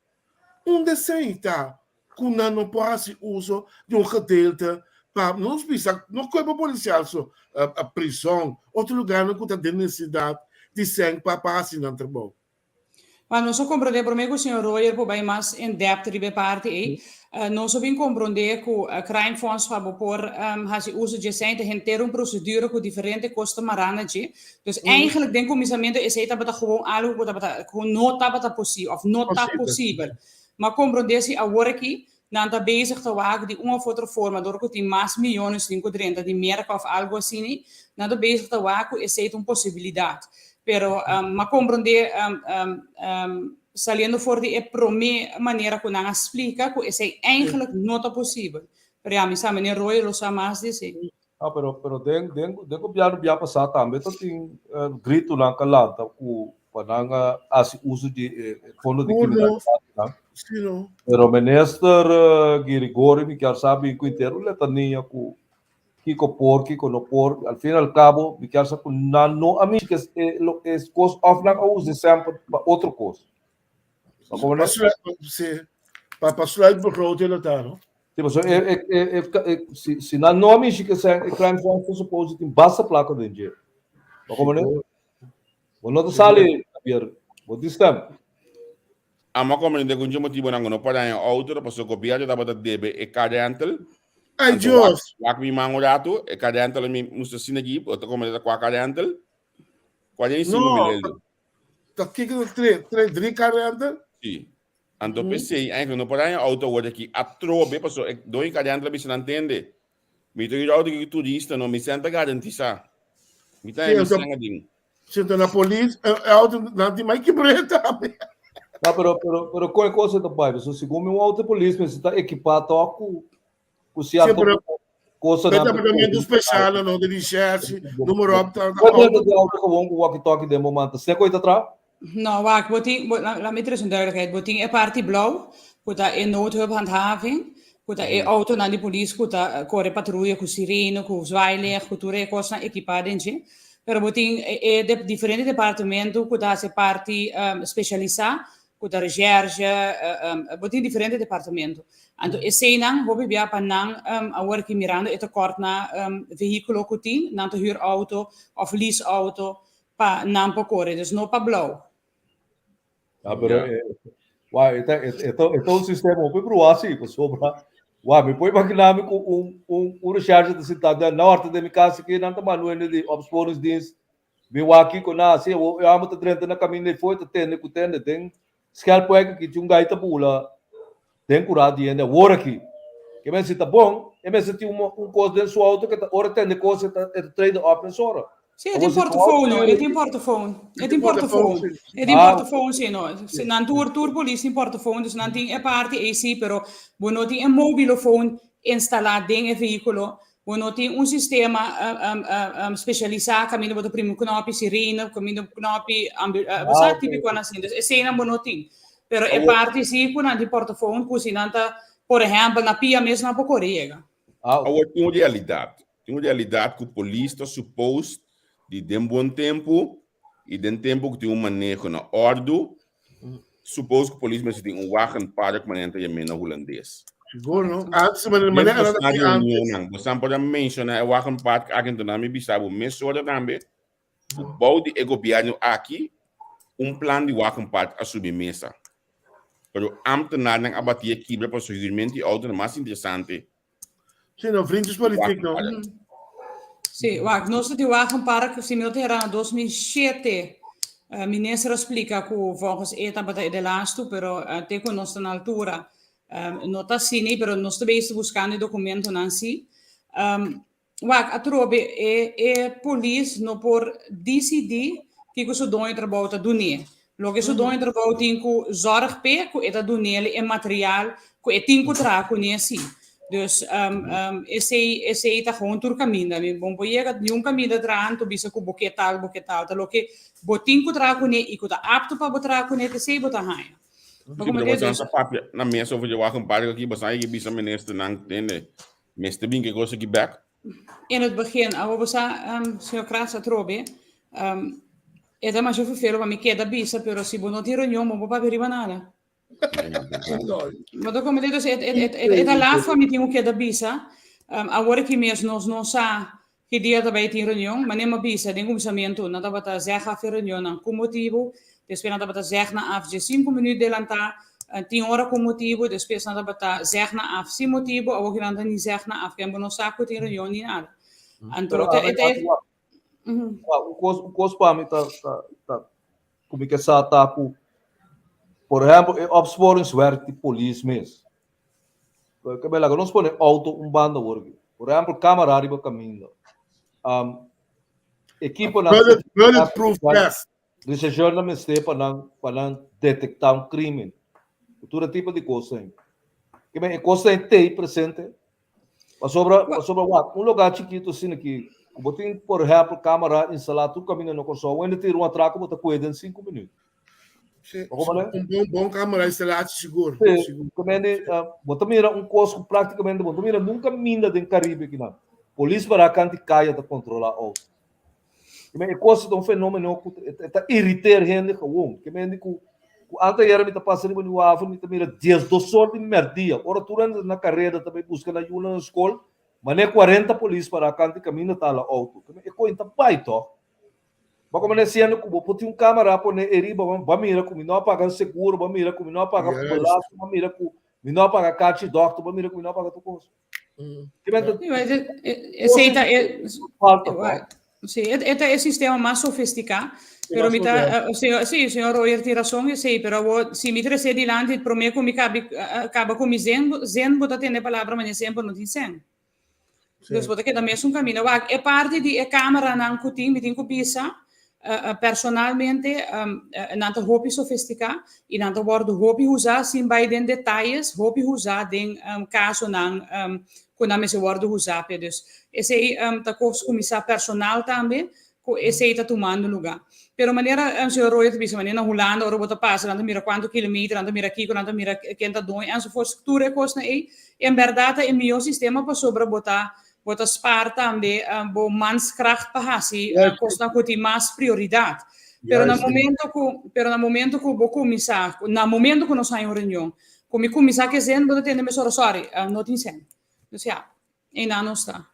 Unda esei ta ku nan no por hasi uso di un gedeelte pa nos bisa no kuerpo polisial so, prison, otro lugarnan ku ta den nesesidat di sèn pa pa hasi nan trabou. Ma nos a komprondé promé ku señor Royer por bai mas in depth riba e parti ei. Nos a bin komprondé ku crime fonds pa bo por hasi uso dje esei ta henter un prosedura ku diferente kos ta mará na dje. Dus eigenlijk den kuminsamentu esei tabata gewoon algu ku tabata ku no tabata posibel òf no ta posibel. Ma komprondé si awor aki nan ta bezig ta wak di un òf otro forma dor ku tin mas miyones tin ku drenta di Merka òf algu asini, nan ta bezig ta wak ku esei ta un posibilidat. Pero m'a komprondé saliendo for di e promé manera ku nan a splika ku esei eigenlijk no ta posibel. Pero ya, mi sa meneer Royer lo sa mas di esei. Ah, pero, pero den, den, den gobierno bia pasá tambe ta tin gritonan ka lanta ku pa nan hasi uso di e fondo di kriminalidat nan. Sí, no. Pero minister Girigorie mi kier sa bin ku henter un letania ku kiko por, kiko no por. Al fin al cabo mi kier sa ku nan no a mishi e lo e kos òf nan a usa e semper pa otro kos. Pa Pa sluit, pa pa sluitbegroting lo ta, no? Sí, pasobra e, e, e, e, e, si, si nan no a mishi ku esei, e crime fonds ta suppose tin basta plaka den dje. Bo komprende? Bo no ta sali, Javier. Bo tin stem. Amo a komprende ku dje motibonan ku no por daña outo ta pasobra gobierno tabata debe e car rental. Ay Anto wak, Dios! wak mi man un ratu, e car rental mi mustra asina aki, bo ta komprende ta kua car rental? Kua den No, sinku mil euro. ta kiko ta tre, tre, drie car rental? Sí. Anto p'esei eigenlijk no por haña auto awor aki atrobe pasobra e doño karianto ta bisa nan tende mi ta yuda auto aki ku turista no mi sèn ta garantisá mi ta haña mi sèn adin. Si ta na polis e auto nan tin mai kibr'é tambe. No, pero, pero, pero kon e cosa ta bai? So, segun mi un auto polis mester ta ekipá tok ku ku Sí, cierto pero cosa e nan pa departamento kohe. special no de recherche, noem maar op. Ta, ta Wat auto. de auto gewoon ku walkie-talkie den bo man ta seko ita tra? No, wak, bo tin, bo, laat me er een duidelijkheid. Bo tin e parti blauw, ku ta e noodhulphandhaving, ku ta e autonan di polis ku ta kore patruya ku sirene, ku zwaailicht, ku tur e kosnan ekipá den dje. Pero bo tin e, e de, diferente departamento ku ta hasi parti um, spesialisá, ku ta recherche, uh, um, bo tin diferente departamento. Anto eseinan hopi bia pa nan um, awor ki mirando e tekort na um, vehíkulo ku tin, nan ta huur auto of lease auto pa nan por kore, dus no pa blou. Ah, pero ja. eh, wa, e ta, e, e ta, e ta un sistema hopi bruá sí, pasobra. Wa, mi por imaginá mi ku un, un, un recherche ta sintá den na horta den mi kas aki, nan ta manda un di opsporingsdienst, mi wak kiko nan hasi, awor e amo ta drenta na kaminda ei for, ta tende ku tende den Schelpwijk aki tin un gai ta bula den kurá di hende awor aki. Ke men si ta bon, e mester tin un, un kos den su auto ke ta ora tende kos e ta, e ta trade op mesora. Sí, e tin portofoon, no? E tin portofoon. E tin portofoon. E tin portofoon, sí, no. Sí, nan tur, tur polis tin portofoon, dus nan tin e parti ei sí, pero bo no tin e mobilofoon instalá den e vehículo. Bo no tin un sistema um, um, um, specialisá kaminda bo ta primi un knopi sirene, kaminda un knopi ambu uh, bo sa típico asina. Dus eseinan bo no tin. Pero e parti sí ku nan tin portofoon ku si nan ta, por ehèmpel, na pia mes nan por kore yega. Awor tin un realidat. Tin un realidat ku polis ta supposed di den bon tempu i den tempu ku tin un maneho na òrdu, suppose ku polis mester tin un wagenpark manera nan ta yam'é na hulandes. Sigur no. Antes, manera Den manera nan bosnan ta hasi antes. reunionnan, bosnan por a menshoná e wagenpark aki, anto nan mi bisa bo mesora tambe ku bou di e gobièrnu aki un plan di wagenpark a subi mesa. Pero ambtenarnan a bati e kibra pasobra huurmento di outo ta mas interesante. Sí, no, vriendjespolitiek no. Sí, wak, nos ta di wagenpark, si mi no ta hera na 2007, eh, minister a splika ku volgens e tabata e de laatste, pero eh, te ku nos ta na altura, eh, no ta asina, pero nos ta bezig buskando e dokumentonan sí. Um, Wak, atrobe e e polis no por disidí kiko su doño trabou ta dun'é. Loke su doño trabou tin ku zòrg p'e, ku e ta dun'é e material ku e tin ku traha kuné sí. Dus esei esei ta gewoon tur kaminda. Mi bon por yega niun kaminda traha anto bisa ku bo ke tal, bo ke tal. Ta loke bo tin ku traha kuné i ku ta apto pa bo traha kuné, t'esei bo ta haña. Sí, pero boso ta papia na mesa over di wagenpark aki, boso a yega bisa ministernan, tende. Mester bin ke kos aki bek. In het begin, awor bo sa, um, señor Kras atrobe, um, e ta masha vervelo pa mi keda bisa, pero si bo no tin reunion, bo no por papia riba nada. Bo ta comprende? Dus e, e, e, e, e ta laat pa mi tin ku keda bisa. Um, awor aki mes nos no sa ki dia ta bai tin reunion, ma nem a bisa den kuminsamentu nan tabata zeg af e reunionnan ku motibu, despues nan tabata zeg nan af dje sinku minuut delantá, tin ora ku motibu, despues nan tabata zeg nan af sin motibu, awor ki nan ta ni zeg nan af, ken bo no sa ku tin reunion ni nada. Anto Pero ta a e ta e un kos un kos pa mi ta ta ta ku mi ke sa ta ku por ehèmpel e opsporingswerk di polis mes Ke bela ku nos pone outo un banda awor aki. Por ehèmpel kamera riba kaminda. Um, ekiponan Bullet, bulletproof vest. Rechercheurnan mester pa nan pa nan detektá un krimen. Tur e tipo di kosnan. Ke men e kosnan ei t'ei presente. Pasobra pasobra wak un lugá chikitu asina ki ku bo tin por ehèmpel kamera instalá tur kaminda na Kòrsou, wende tira un atrako bo ta ku'e den sinku minüt. Sí, un bon, bon camera instalatie sigur. Sí, sigur. Kemendi, uh, bo ta mira un kos ku práktikamente bo ta mira nunka minda den Karibe kinan. Polis para kanti kaya ta kontrolá auto. Kemen e kos ta un fenomeno ku ta, ta irriteer hende gewoon. Kemendi ku ku anteayer mi ta pasa riba Nieuwe Haven mi ta mira 12 or di merdia, ora tur hende ta na kareda ta bai buska nan yunan na skol, mane 40 polis para kanti kaminda ta hala auto. Kemen e koin ta bai tòg. Bo como siendo cu bo por tin un camera pone eriba, bo a mira cu mi no a paga seguro, bo a mira cu mi no a paga belasting, bo a mira cu mi no a paga kachi dokter, bo a mira cu mi no a paga tur cos. Esey ta e Sí, e ta e sistema mas sofisticá, pero mi ta, sí, señor Royer tin razon esey, pero awor si mi trece dilanti prome cu mi cabi caba cu mi zen, zen bo ta tende palabra manera semper no tin zen. Dus bo ta keda mesun kaminda. Wak, e parti di e kameranan ku tin, mi tin ku bisa, Personalmente nan ta hopi sofisticá y nan ta wordo hopi usá sin bai den detayes, hopi usá den casonan cu nan mester wordo usá p'e. Dus esey ta cos cu mi sa personal tambe cu esey ta tumando lugar. Pero manera señor Royer ta bisa, manera na Hulanda ora bo ta pasa nan ta mira cuanto kilometer, nan ta mira kico, nan ta mira ken ta doño enzovoorts, tur e cosnan ey en berdad ta e mihor sistema pasobra bo ta Bo ta spaar tambe bo manskracht pa hasi kosnan ku tin mas prioridat. Pero na momento ku, pero na momento ku bo kuminsá, na momento ku nos haña un reunion, ku mi kuminsá ku e zin, bo ta tende mesora, sorry, no tin sèn. Dus ya, einan nos ta.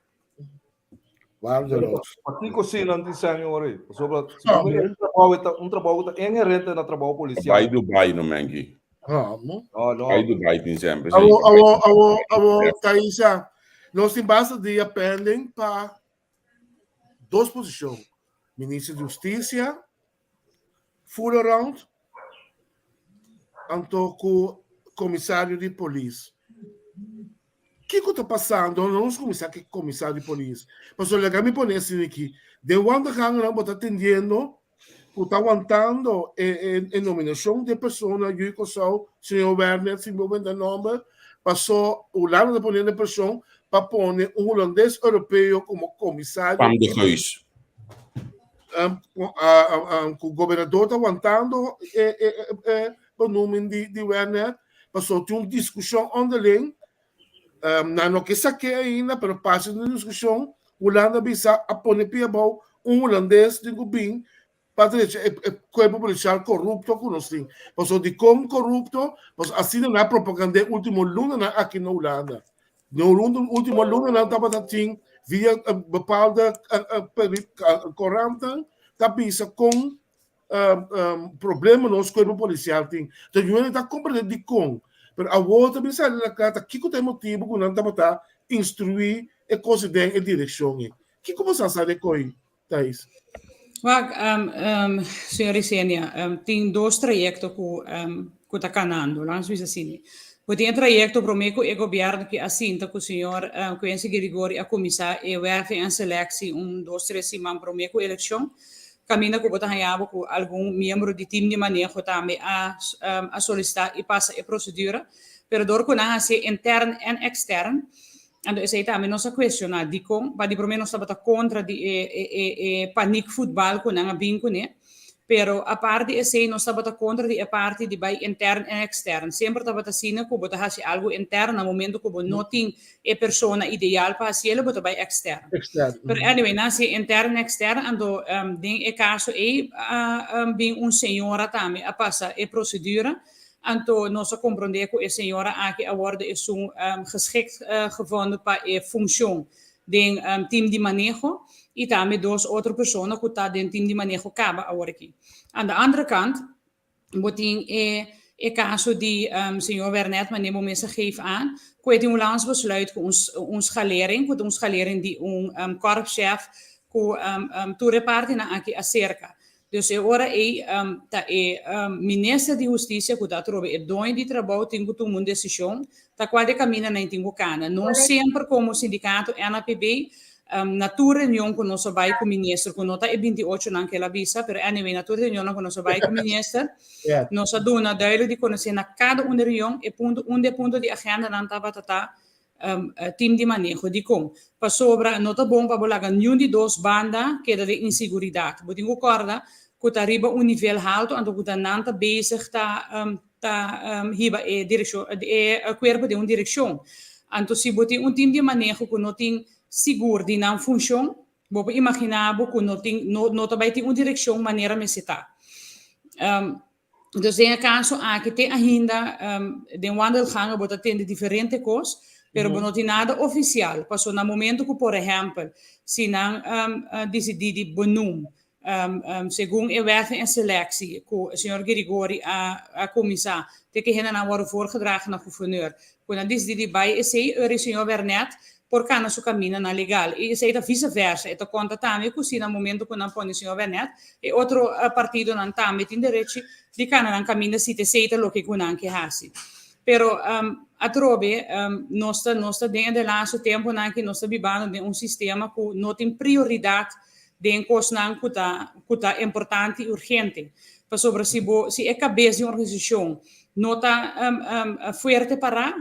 Waardeloos. Pakiko si nan tin sèn e ora ei? Pasobra si bo mira e trabou e ta un trabou ku ta inherente na trabou polisial. Bai Dubai no menki. No, no. No, no. Bai Dubai tin semper. Awo, awo, awo, awo, Thaisa. Nos tin basta dia pending pa dos posishon. Minister di Hustisia, full around, anto ku komisario di polis. Kiko ta pasando? No nos kuminsá ku komisario di polis. Pasobra laga mi pone asina aki, den wandelgangennan bo ta tendiendo ku ta wantando e e e nominashon di e persona Yu Kòrsou, señor Werner, si bo benta nòmber, paso Hulanda ta poniendo preshon pa pone un hulandes europeo komo komisario. Pam de Geus. Ku gobernador ta wantando e e e benoeming di di Werner, paso tin un diskushon onderling, nan no ke sak'é ainda, pero parse tin un diskushon Hulanda bisa a pone pia abou un hulandes tin ku bin pa drecha e e kuerpo polisial korupto ku nos tin. Pasobra dikon korupto? Pasobra asina nan a propagand'é último lunanan aki na Hulanda. Den último lunanan tabata tin via bepaalde koranten ta bisa kon problema nos kuerpo polisial tin. Entonces yu hende ta komprende dikon. Pero awor ta bin sali na kla ta kiko ta e motibu ku nan tabata instruí e kos den e direkshon ei. Kiko bo sa sa de koi, Thais? Wak, señor Isenia, tin dos trayekto ku ku ta kanando, laat nos bisa asina. Bo tin e trayekto promé ku e gobièrnu ki a sinta ku señor Quincy Girigorie a kuminsá e werving en selectie un dos tres siman promé ku elekshon. Kaminda ku bo ta haña bo ku algun miembro di tim di maneho tambe a a solisitá i pasa e prosedura, pero dor ku nan hasié intern en ekstern, anto esei tambe nos a kuestioná dikon, pa di promé nos tabata kontra di e e e e panik futbal ku nan a bin kuné, pero apart di esei nos tabata kontra di e parti di bai intern en ekstern. Semper tabata asina ku bo ta hasi algu intern na momento ku bo no tin e persona ideal pa hasiel bo ta bai extern. Extern. Pero anyway, nan hasi intern en extern, anto den e caso ei a bin un señora tambe a pasa e procedura, anto nos a comprende cu e señora aki a wordo esun geschikt gevonden pa e funcion den team di maneho y tambe dos otro persona cu ta den team di maneho caba awor aki. Aan de andere kant, Bo tin e e caso di señor Wernet, manera bo mes a geef aan, cu e tin un landsbesluit cu un un schalering, cu ta un schalering di un korpschef cu tur e partinan aki acerca. Dus e ora ey ta e minister di husticia cu ta atrobe e doño di trabou tin cu tuma un decision ta cual de caminda nan tin cu cana. Nos semper como sindicato NAPB Na tur reunion ku nos a bai ku minister, ku no ta e binti ochonan ku el a bisa, pero anyway, na tur reunionnan ku nos a bai ku minister, nos a duna duidelijk di konosé na kada un di reunion e punto, un di e punto di agendanan tabata ta team di maneho. Dikon? Pasobra no ta bon pa bo laga niun di dos banda keda den inseguridat. Bo tin ku kòrda ku ta riba un nivel haltu, anto ku ta nan ta bezig ta ta hiba e direkshon, e kuerpo den un direkshon. Anto si bo tin un tim di maneho ku no tin sigur di nan funshon, bo por imaginá bo ku no tin, no no ta bai tin un direkshon manera mester ta. Dus den e kaso aki te ainda den wandelgangen bo ta tende diferente kos, pero bo no tin nada ofisial, pasobra na momento ku por ehèmpel si nan disidí di benoem Segun e werving en selectie cu señor Girigori a a cuminsa te cu hendenan a wordo voorgedragen na gouverneur, cu nan dicidi di bay esey, ora e señor Wernet por cana su caminanan legal. Y esey ta vice versa, e ta conta tambe cu si na momento cu nan pone señor Wernet, e otro partidonan tambe tin derechi di cana nan caminda si ta esey ta loke cu nan ke haci. Pero atrobe nos ta nos ta den e de laatste temponan aki nos ta bibando den un sistema cu no tin prioridad. den kosnan ku ta ku ta importante i urgente. Pasobra si bo si e kabes di un organisashon no ta fuerte pará,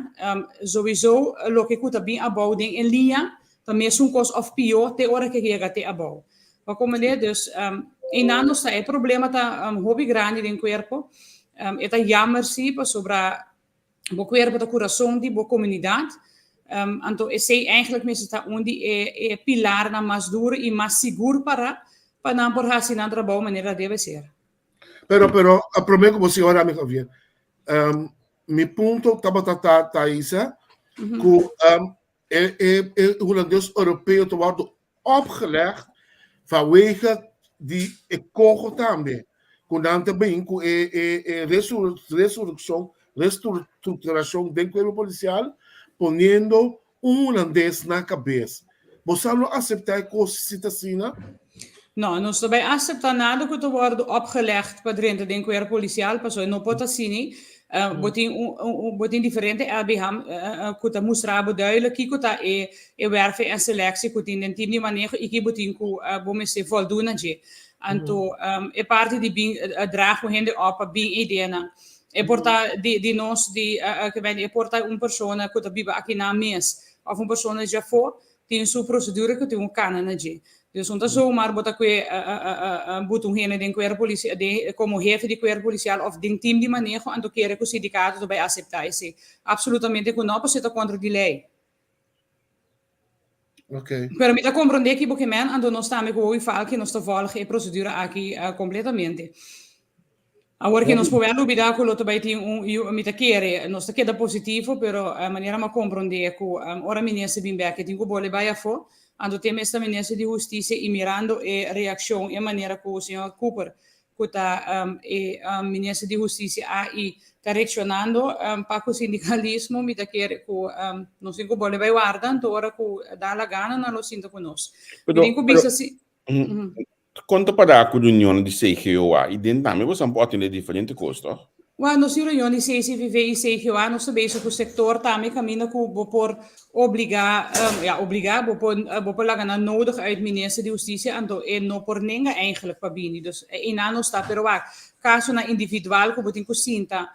souiso loke ku ta bin abou den e liña ta mesun kos òf pió te ora ke yega te abou. Bo a komprendé? Dus einan nos ta e problema ta hopi grandi den kuerpo. E ta jammer sí pasobra bo kuerpo ta kurason di bo komunidat. Anto esei eigenlijk mester ta un di e e pilarnan mas duru i mas sigur para pa nan por hasi nan trabou manera debe ser. Pero, pero, a promé ku bo sigui ora, mi Javier, um, mi punto tabata ta, Thaisa, ku um, e, e, e hulandes europeo ta wòrdu opgelegd vanwege di e koho tambe, ku nan ta bin ku e e e resurreccion, restructuracion den cuerpo policial, poniendo un hulandes na cabes. Bo sa lo acepta e cos si ta asina? No, nos ta bai acepta nada ku ta wordo opgelegd pa drenta den cuerpo policial, pasobra e no por ta asina. Bo tin un bo tin diferente LBH ku ta mustra bo duidelijk kiko ta e e werving en selectie ku tin den team di maneho i ki bo tin ku bo mester voldoen na dje. Anto e parti di bin draag un hende op pa bin ideanan. E por ta di di nos di e por ta un persona ku ta biba akinan mes òf un persona djafó Tin su procedura cu tin un cana na dje. Dus un ta zomaar bo ta cue buta un hende den cuerpo policial, den como hefe di cuerpo policial of den team di maneho anto kere cu sindicato ta bay acepta esey. Absolutamente cu no pasobra ta contra di ley. Okay. Pero mi ta comprende ki bo ke men, anto nos tambe cu Wowie Falki nos ta volg e procedura aki completamente. Awor ke nos por wèl lubidá ku lo ta bai tin un yu, mi ta kere, nos ta keda positivo, pero manera mi a komprondé ku ora minister bin bèk e tin ku bole bai afó, anto te mes ta minister di hustisia i mirando e reakshon, e manera ku señor Cooper ku ta e minister di hustisia a i ta reakshonando pa ku sindikalismo, mi ta kere ku nos tin ku bole bai warda, anto ora ku da la gana nan lo sinta ku nos. Mi tin ku bisa si. Kon ta para ku reunionnan di CGOA i den tambe boso por atendé diferente kos, tòg? Wèl, nos tin reunion di CCVV i CGOA, nos ta bezig ku sektor tambe kaminda ku bo por obligá, ya, obligá, bo por bo por laga nan nodig uit minister di hustisia, anto e no por nenga eigenlijk pa bini. Dus einan nos ta, pero wak, kasonan individual ku bo tin ku sinta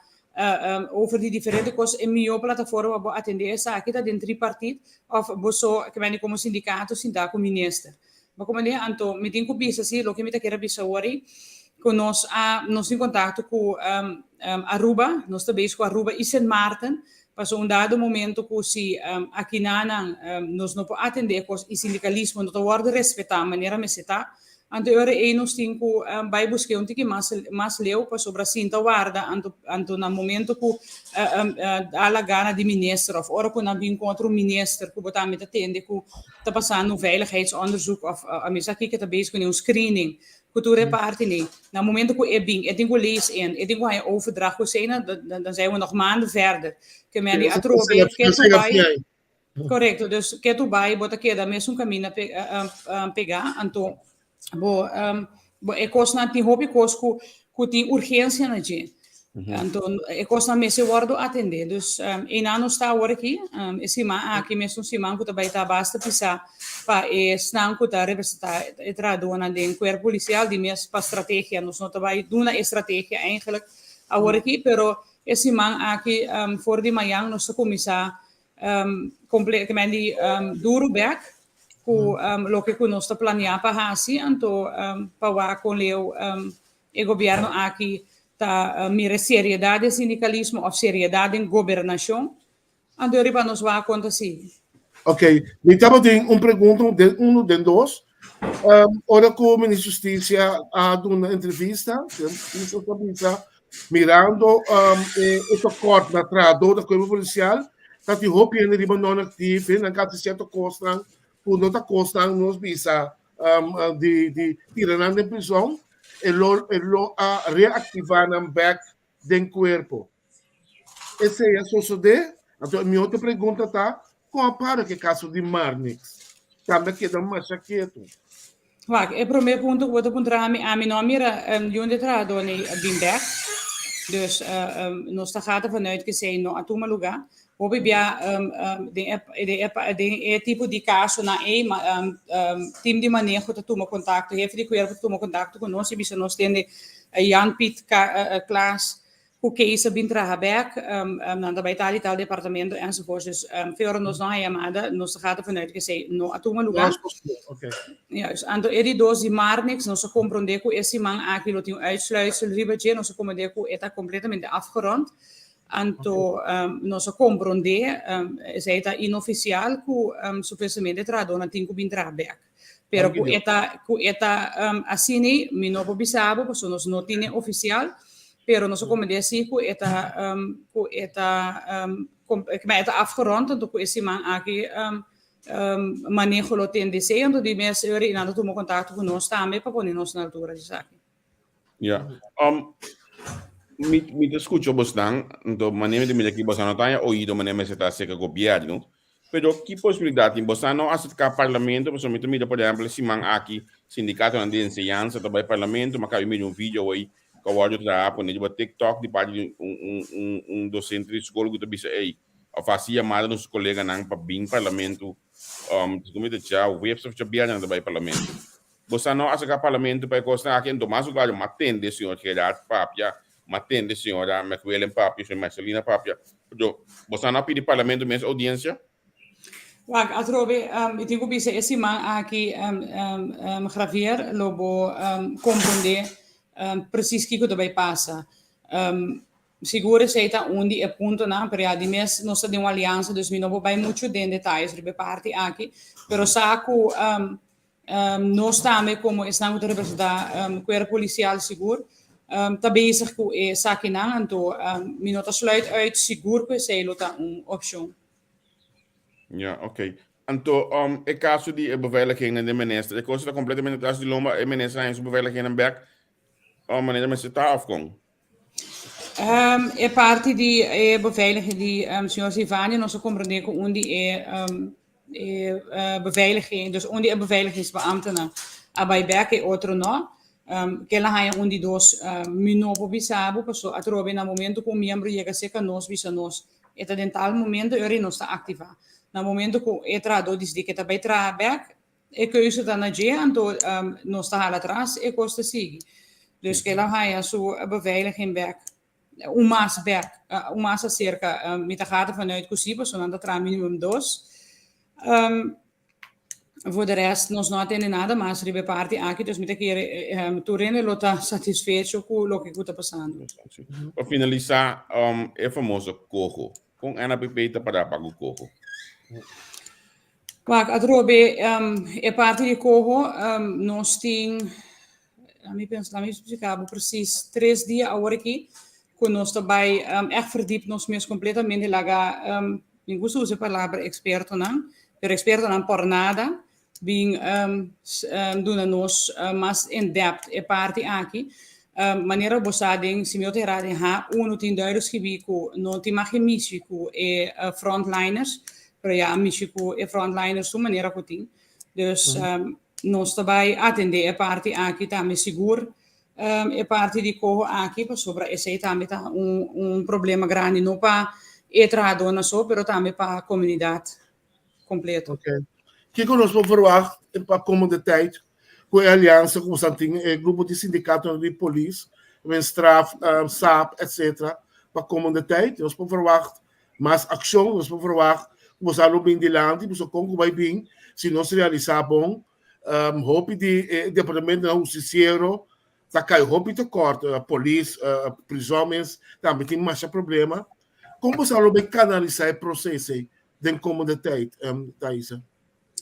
over di diferente kos, e mihó plataforma pa bo atendé esaki ta den tripartit òf bo so, ke mende komo sindikato sintá ku minister. Bo komprendé? Anto mi tin ku bisa si loke mi ta kere bisa awor ei, ku nos a nos tin kontakto ku Aruba, nos ta bezig ku Aruba i Sint Maarten, pasobra un dado momento ku si akinanan nos no por atendé e kos i sindikalismo no ta wòrdu respetá manera mester ta, anto e ora ei nos tin ku bai busk'é un tiki mas mas leu pasobra sinta warda anto anto na momento ku a la gana di minister òf ora ku nan bin kontra un minister ku bo tambe ta tende ku ta pasando un veiligheidsonderzoek of a misa aki ke ta bezig ku un screening ku tur e parti nei. Na momento ku e bin, e tin ku lees in, e tin ku haña overdracht ku esei, dan zijn we nog maanden verder. Ke men di atrobe ke tu bai, korekto, dus ke tu bai bo ta keda mesun kaminda pegá, anto Bo, um, bo e kosnan tin hopi kos ku ku tin urgensia na dje. Anto e kosnan mester wòrdu atendé. Dus um, einan nos ta awor aki, um, e siman aki mes un siman ku ta bai ta basta pisá pa esnan ku ta representá e trahadónan den kuerpo polisial di mes pa strategia. Nos no ta bai duna e strategia eigenlijk awor aki, pero e siman aki um, for di mañan nos ta kuminsá um, komple, ke men di um, duru bèk ku loke ku nos ta planeá pa hasi, anto pa wak kon leu e gobièrnu aki ta mira e seriedat den sindikalismo òf seriedat den gobernashon, anto riba nos wak kon ta sigui. Ok, mi tabatin un pregunta den uno den dos. Ora ku Minister Hustisia a duna entrevista, minister ta bisa mirando e tekort na trahadó na kuerpo polisial, ta tin hopi hende riba non-actief, hendenan ka hasi sierto kosnan ku no ta kosnan nos bisa di di tira nan den prison, e lo e lo a reaktivá nan bèk den kuerpo. Esei a sosodé? Anto mi otro pregunta ta, kon a para ku e kaso di Marnix? Tambe a keda masha ketu. Wak, e promé punto ku bo ta puntra ami, ami no a mira niun di e trahadónan ei bin bèk. Dus nos ta gata vanuit ku esei no a tuma lugá. Hopi bia den e den e den e tipo di kasonan ei team di maneho ta tuma kontakto, hefe di kuerpo ta tuma kontakto ku nos i bisa nos tende Jan Piet Klaas ku Kees a bin traha bek, nan ta bai tal i tal departamento enzovoorts. Dus fe ora nos no haña yamada nos ta gata vanuit ku esei no a tuma lugá. Juist. Anto e di dos di Marnix nos a komprondé ku e siman aki lo tin un uitsluitsel riba dje, nos a komprondé ku e ta kompletamente afgerond. Anto nos a komprondé, esei ta inofisial, ku supuestamente e trahadónan tin ku bin traha bèk. Pero ku e ta ku e ta asina mi no por bisa bo pasobra nos no tin e ofisial, pero nos a komprondé si ku e ta ku e ta e ta afgerond, anto ku e siman aki maneho lo tende esei, anto di mes ora i nan ta tuma kontakto ku nos tambe pa pone nos na altura di esaki. Ja. Um, mi, mi te escucho bosnan, entonces manera mi te mira aquí bosnan no tan oído manera me se ta seca gobierno. Pero ki posibilidad tin bosnan no acerca parlamento, pasobra mi te mira por ejemplo siman aki sindicatonan di enseñanza ta bay parlamento, ma cabe mira un video hoy ku a wordo traha pone riba TikTok di parti di un, un, un, un docente di school ku ta bisa ey of hasi yamada na su coleganan pa bin parlamento, um, mi ta dja webs of dja bierna nan ta bay parlamento. Bo sa no aserká parlamento pa e kosnan aki, anto mas lugar m'a tende señor Gerard papia, m'a tende señora McWillen papia, señora Marcelina papia. Pero bo sa no a pidi parlamento mes audiencia? Wak, atrobe, mi tin ku bisa e siman aki, Javier, lo bo komprondé presis kiko ta bai pasa. Sigur esei ta un di e puntonan, pero ya di mes nos ta den un aliansa, dus mi no por bai muchu den detayes riba e parti aki, pero sa ku Nos tambe komo esnan ku ta representá kuerpo polisial sigur ta bezig ku esakinan, anto mi no ta sluit uit sigur ku esei lo ta un opshon. Ja, ok. Anto e kaso di e beveiligingen den minister, e kos ta kompletamente tras di lomba, e minister haña su beveiligingen bek manera mester ta of kon? E parti di e beveiliging di señor Sivania nos a komprendé ku un di e e beveiliging, dus un di e beveiligingsbeambtenan a bai bek, e otro no. Kel a haña un di dos. Mi no por bisa bo paso atrobe na momento ku un miembro yega serka nos bisa nos e ta den tal momento e ora nos ta aktivá. Na momento ku e trahadó disidí ku e ta bai traha bek, e keuze ta na dje, anto nos ta hala atras, e kos ta sigui. Dus kel a haña su beveiliging bek. Un mas bek, un mas acerca. Mi ta gaat ervan uit cu si, pasobra nan ta traha minimum dos. Voor de rest nos no a tende nada mas riba e parti aki, dus mi ta kere tur hende lo ta satisfecho cu loke cu ta pasando. Pa finalisa, e famoso coho. Con NAPP ta para pa cu coho? Wak, atrobe e parti di coho nos tin, lami pensa, lami splika bo precies, tres dia awor aki ku nos ta bai ègt verdiep nos mes kompletamente laga, mi gusta usa e palabra ekspertonan, pero ekspertonan por nada bin duna nos mas in depth e parti aki. Manera bo sa den, si mi no ta erá, den H1 tin duidelijk skibí ku no tin mag e mishi ku e frontliners, pero ya a mishi ku e frontliners su manera ku tin. Dus nos ta bai atendé e parti aki tambe sigur e parti di koho aki pasobra esei tambe ta un un problema grandi no pa e trahadónan so pero tambe pa komunidat kompleto. Ok. Kiko nos por verwagt pa komende tijd ku e aliansa ku boso tin, e grupo di sindikatonan di polis, men straf, sap, etc. Pa komende tijd? Nos por verwagt mas akshon, nos por verwagt ku boso a lo bin dilanti, pasobra kon ku bai bin si nos realisá bon, hopi di e departamentonan hustisiero ta kai hopi tekort, polis, prizòn mes tambe tin masha problema. Kon boso a lo bai kanalisá e proseso ei den komende tijd, Thaisa?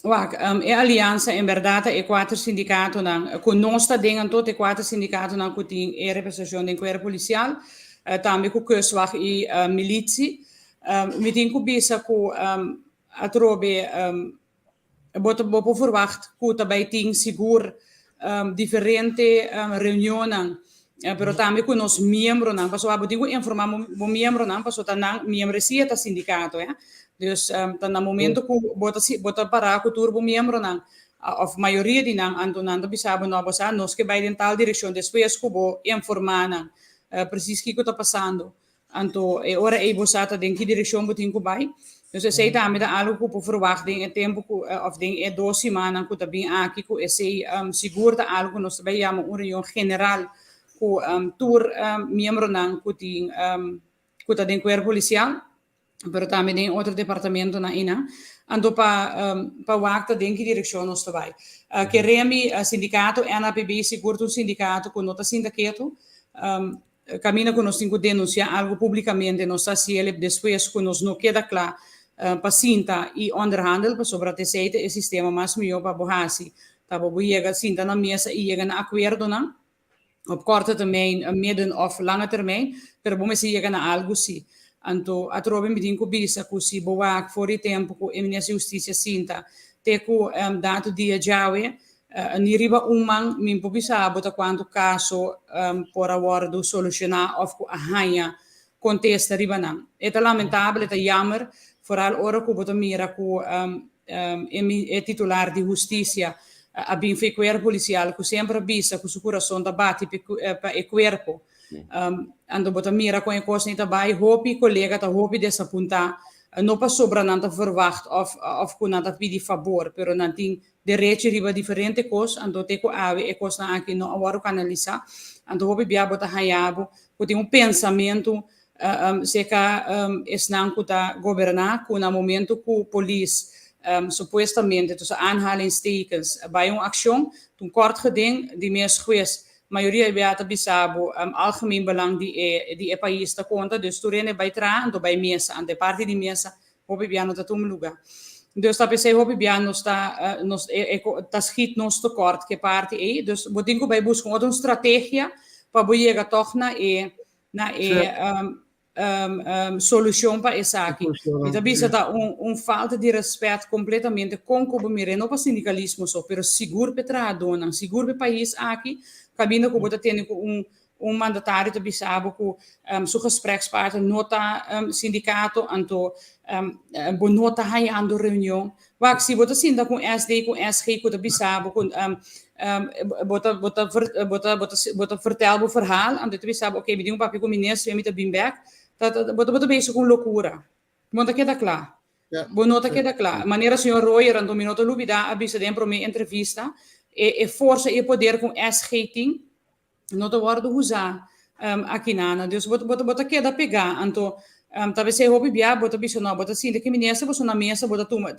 Wak, e aliansa en bèrdat ta e kuater sindikatonan ku nos ta den anto ta e kuater sindikatonan ku tin e representashon den kuerpo polisial, tambe ku Kustwacht i Militie. Mi tin ku bisa ku atrobe bo ta bo por ferwagt ku ta bai tin sigur diferente reunionnan pero tambe ku nos miembronan pasobra bo tin ku informá bo miembronan pasobra ta nan miembresia ta sindikato ya dus ta na momento ku bo ta bo ta pará ku tur bo miembronan òf mayoria di nan anto nan ta bisa bo no bo sa nos ke bai den tal direkshon despues ku bo informá nan presis kiko ta pasando. Anto e ora ei bo sa ta den ki direkshon bo tin ku bai. Dus esei tambe ta algu ku por ferwagt den e tempu ku òf den e dos simannan ku ta bin aki ku esei sigur ta algu ku nos ta bai yama un reunion general ku tur miembronan ku tin ku ta den kuerpo polisial pero tambe den otro departamentonan einan. Anto pa pa wak ta den ki direkshon nos ta bai. Kere mi sindikato NAPB sigur ta un sindikato ku no ta sinta ketu. Kaminda ku nos tin ku denunsiá algu públikamente, nos ta hasi el despues ku nos no keda kla pa sinta i onderhandel, pasobra ta esei ta e sistema mas mihó pa bo hasi, ta bo bo yega sinta na mesa i yega na akuerdonan op korte termijn, midden òf lange termijn, pero bo mester yega na algu sí. Anto atrobe mi tin ku bisa ku si bo wak for di tempu ku e Minister di Hustisia sinta te ku datu dia djawe, Ni riba un man mi por bisa bo ta kuantu kaso por a wòrdu solushoná òf ku a haña kontesta riba nan. E ta lamentabel, e ta yammer, foral ora ku bo ta mira ku e titular di hustisia a bin for e kuerpo polisial ku semper a bisa ku su kurason ta bati pa e kuerpo. Anto bo ta mira kon e kosnan ta bai, hopi kolega ta hopi desapuntá, no pasobra nan ta verwagt òf ku nan ta pidi fabor, pero nan tin Derechi riba diferente kos, anto te ku awe e kosnan aki no a wòrdu kanalisá. Anto hopi bia bo ta haña bo ku tin un pensamentu seka esnan ku ta goberná ku na momentu ku polis supuestamente, tussen aanhalingstekens, bai un akshon, ta un kort geding di mes hues. Mayoria bia ta bisa bo algemeen belang di e di e pais ta konta, dus tur hende bai traha anto bai mesa, anto e parti di mesa Hopi bia no ta tuma luga. Dus ta p'esei hopi bia nos ta nos e e ta schiet nos tekort ku e parti ei. Dus bo tin ku bai buska un otro un strategia pa bo yega tòg na e na e solushon pa esaki. Mi ta bisa ta un un falta di rèspèt kompletamente kon ku bo mira e no pa sindikalismo so pero sigur pa e trahadónan, sigur pa e pais aki kaminda ku bo ta tene ku un Un mandatario ta bisa bo ku su gesprekspartner no ta sindikato, anto bo no ta hayando reunion. Wak, si bo ta sinta ku un SD ku un SG ku ta bisa bo ku bo ta bo ta bo ta bo ta bo ta vertel bo verhaal, anto e ta bisa bo, oke, mi tin un papia ku minister, mi ta bin bek, ta ta bo ta bo ta bezig ku un lokura. Bo no ta keda kla. Bo no ta keda kla. Manera señor Royer, anto mi no ta lubida, a bisa den prome entrevista, e e forsa i e poder ku un SG tin, no ta wòrdu usá akinana. Dus bo bo bo ta keda pegá. Anto ta besei hopi bia bo ta bisa no, bo ta sinti ku minister boso na mesa bo ta tuma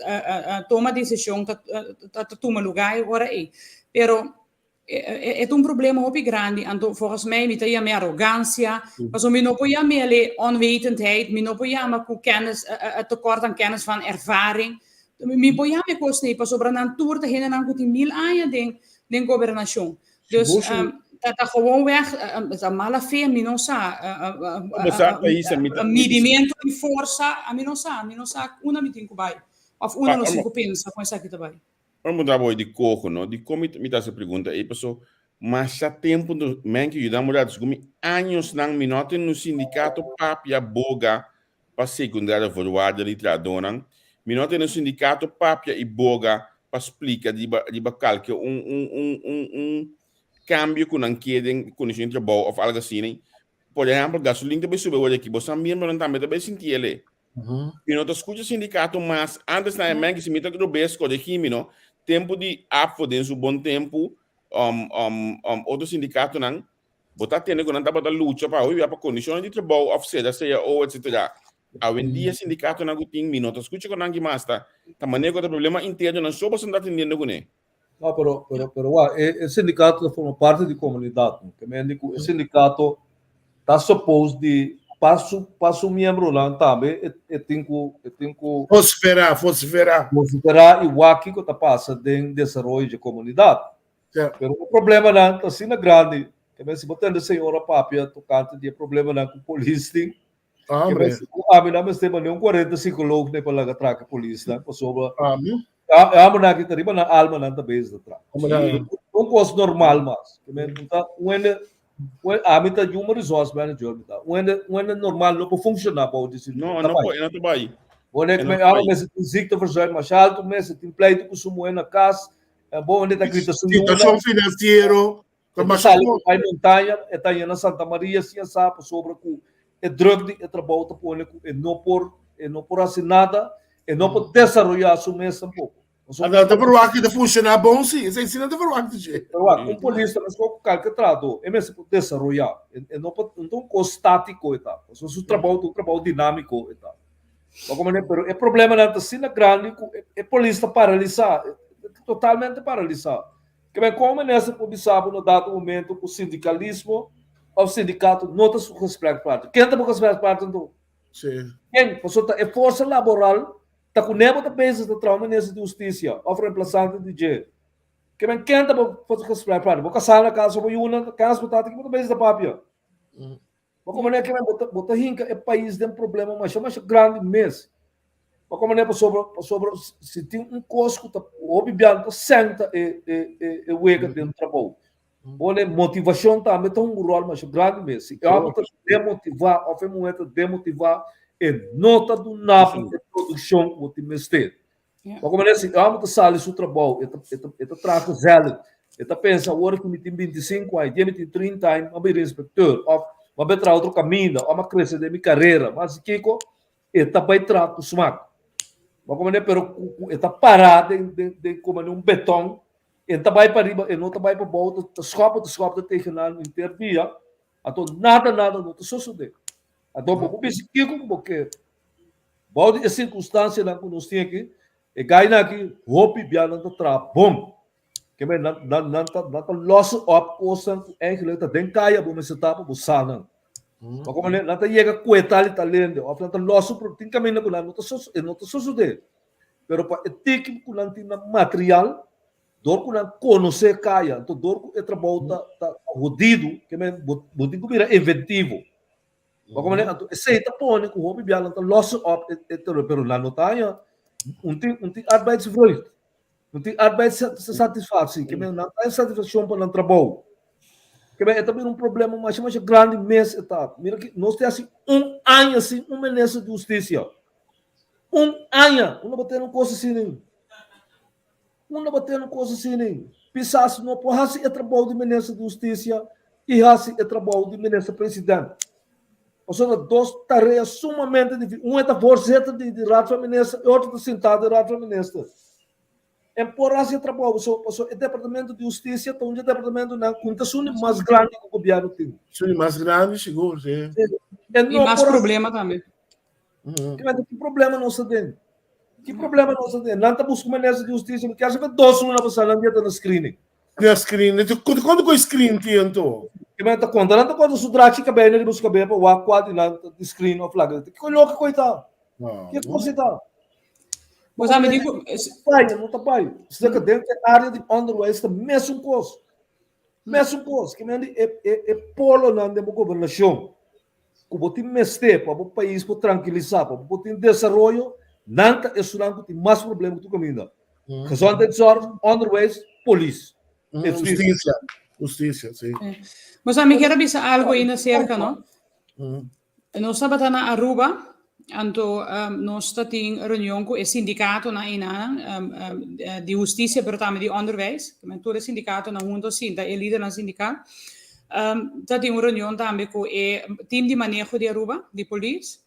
toma desishon ta ta tuma lugá e ora ei. Pero e ta un problema hopi grandi. Anto volgens mij mi ta yam'é arogansia, pasobra mi no por yam'é onwetendheid, mi no por yama ku kennis tekort aan kennis van ervaring. Mi por yama e kosnan ei pasobra nan tur ta hendenan ku tin mil aña den den gobernashon. Dus ta ta gewoonweg ta mala fe, mi no sa. Bo sa, Thaisa, mi ta. Midimento di forsa, ami no sa, mi no sa unda mi tin ku bai. Of unda nos tin ku pensa kon esaki ta bai. Ora mi ta bai di koho, no? Dikon mi mi ta hasi e pregunta ei? Paso masha tempu men ke yuda mi rato, segun mi añosnan mi no a tene un sindikato papia boga pa secundaria voorwaarden di trahadónan. Mi no a tene un sindicato papia i boga pa splica riba riba kalke un un un un un cambio ku nan ke den kondishon di trabou of algo asina. Por ehempel, gasolin ta bai sube awor aki, bo sa miembronan tambe ta bai sinti el'e. Mi no ta skucha sindicato mas. Antes na e men si mi ta robes, koregi mi no. Tempu di APFO den su bon tempu, um um um otro sindicatonan Bo ta tende ku nan tabata lucha pa hopi bia pa kondishonnan di trabou òf seda cao etsetera. Awendia sindikatonan ku tin mi no ta skucha ku nan ki mas ta ta manera ku ta problema interno nan so boso no ta atendiendo kuné. No, pero, pero, pero wak, e, e sindikato ta forma parti di komunidat, no? Ke men di ku e sindikato ta suppose di pa su, pa su miembronan tambe e, e tin ku, e tin ku Vosiferá, vosiferá. Vosiferá i wak kiko ta pasa den desaroyo dje komunidat. Pero e problemanan ta asina grandi, ke men si bo tende señora papia tokante di e problemanan ku polis tin, ke men si ku ami nan mester manda un 40 psikoloog ne pa laga traka polisnan, pasobra e hombernan aki ta riba nan almanan ta bezig ta traka. Un kos normal mas. Ke men ta un hende, ami ta human resource manager mi ta, un hende, un hende normal no por funshoná bou di si No, no por, e no ta bai. Bo ne, ami mester tin ziekteverzuim masha altu, mester tin pleitu ku su muhé na kas, E bo hende ta grita su yuna. Situacion financiero ta masha Sali bai montaña, e ta na Santa Maria sin sa pasobra ku. e druk di e trabou ta pone ku e no por e no por hasi nada, e no por desaroyá su mes tampoko. Anto ta verwagt ku ta funshoná bon si, esei si nan ta verwagt dje. Pero wak, un polis ta meskos ku kalke trahadó, e mester por desaroyá, e no por, no ta un kos státiko e ta, pasobra su trabou ta un trabou dinámiko e ta. Wak ku manera, pero e problemanan ta asina grandi ku e polis ta paralisá, totalmente paralisá. Ke men kon minister por bisa bo na dado momento ku sindikalismo òf sindikato no ta su gesprekspartner? Ken ta bo gesprekspartner anto? Sí. Ken? Pasobra ta e forsa laboral ta ku nebo ta bezig ta traha un minister di hustisia òf remplasante di dje. Ke men ken ta bo gesprekspartner? Bo kasá na kas òf bo yu na kas bo tata ki bo ta bezig ta papia? Bo komo manera kimen bo ta bo ta hinka e pais den problema masha masha grandi mes. Bo komo manera pasobra pasobra si tin un kos ku ta hopi biaha ta senta e e e e wega den trabou. Bo ne motivashon tambe ta hunga un ròl masha grandi mes. Si e hòmber ta demotivá òf e muhé ta demotivá e no ta duna bo e produkshon ku bo tin mester. Ma como si e homber ta sali su trabou, e ta, e ta, e ta traha gezellig. E ta pensa, awor ku mi tin 25 aña, dia mi tin 30 aña, mi a bira inspecteur, of mi a bai traha otro kaminda, of mi a krese den mi karera. Ma si kiko, e ta bai traha ku smak. Ma como pero ku, ku e ta pará den, den, den como un beton, e ta bai pa riba, e no ta bai pa bou, ta, ta skòp, ta skòp ta tegenaan henter dia, anto nada, nada no ta sosodé. Anto bo por bisa kiko ku bo ke. Bou di e sirkunstansianan ku nos tin aki, e gainan aki hopi bia nan ta traha bon. Ke men nan nan nan ta nan ta lòs op kosnan ku eigentlik ta den kaya bo mester ta pa bo sa nan. Ma komo nan ta yega kue tal i tal hende òf nan ta lòs un pro tin kaminda ku nan no ta sos e no ta sosodé. Pero pa e tiki ku nan tin nan material dor ku nan konosé kaya anto dor ku e trabou ta ta hodidu ke men bo bo tin ku bira inventivo. Ma como anto esei ta pone ku hopi bia nan ta losse op e e terreur, pero nan no ta haña un tin un tin arbeidsvreugd, un tin arbeidssatisfactie, ke men nan ta haña satisfakshon pa nan trabou. Ke men e ta bira un problema masha masha grandi mes e ta. Mira ki nos tin hasi un aña sin un minister di hustisia. Un aña! Unda bo tene un kos asina? Unda bo tene un kos asina? Pisas no por hasi e trabou di minister di hustisia i hasi e trabou di minister president. Pasobra dos tarea sumamente difícil. Un e ta voorzitter di di Raad van Minister, e otro ta sintá den Raad van Minister. En por hasi e trabou pasobra pasobra e departamento di hustisia ta un di e departamentonan ku ta esun di mas grandi ku gobièrnu tin. Esun di mas grandi sigur, si. E I no mas por hasi. problema tambe. Ki problema nos ta den? Ki problema nos ta den? Nan ta buska minister di hustisia, mi kier saber dos luna pasá nan dia ta na screening. Na screening. Konta ku e screen tin anto? Ki men ta konta? Nan ta konta su drachi kabei na riba su kabei pa wak kua di nan ta di screen of laga. Ki loke ku e ta? Ki kos e ta? Bo sa mi di ku. Bai, no ta bai. Saka den e área di onderwijs ta mesun kos. Mesun kos. Ki men di e e e polonan den bo gobernashon. ku bo tin mester pa bo pais por trankilisá, pa bo por tin desaroyo, nan ta esunnan ku tin mas problema ku tur kaminda. Gezondheidszorg, onderwijs, polis. Hustisia, hustisia, si. Bo sa, mi kier a bisa algu ainda aserka, no? Nos tabata na Aruba, anto nos ta tin reunion ku e sindikatonan einan di hustisia, pero tambe di onderwijs. Tur e sindikatonan huntu a sinta, e lidernan sindikal. Ta tin un reunion tambe ku e team di maneho di Aruba, di polis.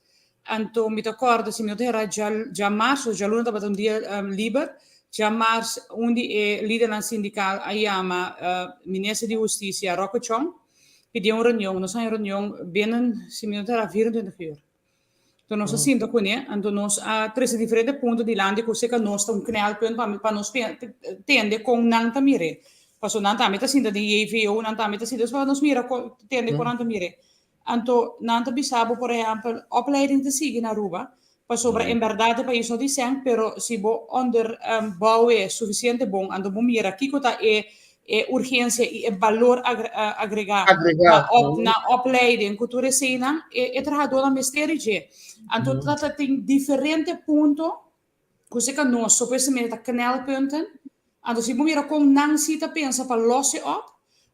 Anto mi ta kòrda, si mi no ta hera, djamars òf djaluna tabata un dia liber. Djamars un di e lidernan sindikal a yama Minister di Hustisia Rocco Chong pidié un reunion. Nos a haña un reunion binnen, si mi no ta hera, 24 uur. Enton nos a sinta kuné, anto nos a trese diferente punto dilanti ku seka nos ta un knelpunt pa pa nos tende kon nan ta mir'é. Pasobra nan tambe ta sinta den JVO, nan tambe ta sinta, dus pa nos mira kon, tende kon nan ta mir'é. Anto nan ta bisa bo, por ehèmpel, opleiding ta sigui na Aruba, pasobra en bèrdat e pais no tin sèn, pero si bo onderbouw'é sufisiente bon, anto bo mira kiko ta e e urgensia i e balor agregá na op na opleiding ku tur eseinan e e trahadónan mester di dje. Anto ta ta tin diferente punto ku si ka nos supuestamente ta knelpunten. Anto si bo mira kon nan si ta pensa pa los e op,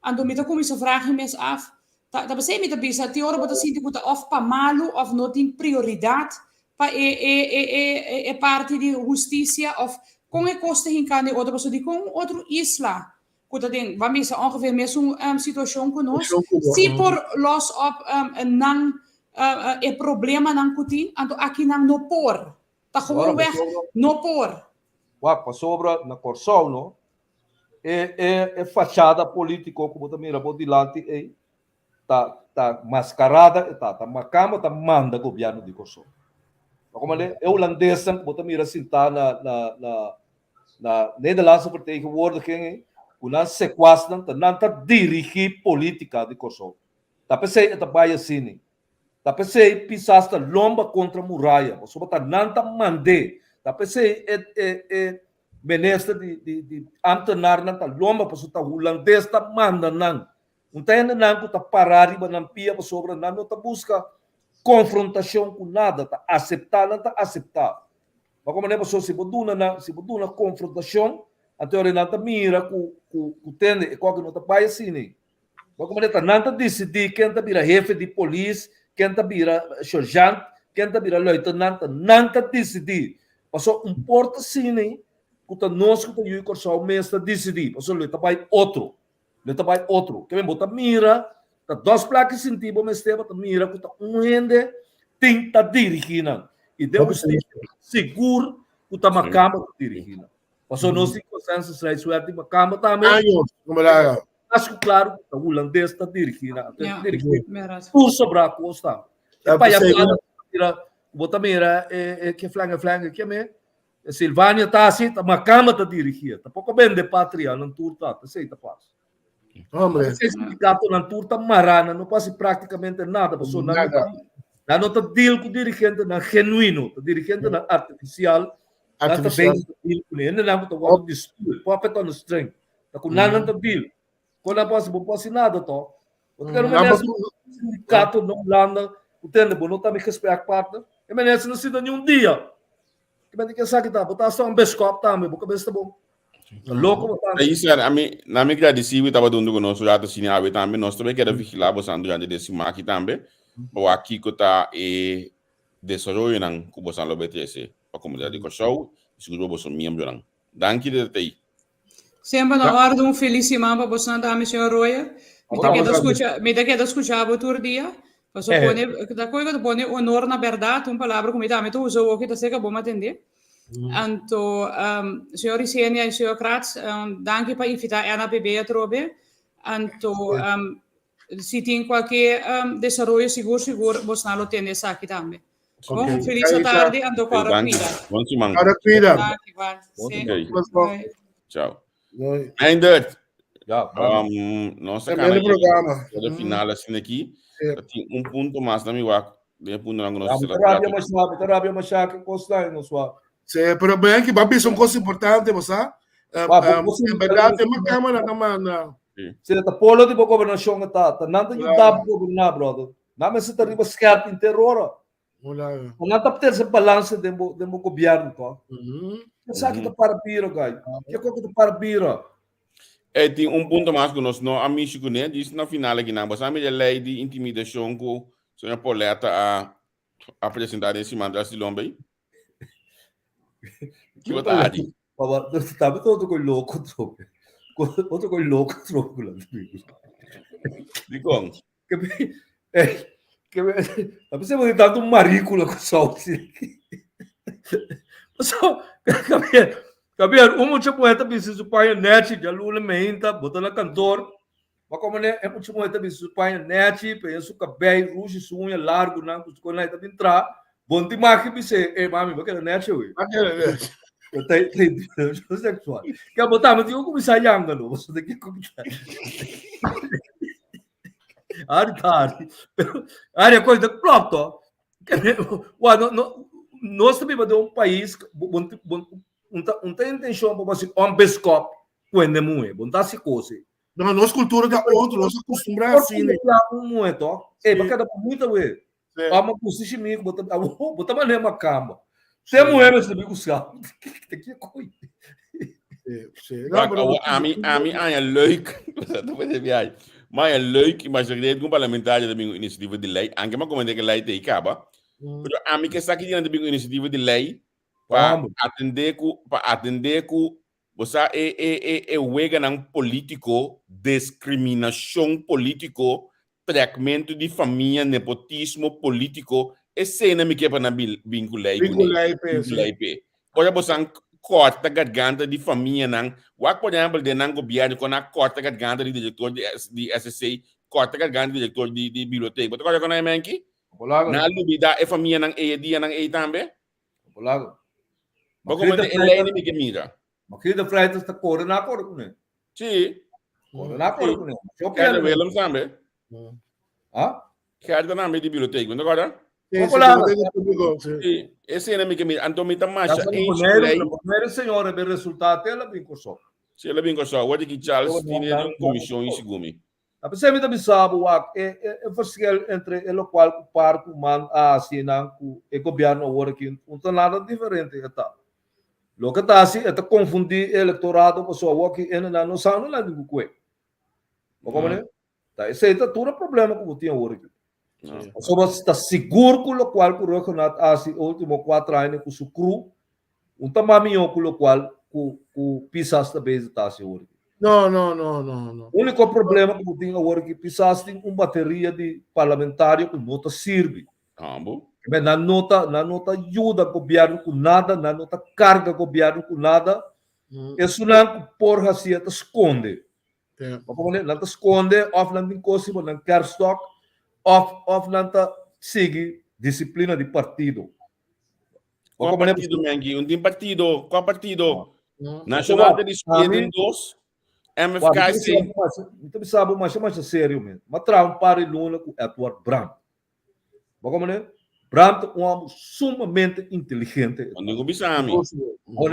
anto mi ta kuminsá vraag mi mes af, ta ta p'esei mi ta bisa tin ora bo ta sinti ku ta òf pa malu òf no tin prioridat pa e e e e e parti di hustisia of kon e kos ta hinká den otro pasobra dikon un otro isla ku ta den ban bisa ongeveer mesun situashon ku nos si por los op nan. E problemanan ku tin, anto akinan no por. Ta gewoonweg no por. Wak, pasobra na Kòrsou no, e e e fachada polítiko ku bo ta mira bo dilanti ei, ta ta maskarada e ta, ta makamba ta manda gobièrnu di Kòrsou. Ta komo e hulandesnan ku bo ta mira sintá na na na na Nederlandse vertegenwoordiging ei, ku nan sekuasnan ta nan ta dirigí polítika di Kòrsou. Ta p'esei e ta bai asini. Ta p'esei Pisas ta lomba kontra muraya, pasobra ta nan ta mand'é. Ta p'esei e e e minister di di di ámtenarnan ta lomba, pasobra ta hulandes ta manda nan. Un ta hendenan ku ta pará riba nan pia pasobra nan no ta buska konfrontashon ku nada, ta aseptá nan ta aseptá. Pa komo manera pasobra si bo duna nan, si bo duna konfrontashon, anto e ora nan ta mira ku ku ku tende e kòke no ta bai asini. Bo como ta nan ta decidi ken ta bira hefe di polis, ken ta bira sergeant, ken ta bira luitenant, ta nan ta decidi. Paso un por ta sini cu ta nos cu ta yu Corsou mes ta decidi, paso lo ta bay otro. Lo ta bay otro. Ke men bo ta mira ta dos plaki sinti bo mester bo ta mira cu ta un hende tin ta dirigi nan. Y den un sigur cu ta makamba ta dirigi nan. Paso nos tin consensus rijkswet di makamba tambe. Años, como la Mas ku klaru ku ta hulandes ta dirigí na Ja, dirigí mira. tur sobrá kos ta. E Ja, payasada mira, bo ta mira e e ke flange flange ke me Silvania ta hasi, ta makamba ta dirigí. Tampoko bende patria nan tur ta, ta esei ta pasa. Hombre. Esei sindikatonan tur ta mará, nan no por hasi práktikamente nada, pasobra nan no Nada. ta nan no ta deal ku dirigentenan genuino, ta dirigentenan artifisial, nan ta Artifisial. bezig ta deal ku hendenan ku ta wòrdu di stuur, puppet on a string. Ta ku nan nan ta deal. Kon nan por hasi? Bo no por hasi nada to. Bo ta kere un Nan minister por sindikato na Hulanda ku tende bo no ta mi gesprekpartner. E minister no sinta ni un dia. Ki mester ke esaki ta? Bo ta hasta un beskòp tambe, bo kabes ta bon. Ta loko bo ta. Isa, ami, na mi gradisí bo tabata huntu ku nos un rato asina awe tambe. Nos ta bai keda vigilá bosan durante di e siman aki tambe pa wak kiko ta e desaroyonan ku bosan lo bai trese pa komunidat di Kòrsou i sigur pa boso miembronan. Danki di ta ei. Semper na orde un feliz siman pa bosnan tambe señor Royer. Mi ta keda scucha, mi ta keda scucha bo tur dia. Paso pone, ta koe ta pone honor na berdad, un palabra ku mi tambe ta usa awoki ta seka bo matende. Anto, um, señor Isenia y señor Kratz, um, danki pa invita NAPB atrobe. Anto, um, si tin cualke um, desaroyo sigur sigur bosnan lo tende esaki tambe. Bon, Ok. feliz Ahí está. tarde, anto Hey, kòrda danki. cuida. Bon siman. Ahora cuida. Danki, igual. Sí. Ok. Bye. Ciao. Doei. Eindert. Ja, mami. Nos a Tremendo kana programa. de final asina aki. Sí. Ta tin un punto mas na mi wak. Den puntonan ku nos Ja, a mi ta sela rabia trato. masha, mi ta rabia masha ke kos nan nos wak. Sí, pero ben que va bisa un cosa importante, bo sa? Wa, bo- bo En verdad, tema cámara ta manda. Si ta polo di bo gobernashon ta, ta nan ta Claro. yuda bo goberná, brother. Nan mester ta riba skerp inter ora. Hola. Nan ta terse balanse den bo den bo gobierno to. Mm. Esaki ta para bira guy. Ke koko ta para bira? E tin un punto mas ku nos no a mishi kuné, djis na final aki nan. Bo sa mi e lei di intimidashon ku señor Pauletta a a presentá den siman tras di lomba ei? Ki bo ta hadi? Baba, tambe ta otro koi loko trobe. Otro koi loko trobe ku nan. Dikon? Que me, eh, que me, a pesar de tanto marícula com sol, assim. So, Gabriel, Gabriel, um mucha poeta bisa su paña nechi, ya luna meinta, bota na kantoor. Maar como ne, e mucha poeta bisa su paña nechi, peña su cabello, rushi su uña largo nan, ku su con ta bin tra. Bon ti maki bise, eh mami, ba keda nechi we. Ba keda nechi. Eu tenho tem sexual. Que botar, mas eu começar a yanga, não. Você tem que começar. Ari ta ari. Pero ari a kos ta klòp to. Wa no no nos ta biba den un pais bon bon un ta un ta intenshon pa bo hasi un beskòp ku hende muhé. Bo no ta hasi kos ei. No, nos kultura ta otro, nos a kustumbrá Por asina. kumbiá un muhé to. Ey, bo keda bunita we. Sí. Amo gusta shimi ku bo ta bo ta manera makamba. Te muhé mester bin gusta. Te ki koi. Sí, sí. No, Wak, pero awo ami, ami aña leuk. Ta puede viaje. Ma aña leuk, maar ze reed un parlamentario ta bin un iniciativa di lei. Anke ma comenté que lei te ikaba. Pero ami ke sa ki ta bin un iniciativa di lei pa Hombre. atende ku pa atende ku bo sa e e e e weganan politico, discriminacion politico. trekmentu di famia, nepotismo polítiko, esei nan mi ke pa nan bin ku lei Bin ku kuné. lei p'e, Bin ku sí. lei p'e. Ora bosan kòrta garganta di famianan, wak por ehèmpel den nan gobièrnu kon nan a kòrta garganta di direktor di di SSC, kòrta garganta di direktor di di bibliotek. Bo ta kòrda kon nan e menki? Polaco. Nan a lubidá e famianan ei e dianan ei tambe? Polaco. Bo komo e lei ni mi ke mira. Maquita Freitas ta kore na kore kuné. Sí. Kore na kore kuné. Gerda Willems tambe. Ha? Gerda tambe di bibliotek, bo ta kòrda? Sí, sí, biblioteca público, sí. Sí, esei na mi ke mira. Anto mi ta masha eens ku lei. lei. Na Bonaire, señor, e resultado el a bin Kòrsou. Sí, el a bin Kòrsou. Awor di ki Charles tin un komishon i segun mi. A pesar mi ta bisa bo wak e e verschil entre e locual cu par cu man a haci nan cu e gobierno awor aki un ta nada diferente e ta. Loke ta haci e ta confundi e electorado pasobra awor aki hende nan no sa unda nan tin cu cue. Bo comprende? Ta esey ta tur e problema cu bo tin awor aki. Pasobra ta sigur cu locual cu Rhuggenaath a haci e ultimo cuatro aña cu su crew Un ta mas mihó ku lokual ku ku Pisas ta bezig ta hasi awor aki. No, no, no, no, no. Úniko problema ku bo tin awor aki, Pisas tin un bateria di parlamentario ku no ta sirbi. Hambo. Kibè nan no ta nan no ta yuda gobièrnu ku nada, nan no ta karga gobièrnu ku nada. Esunnan ku por hasié ta skonde. Bo por nan ta skonde òf nan tin kos riba nan kerfstok òf òf nan ta sigui disiplina di partido. Kua partido menki? Un tin partido, kua partido? Nacional ta discuti den dos, MFK si. Mi ta bisa bo masha masha serio mes. Mi a traha un par di luna ku Edward Bram. Bo komprende? Bram ta un homber sumamente inteligente. Bo ningun bisa mi. Bo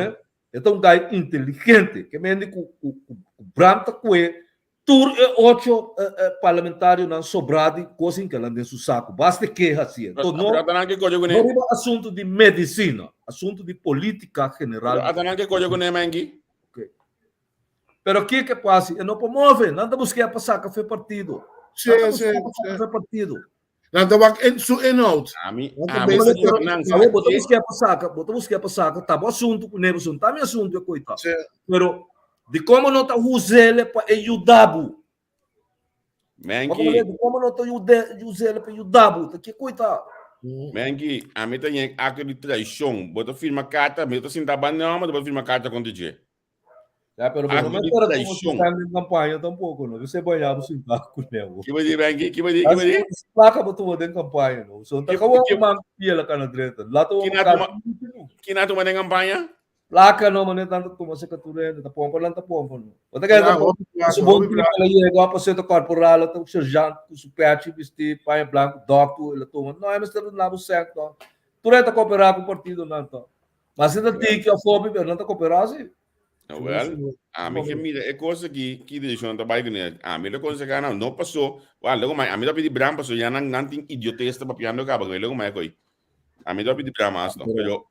E ta un guy inteligente. Ke mende ku ku ku Bram ta kue tur e ocho parlamentarionan sobrá di kos hinka nan den su saku. Basta e keha si. Enton no Pero ata nan ke koyo kuné. No riba asuntu di medisina, asuntu di politika general. Pero ata nan ke koyo kuné, Menki. Ok. Pero kiko e por hasi? E no por move. Nan ta busk'é pa saka fe partido. Sí, Nan ta sí, busk'é pa saka sí. fe partido. Nan ta wak en su inhoud. Ami, Nan ta ami bezig ta pa- nan Awo, bo ta sa. busk'é pa saka, bo ta busk'é pa saka, ta bo asuntu ku nebo, ta mi asuntu e koita. Sí. Pero di komo no ta us'é pa e yuda bo? Menki. Di komo no ta us'é pa yuda bo? Ta ke koita? Menki, ami ta yen akto di traishon. Bo ta firma karta, mi ta sinta banda hòmber, bo ta firma karta kontra dje. Ya, pero Acto no me di acuerdo cómo traición. se en campaña tampoco, no. Você banhava sem taco, né? Ki bo di, Benki? Ki bo di? Ki bo di? Placa bo tuma den campaña, no. So, ta Ki- acabou ki- man piela cana dreta. Lá toma Ki na cara. tuma, ki na tuma den campaña? Placa no, mané tanto tuma se caturenda, ta pompa lan ta pompa, no. Bota que Ja, ta hopi placa, su bom hopi tipo placa. ela chega pa ser corporal, ta sergeant com su pecho vesti, paña blanco, doctor, ela toma. No, é mas tá na bo certo. Tu reta cooperar com o partido não, então. Mas se ta tiki of hopi, pero nan ta cooperá si. Nou wel, ami ke mira e kos aki, ki direkshon ta bai kuné. Ami lo konsehá nan, no pasó, wal, loko mai, ami ta pidi Bram pasó, ya nan, nan tin idiotes ta papiando kaba kuné, loko mai koi. Ami ta pidi Bram mas no, pero.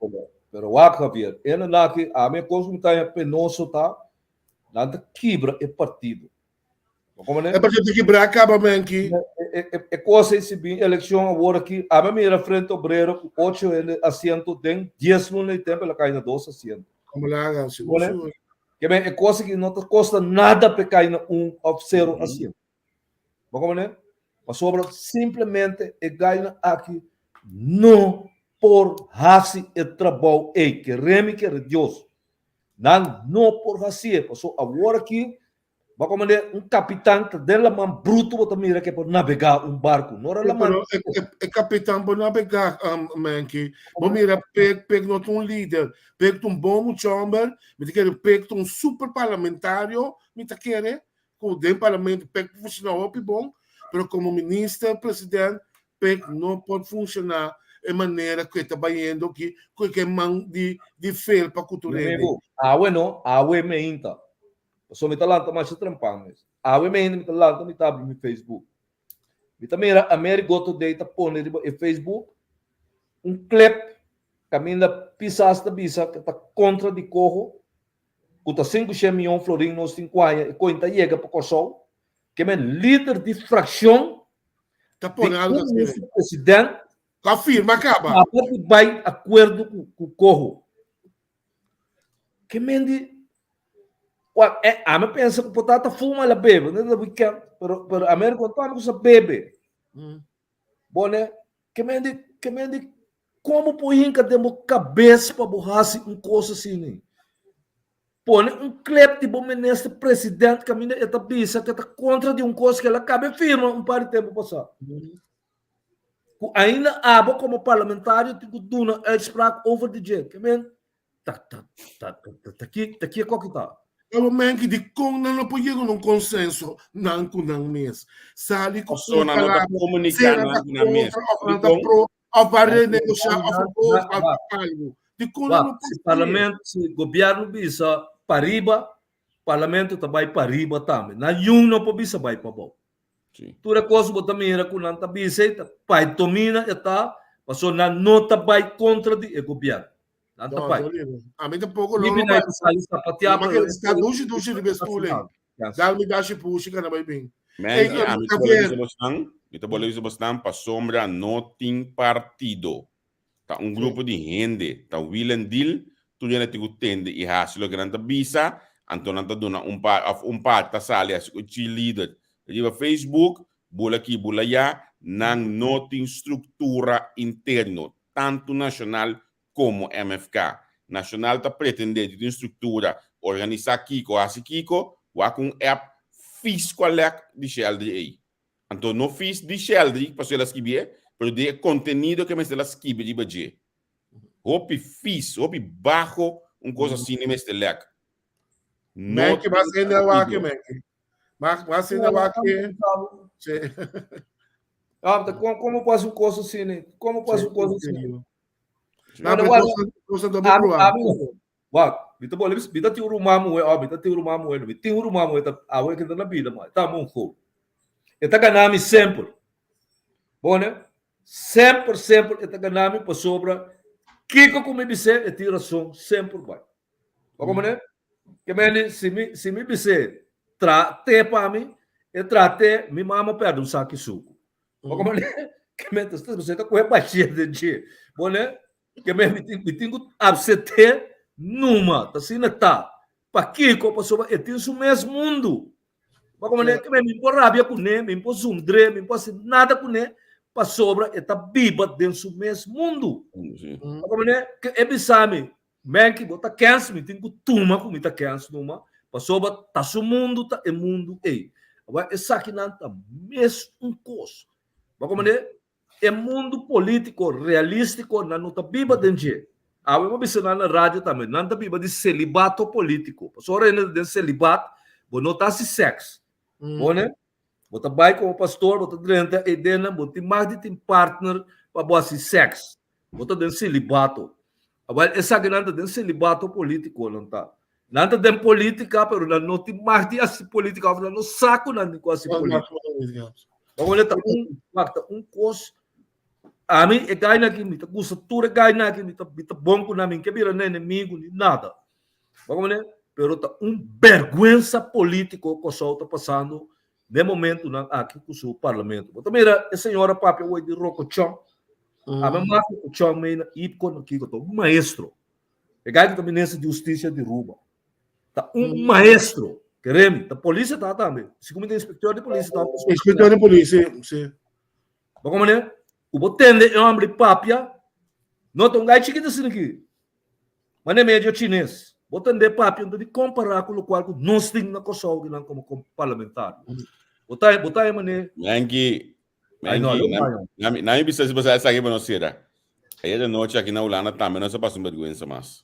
Pero wak Javier, e nan aki, ami e kos ku mi ta haña penoso ta, nan ta kibra e partido. E partido ta kibra kaba menki. E kos ei si bin elekshon awor aki, ami a mira Frente Obrero ku ocho hende asiento den dies luna di tempu el a kai na dos asiento. Komo laga, sigur sigur. Ke men e kos aki no ta kosta nada pa e kai na un òf sero asiento. Bo komprende? Pasobra simplemente e gainan aki no por hasi e trabou ei. Kere mi kere Dios. Nan no por hasié. Pasobra awor aki Bo komende un kapitan ta den laman brutu bo ta mira ke por nabegá un barku. No ora laman. Pero e, e, e kapitan por nabegá, um, Menki. Bo mira Pek, Pek no ta un lider. Pek ta un bon mucha homber. Mi ta kere Pek ta un super parlamentario, mi ta kere. Ku den parlamento Pek por funshoná hopi bon. Pero komo minister president Pek no por funshoná e manera ku e ta bayendo aki, ku e ke man di di felpa ku tur hende. Amigo, awe no, awe meinta. Pasobra mi ta lanta masha trempan mes. Awe mainta mi ta lanta mi ta abri mi Facebook. Mi ta mira Amerigo Today ta pone riba e Facebook un clip kaminda Pisas ta bisa ku ta kontra di Coho ku ta sinku shen mion florin nos tin ku haña e koin ta yega pa Kòrsou. Ke men lider di frakshon Ta pone di algo un asina. minister president Ku a firma kaba. kaba di bai akuerdo ku Coho. Ke men di. Wak, eh, ami pensa ku por ta fuma la bebe, no ta weekend, pero pero Amerika no ta ku sa bebe. Bone, ke men di, ke men di, komo por hinka den bo kabes pa bo hasi un kos asina? Pone un clip di bo minister president kaminda e ta bisa ku e ta kontra di un kos ku el a kabe firma un par di tempu pasá. Ku ainda abo komo parlamentario tin ku duna uitspraak over di dje. Ke men, Ta ta ta ta ta ki ta ki e koki ta. Abo menki di kon nan no por yega na un konsenso nan ku nan mes. Sali ku un Pasobra nan no ta palabra, komuniká sea nan nan ta ku nan mes. kontra òf nan ta Dikon? pro òf ba Nan renegosiá òf nan of nan òf wak algu. Di kon nan wak no por si hasié? parlamento si gobièrnu bisa pariba parlamento ta bai pariba tambe. Nan yun no por bisa bai pabou. Sí. Tur e kos bo ta mira ku nan ta bisa ei ta pai domina e ta pasobra nan no ta bai kontra di e gobièrnu. Nan ta No, pai. no libre. A mi tampoco lo Libi no na bai. ita sali sapateá, Ma pero que e está dushi dushi riba e stoel ei. Yes. Dal mi dashi pushi kana bai bin. Ei, Menki, ami ta bole Javier, bisa bosnan, mi ta bole bisa bosnan pasobra no tin partido. Ta un grupo di hende, ta wheel and deal, tur hende tin ku tende i hasi loke nan ta bisa, anto nan ta duna un par òf un par ta sali hasi ku cheerleader riba Facebook, bula aki bula aya, nan no tin struktura interno, tantu Nashonal komo MFK. Nashonal ta pretendé di tin struktura, organisá kiko, hasi kiko, wak un app fis ku a lèk di Sheldry ei. Anto no fis di Sheldry pasobra el a skibié, pero di e kontenido ku e mester a skibi riba dje. Hopi fis, hopi baho un kos asina mester lèk. No Menki, tin mas hende a wak, partido. Menki. Mas, mas hende a wak. Sí. Ah, ta como como pasa un cosa así, ne? Como pasa Sí, un cosa así? increíble. Sí. No, Bueno, pero wak, cosas doble ami, proba. ami, wak, mi ta bole, mi ta tin un ruman muhé, oh, mi ta tin un ruman muhé, mi tin un ruman muhé, ta awe ke ta na bida, ma ta mon go. E ta gana mi semper. Bon, ne? Semper, semper e ta gana mi pasobra kiko ku mi bis'é, e tin rason semper bai. Bo komprende? Ke mende si mi si mi bis'é tra te pa mi, e tra te, mi mama pèrdè un saki suku. Bo komprende? Ke mende ta kohe bashé den dje. Bo ne? Ke mende mi tin mi tin ku apsept'é numa, ta asina ta. Pakiko? Pasobra e tin su mes mundu. Bo komprende? Ke mende mi por rabia kuné, mi por zundr'é, mi por hasi nada kuné, pasobra e ta biba den su mes mundu. Bo komprende? Ke e bisa mi, Menki, bo ta kens, mi tin ku tuma ku mi ta kens numa, pasobra ta su mundu ta e mundu ei. Awor esakinan ta mes un kos. Bo komprende? E mundu polítiko realístiko nan no ta biba den dje. Awe bo bisa nan na radio tambe, nan ta biba di selibato polítiko. Pasobra ora hende ta den selibat, bo no ta hasi sèks. Bo ne? Bo ta bai komo pastor, bo ta drenta edennan, bo tin mag di tin partner pa bo hasi sèks. Bo ta den selibato. Awel esakinan ta den selibato politico nan ta. Nan ta den politica pero nan no tin mag di hasi politica of nan no sa cu nan tin cu hasi politica. Bo ta un wak ta un cos ami e gainan aki mi ta gusta tur e gainan aki mi ta mi ta bon cu nan mi no ke bira nan enemigo ni nada. Bo comprende? Pero ta un berguensa politico Kòrsou ta pasando n'e momentunan aki ku su parlamento. Bo ta mira e señora papia awor di Rocco Chong. Ami a mas Rocco Chong mei na Ipco na kiko ta un maestro. E gai ku ta minister di hustisia di Aruba. Ta un maestro. Kere mi, ta polisia ta tambe. Si ku mi ta inspector di polisia ta. Inspector di polisia, si. Bo comprende? Ku bo tende e hombre papia, no ta un gai chikito asina aki. Mane medio chines. Bo tende papia no ta di kompará ku lokual ku nos tin na Kòrsou kinan komo parlamentario. Bo ta bo ta e mane. Menki, Ai no, Menki, lo paño. na mi bisa si bo sa esaki pa nos sera. Ayer de nochi aki na Hulanda tambe nos a pasa un bergwensa mas.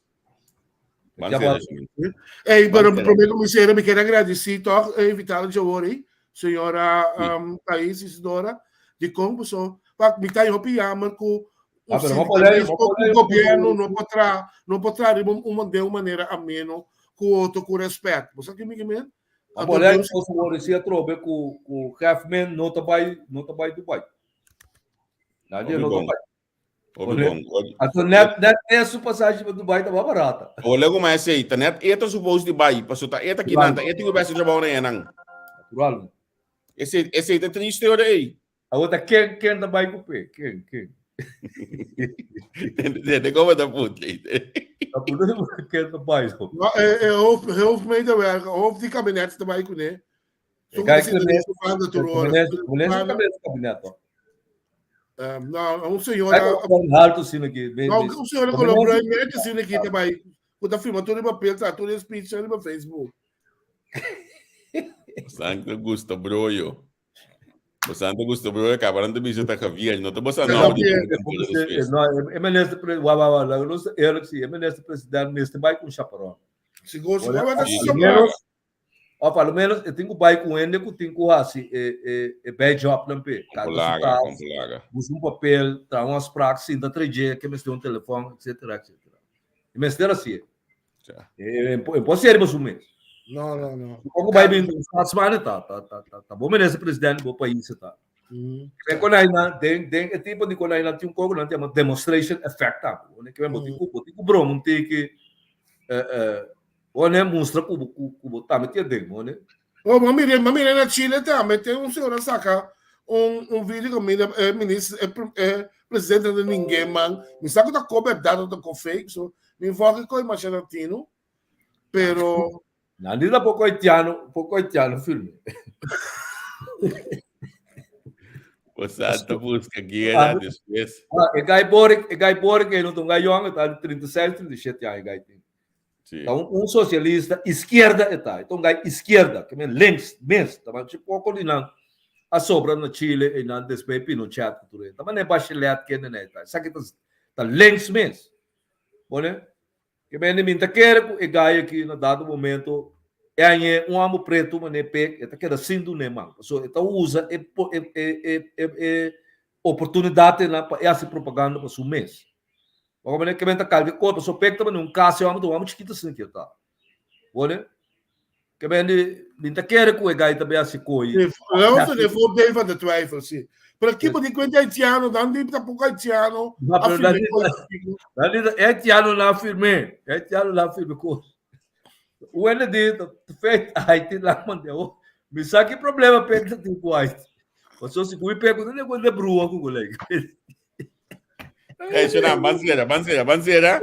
Ban sera, Shimon. Ey, Ban pero sera. promé ku mi sera mi ker agradisí tòg e invitado dje awor ei, señora Thais Isidora, dikon paso wak mi ta hopi jammer ku Ah, pero no por ley, no por ley. Gobierno no por tra, no por tra riba un de un manera ameno ku otro ku respet. Bo sa ki mi ki men? Ah, por ley, nos word si atrobe ku ku Hefman no ta bai, no ta bai Dubai. Nadie no ta bai. Hopi bon. Anto net net e su pasashi pa Dubai ta barata. Ole ku ma esei, ta net e ta supposed di bai, paso ta e ta kinan, ta e tin ku bai hasi trabou na enan. Natural. Esei, esei ta triste ora ei. Awor ta ken ken ta bai ku pe? Ken ken? Tende como ta putli. Ta putli ke ta bai. No, e hoofd, hoofdmedewerker, hoofd di kabinet ta bai kuné. E gai Clement, Clement kabinet kabinet to. No, un señora. Alto sino ki. No, un señora con lo bruin mente sino ki ta bai. Ku ta firma tur riba papel, ta tur speech riba Facebook. Santo gusta broyo. Bosnan gusta broyo, acabaran te bisa ta Javier, no te bosan no. No, e minister pre, wa wa wa, laga nos eerlijk si, e minister president mester bai ku un chaperon. Sigur, sigur, wa ta chaperon. Of a lo menos e tin ku bai ku hende ku tin ku hasi e e e bijobnan p'e. Karga su Kompolaga, tas, kompolaga. buska un papel, traha un afspraak, sinta trej'e ke mester un telefòn, etcetera, etcetera. E mester hasié. Ja. E e por hasié riba su mes. No, no, no. Kon ku bai bin un staatsman e ta, ta, ta, ta, ta bo minister president di bo pais e ta. E konainan, den, den e tipo di konainan tin un kos ku nan ta yama demonstration effect tambe. Ke men bo tin ku, bo tin ku broma un tiki, eh, eh, Bo ne mustra ku bo ku bo tambe tin aden, bo ne. Oh, ma mira, ma mira na Chile tambe tin un señora saca un un video ku mira e minister e, e presidente de ninguém man. Mi sa ku ta ko berdad o ta ko fake, so mi volg ko masha latino, pero Nan di ta poko haitiano, poko haitiano firme. Bo ta busca guera despues. Ah, e gai Boric, e gai Boric e no ta un gai yong, e ta di 36, 37 aña e gai tin. Sí. Ta un, un socialista izquierda e ta. E ta un gai izquierda, ke men links mes. Ta ban poko di nan a sobra na Chile e nan despues Pinochet ku tur e. Ta mane Bachelet kende na e ta. Esaki ta ta links mes. Bone? Ke men mi ta kere ku e gai aki na dado momento e añe un amo pretu mane pek e ta keda sin dun'e man. Paso e ta usa e e e e e e oportunidatnan pa e hasi propaganda pa su mes. Bo komprende? Ke men ta kalke kos, pasobra pek ta bini un kas e hòmber ta un hòmber chikitu asina ke ta. Bo ne? Ke men di, mi ta kere ku e gai ta bin hasi koi. Sí, Leon de voor deel van de twijfel, sí. Pero kipo di kuenta haitiano, dan di tampoco haitiano No, a pero firme dan di, kos chikitu. dan di, e haitiano na firme, e haitiano na firme kos. Wende di, ta feit Haiti la mande o. Mi sa ki problema pek ta tin ku Haiti. Pasobra si ku mi pek, ku ta den de brua ku kolega. Hey, Sunan, ban sera, ban sera, ban sera.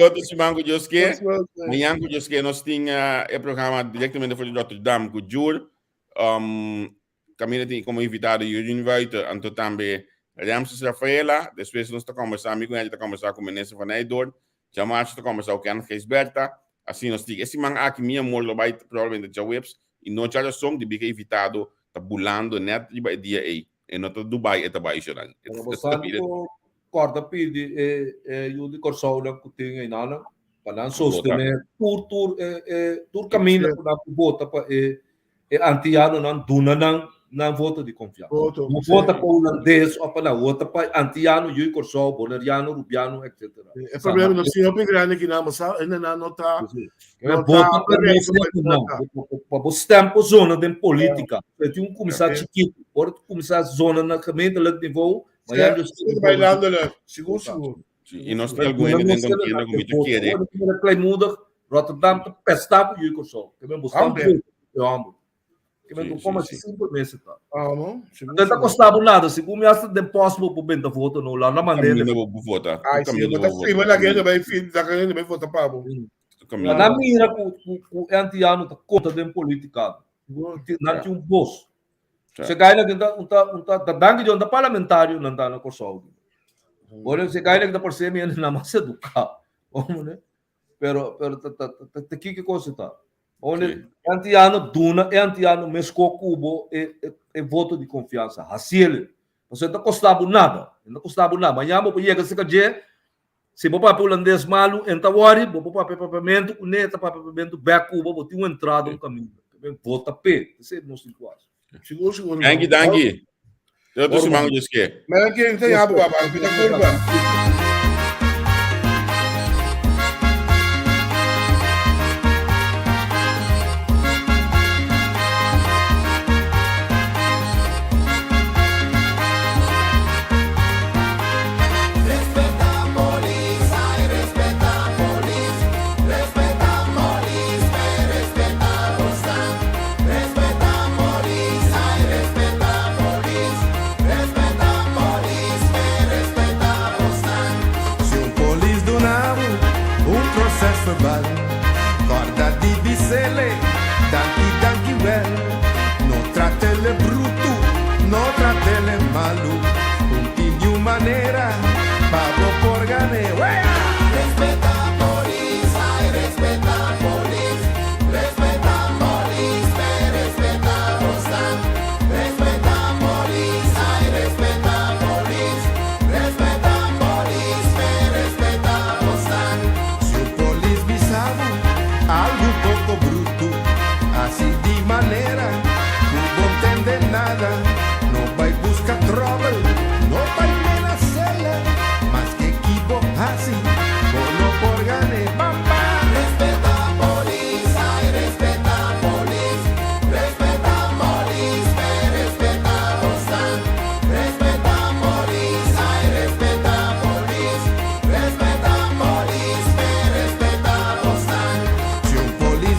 Otro siman ku Dios ke. Mañana ku Dios ke nos tin eh, e programa directamente voor di Rotterdam ku Jur. Um, Camila tin como invitado Jurien Wuiter, anto tambe Ramses Rafaela. Despues nos ta conversa, mi ku ta conversa ku minister van Nijdoorn. Djamarsa ta conversa ku Kenneth Gijsbertha. Asina nos tin. E siman aki mi amor lo bai probablemente djaweps i no djarason debí ku e invitado ta bulando net riba e dia ei. E no ta Dubai e ta bai shonan. Pero bo sa ku kòrda pidi e e yu di Kòrsounan ku tin einanan pa nan sostené tur tur e e tur kaminda ku nan por vota pa e e antianonan duna nan nan voto di konfiansa. Voto, No sí. vota pa hulandes òf pa nan, vota pa antiano, yu di Kòrsou, boneriano, rubiano, etcétera. E problema no si hopi grandi ki nan, bo sa, hendenan no ta No no ta vota pa bereid nos om stem nan, vota. pa bo stem por zona den politica. E tin un kuminsá chikitu. Ora tu kuminsá zona na gemeentelijk niveau, ma ya Sí, sí, bai landelijk. Sigur, sigur. I nos tin algun hende den contienda ku mi ta kere. Ora Kleinmoedig, Rotterdam ta pestá ku yu Kòrsou. Ke men bo stam Ambe. e hòmber. Ke men Sí, ku sí, koma sí. simpel mester ta. Ah, no? Sigur, No ta sigur. kosta bo nada. Segun mi hasta den pòst bo por benta voto no. Landa mand'é. Kaminda bo por vota. Tur Ai, sí, kaminda bo ta bo por firma vota. la gente bai firma, la gente bai vota pa bo. Tur kaminda. Nan mira ku ku ku e antiano ta konta den politika. Nan tin un bos. Se gai na ta un ta un ta ta danki Dios un ta parlamentario nan ta na Kòrsou. Ora se gai na ta parse mi na mas eduká. Pero pero ta ta ta ta kiko kos ta. Ora Sí. e antiano duna e antiano mesko ku bo e e e voto di konfiansa. Hasiele. Pasobra e ta kosta bo nada. E no kosta bo nada. Mañana bo por yega serka dje Si bo papia hulandes malu, e no ta wòri, bo por papia papiamentu ku ne, e ta papia papiamentu bèk ku bo, bo tin un entrada, un kaminda. Vota p'e, esei nos tin ku hasi. Sigur, sigur. Danki, danki. Te otro siman ku Dios ke. Mira ken ta yabu, baba. Pita kurba.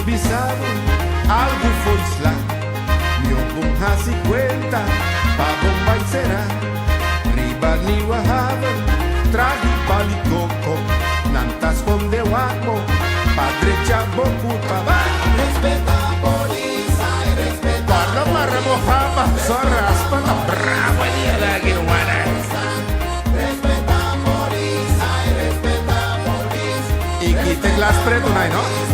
Polis bisa bo algu fo'i sla. Mihó bon hasi kuenta pa bon bai será. Riba Nieuwe Haven trahi pali koko. Nan ta skonde wak bo pa drecha bo kulpa. Bai! Respeta polis, ai respeta. Cuando marra bo haba, so raspa ta bravo e dia de aki wana. Respeta polis, ai respeta polis. I kita glas preto nai no.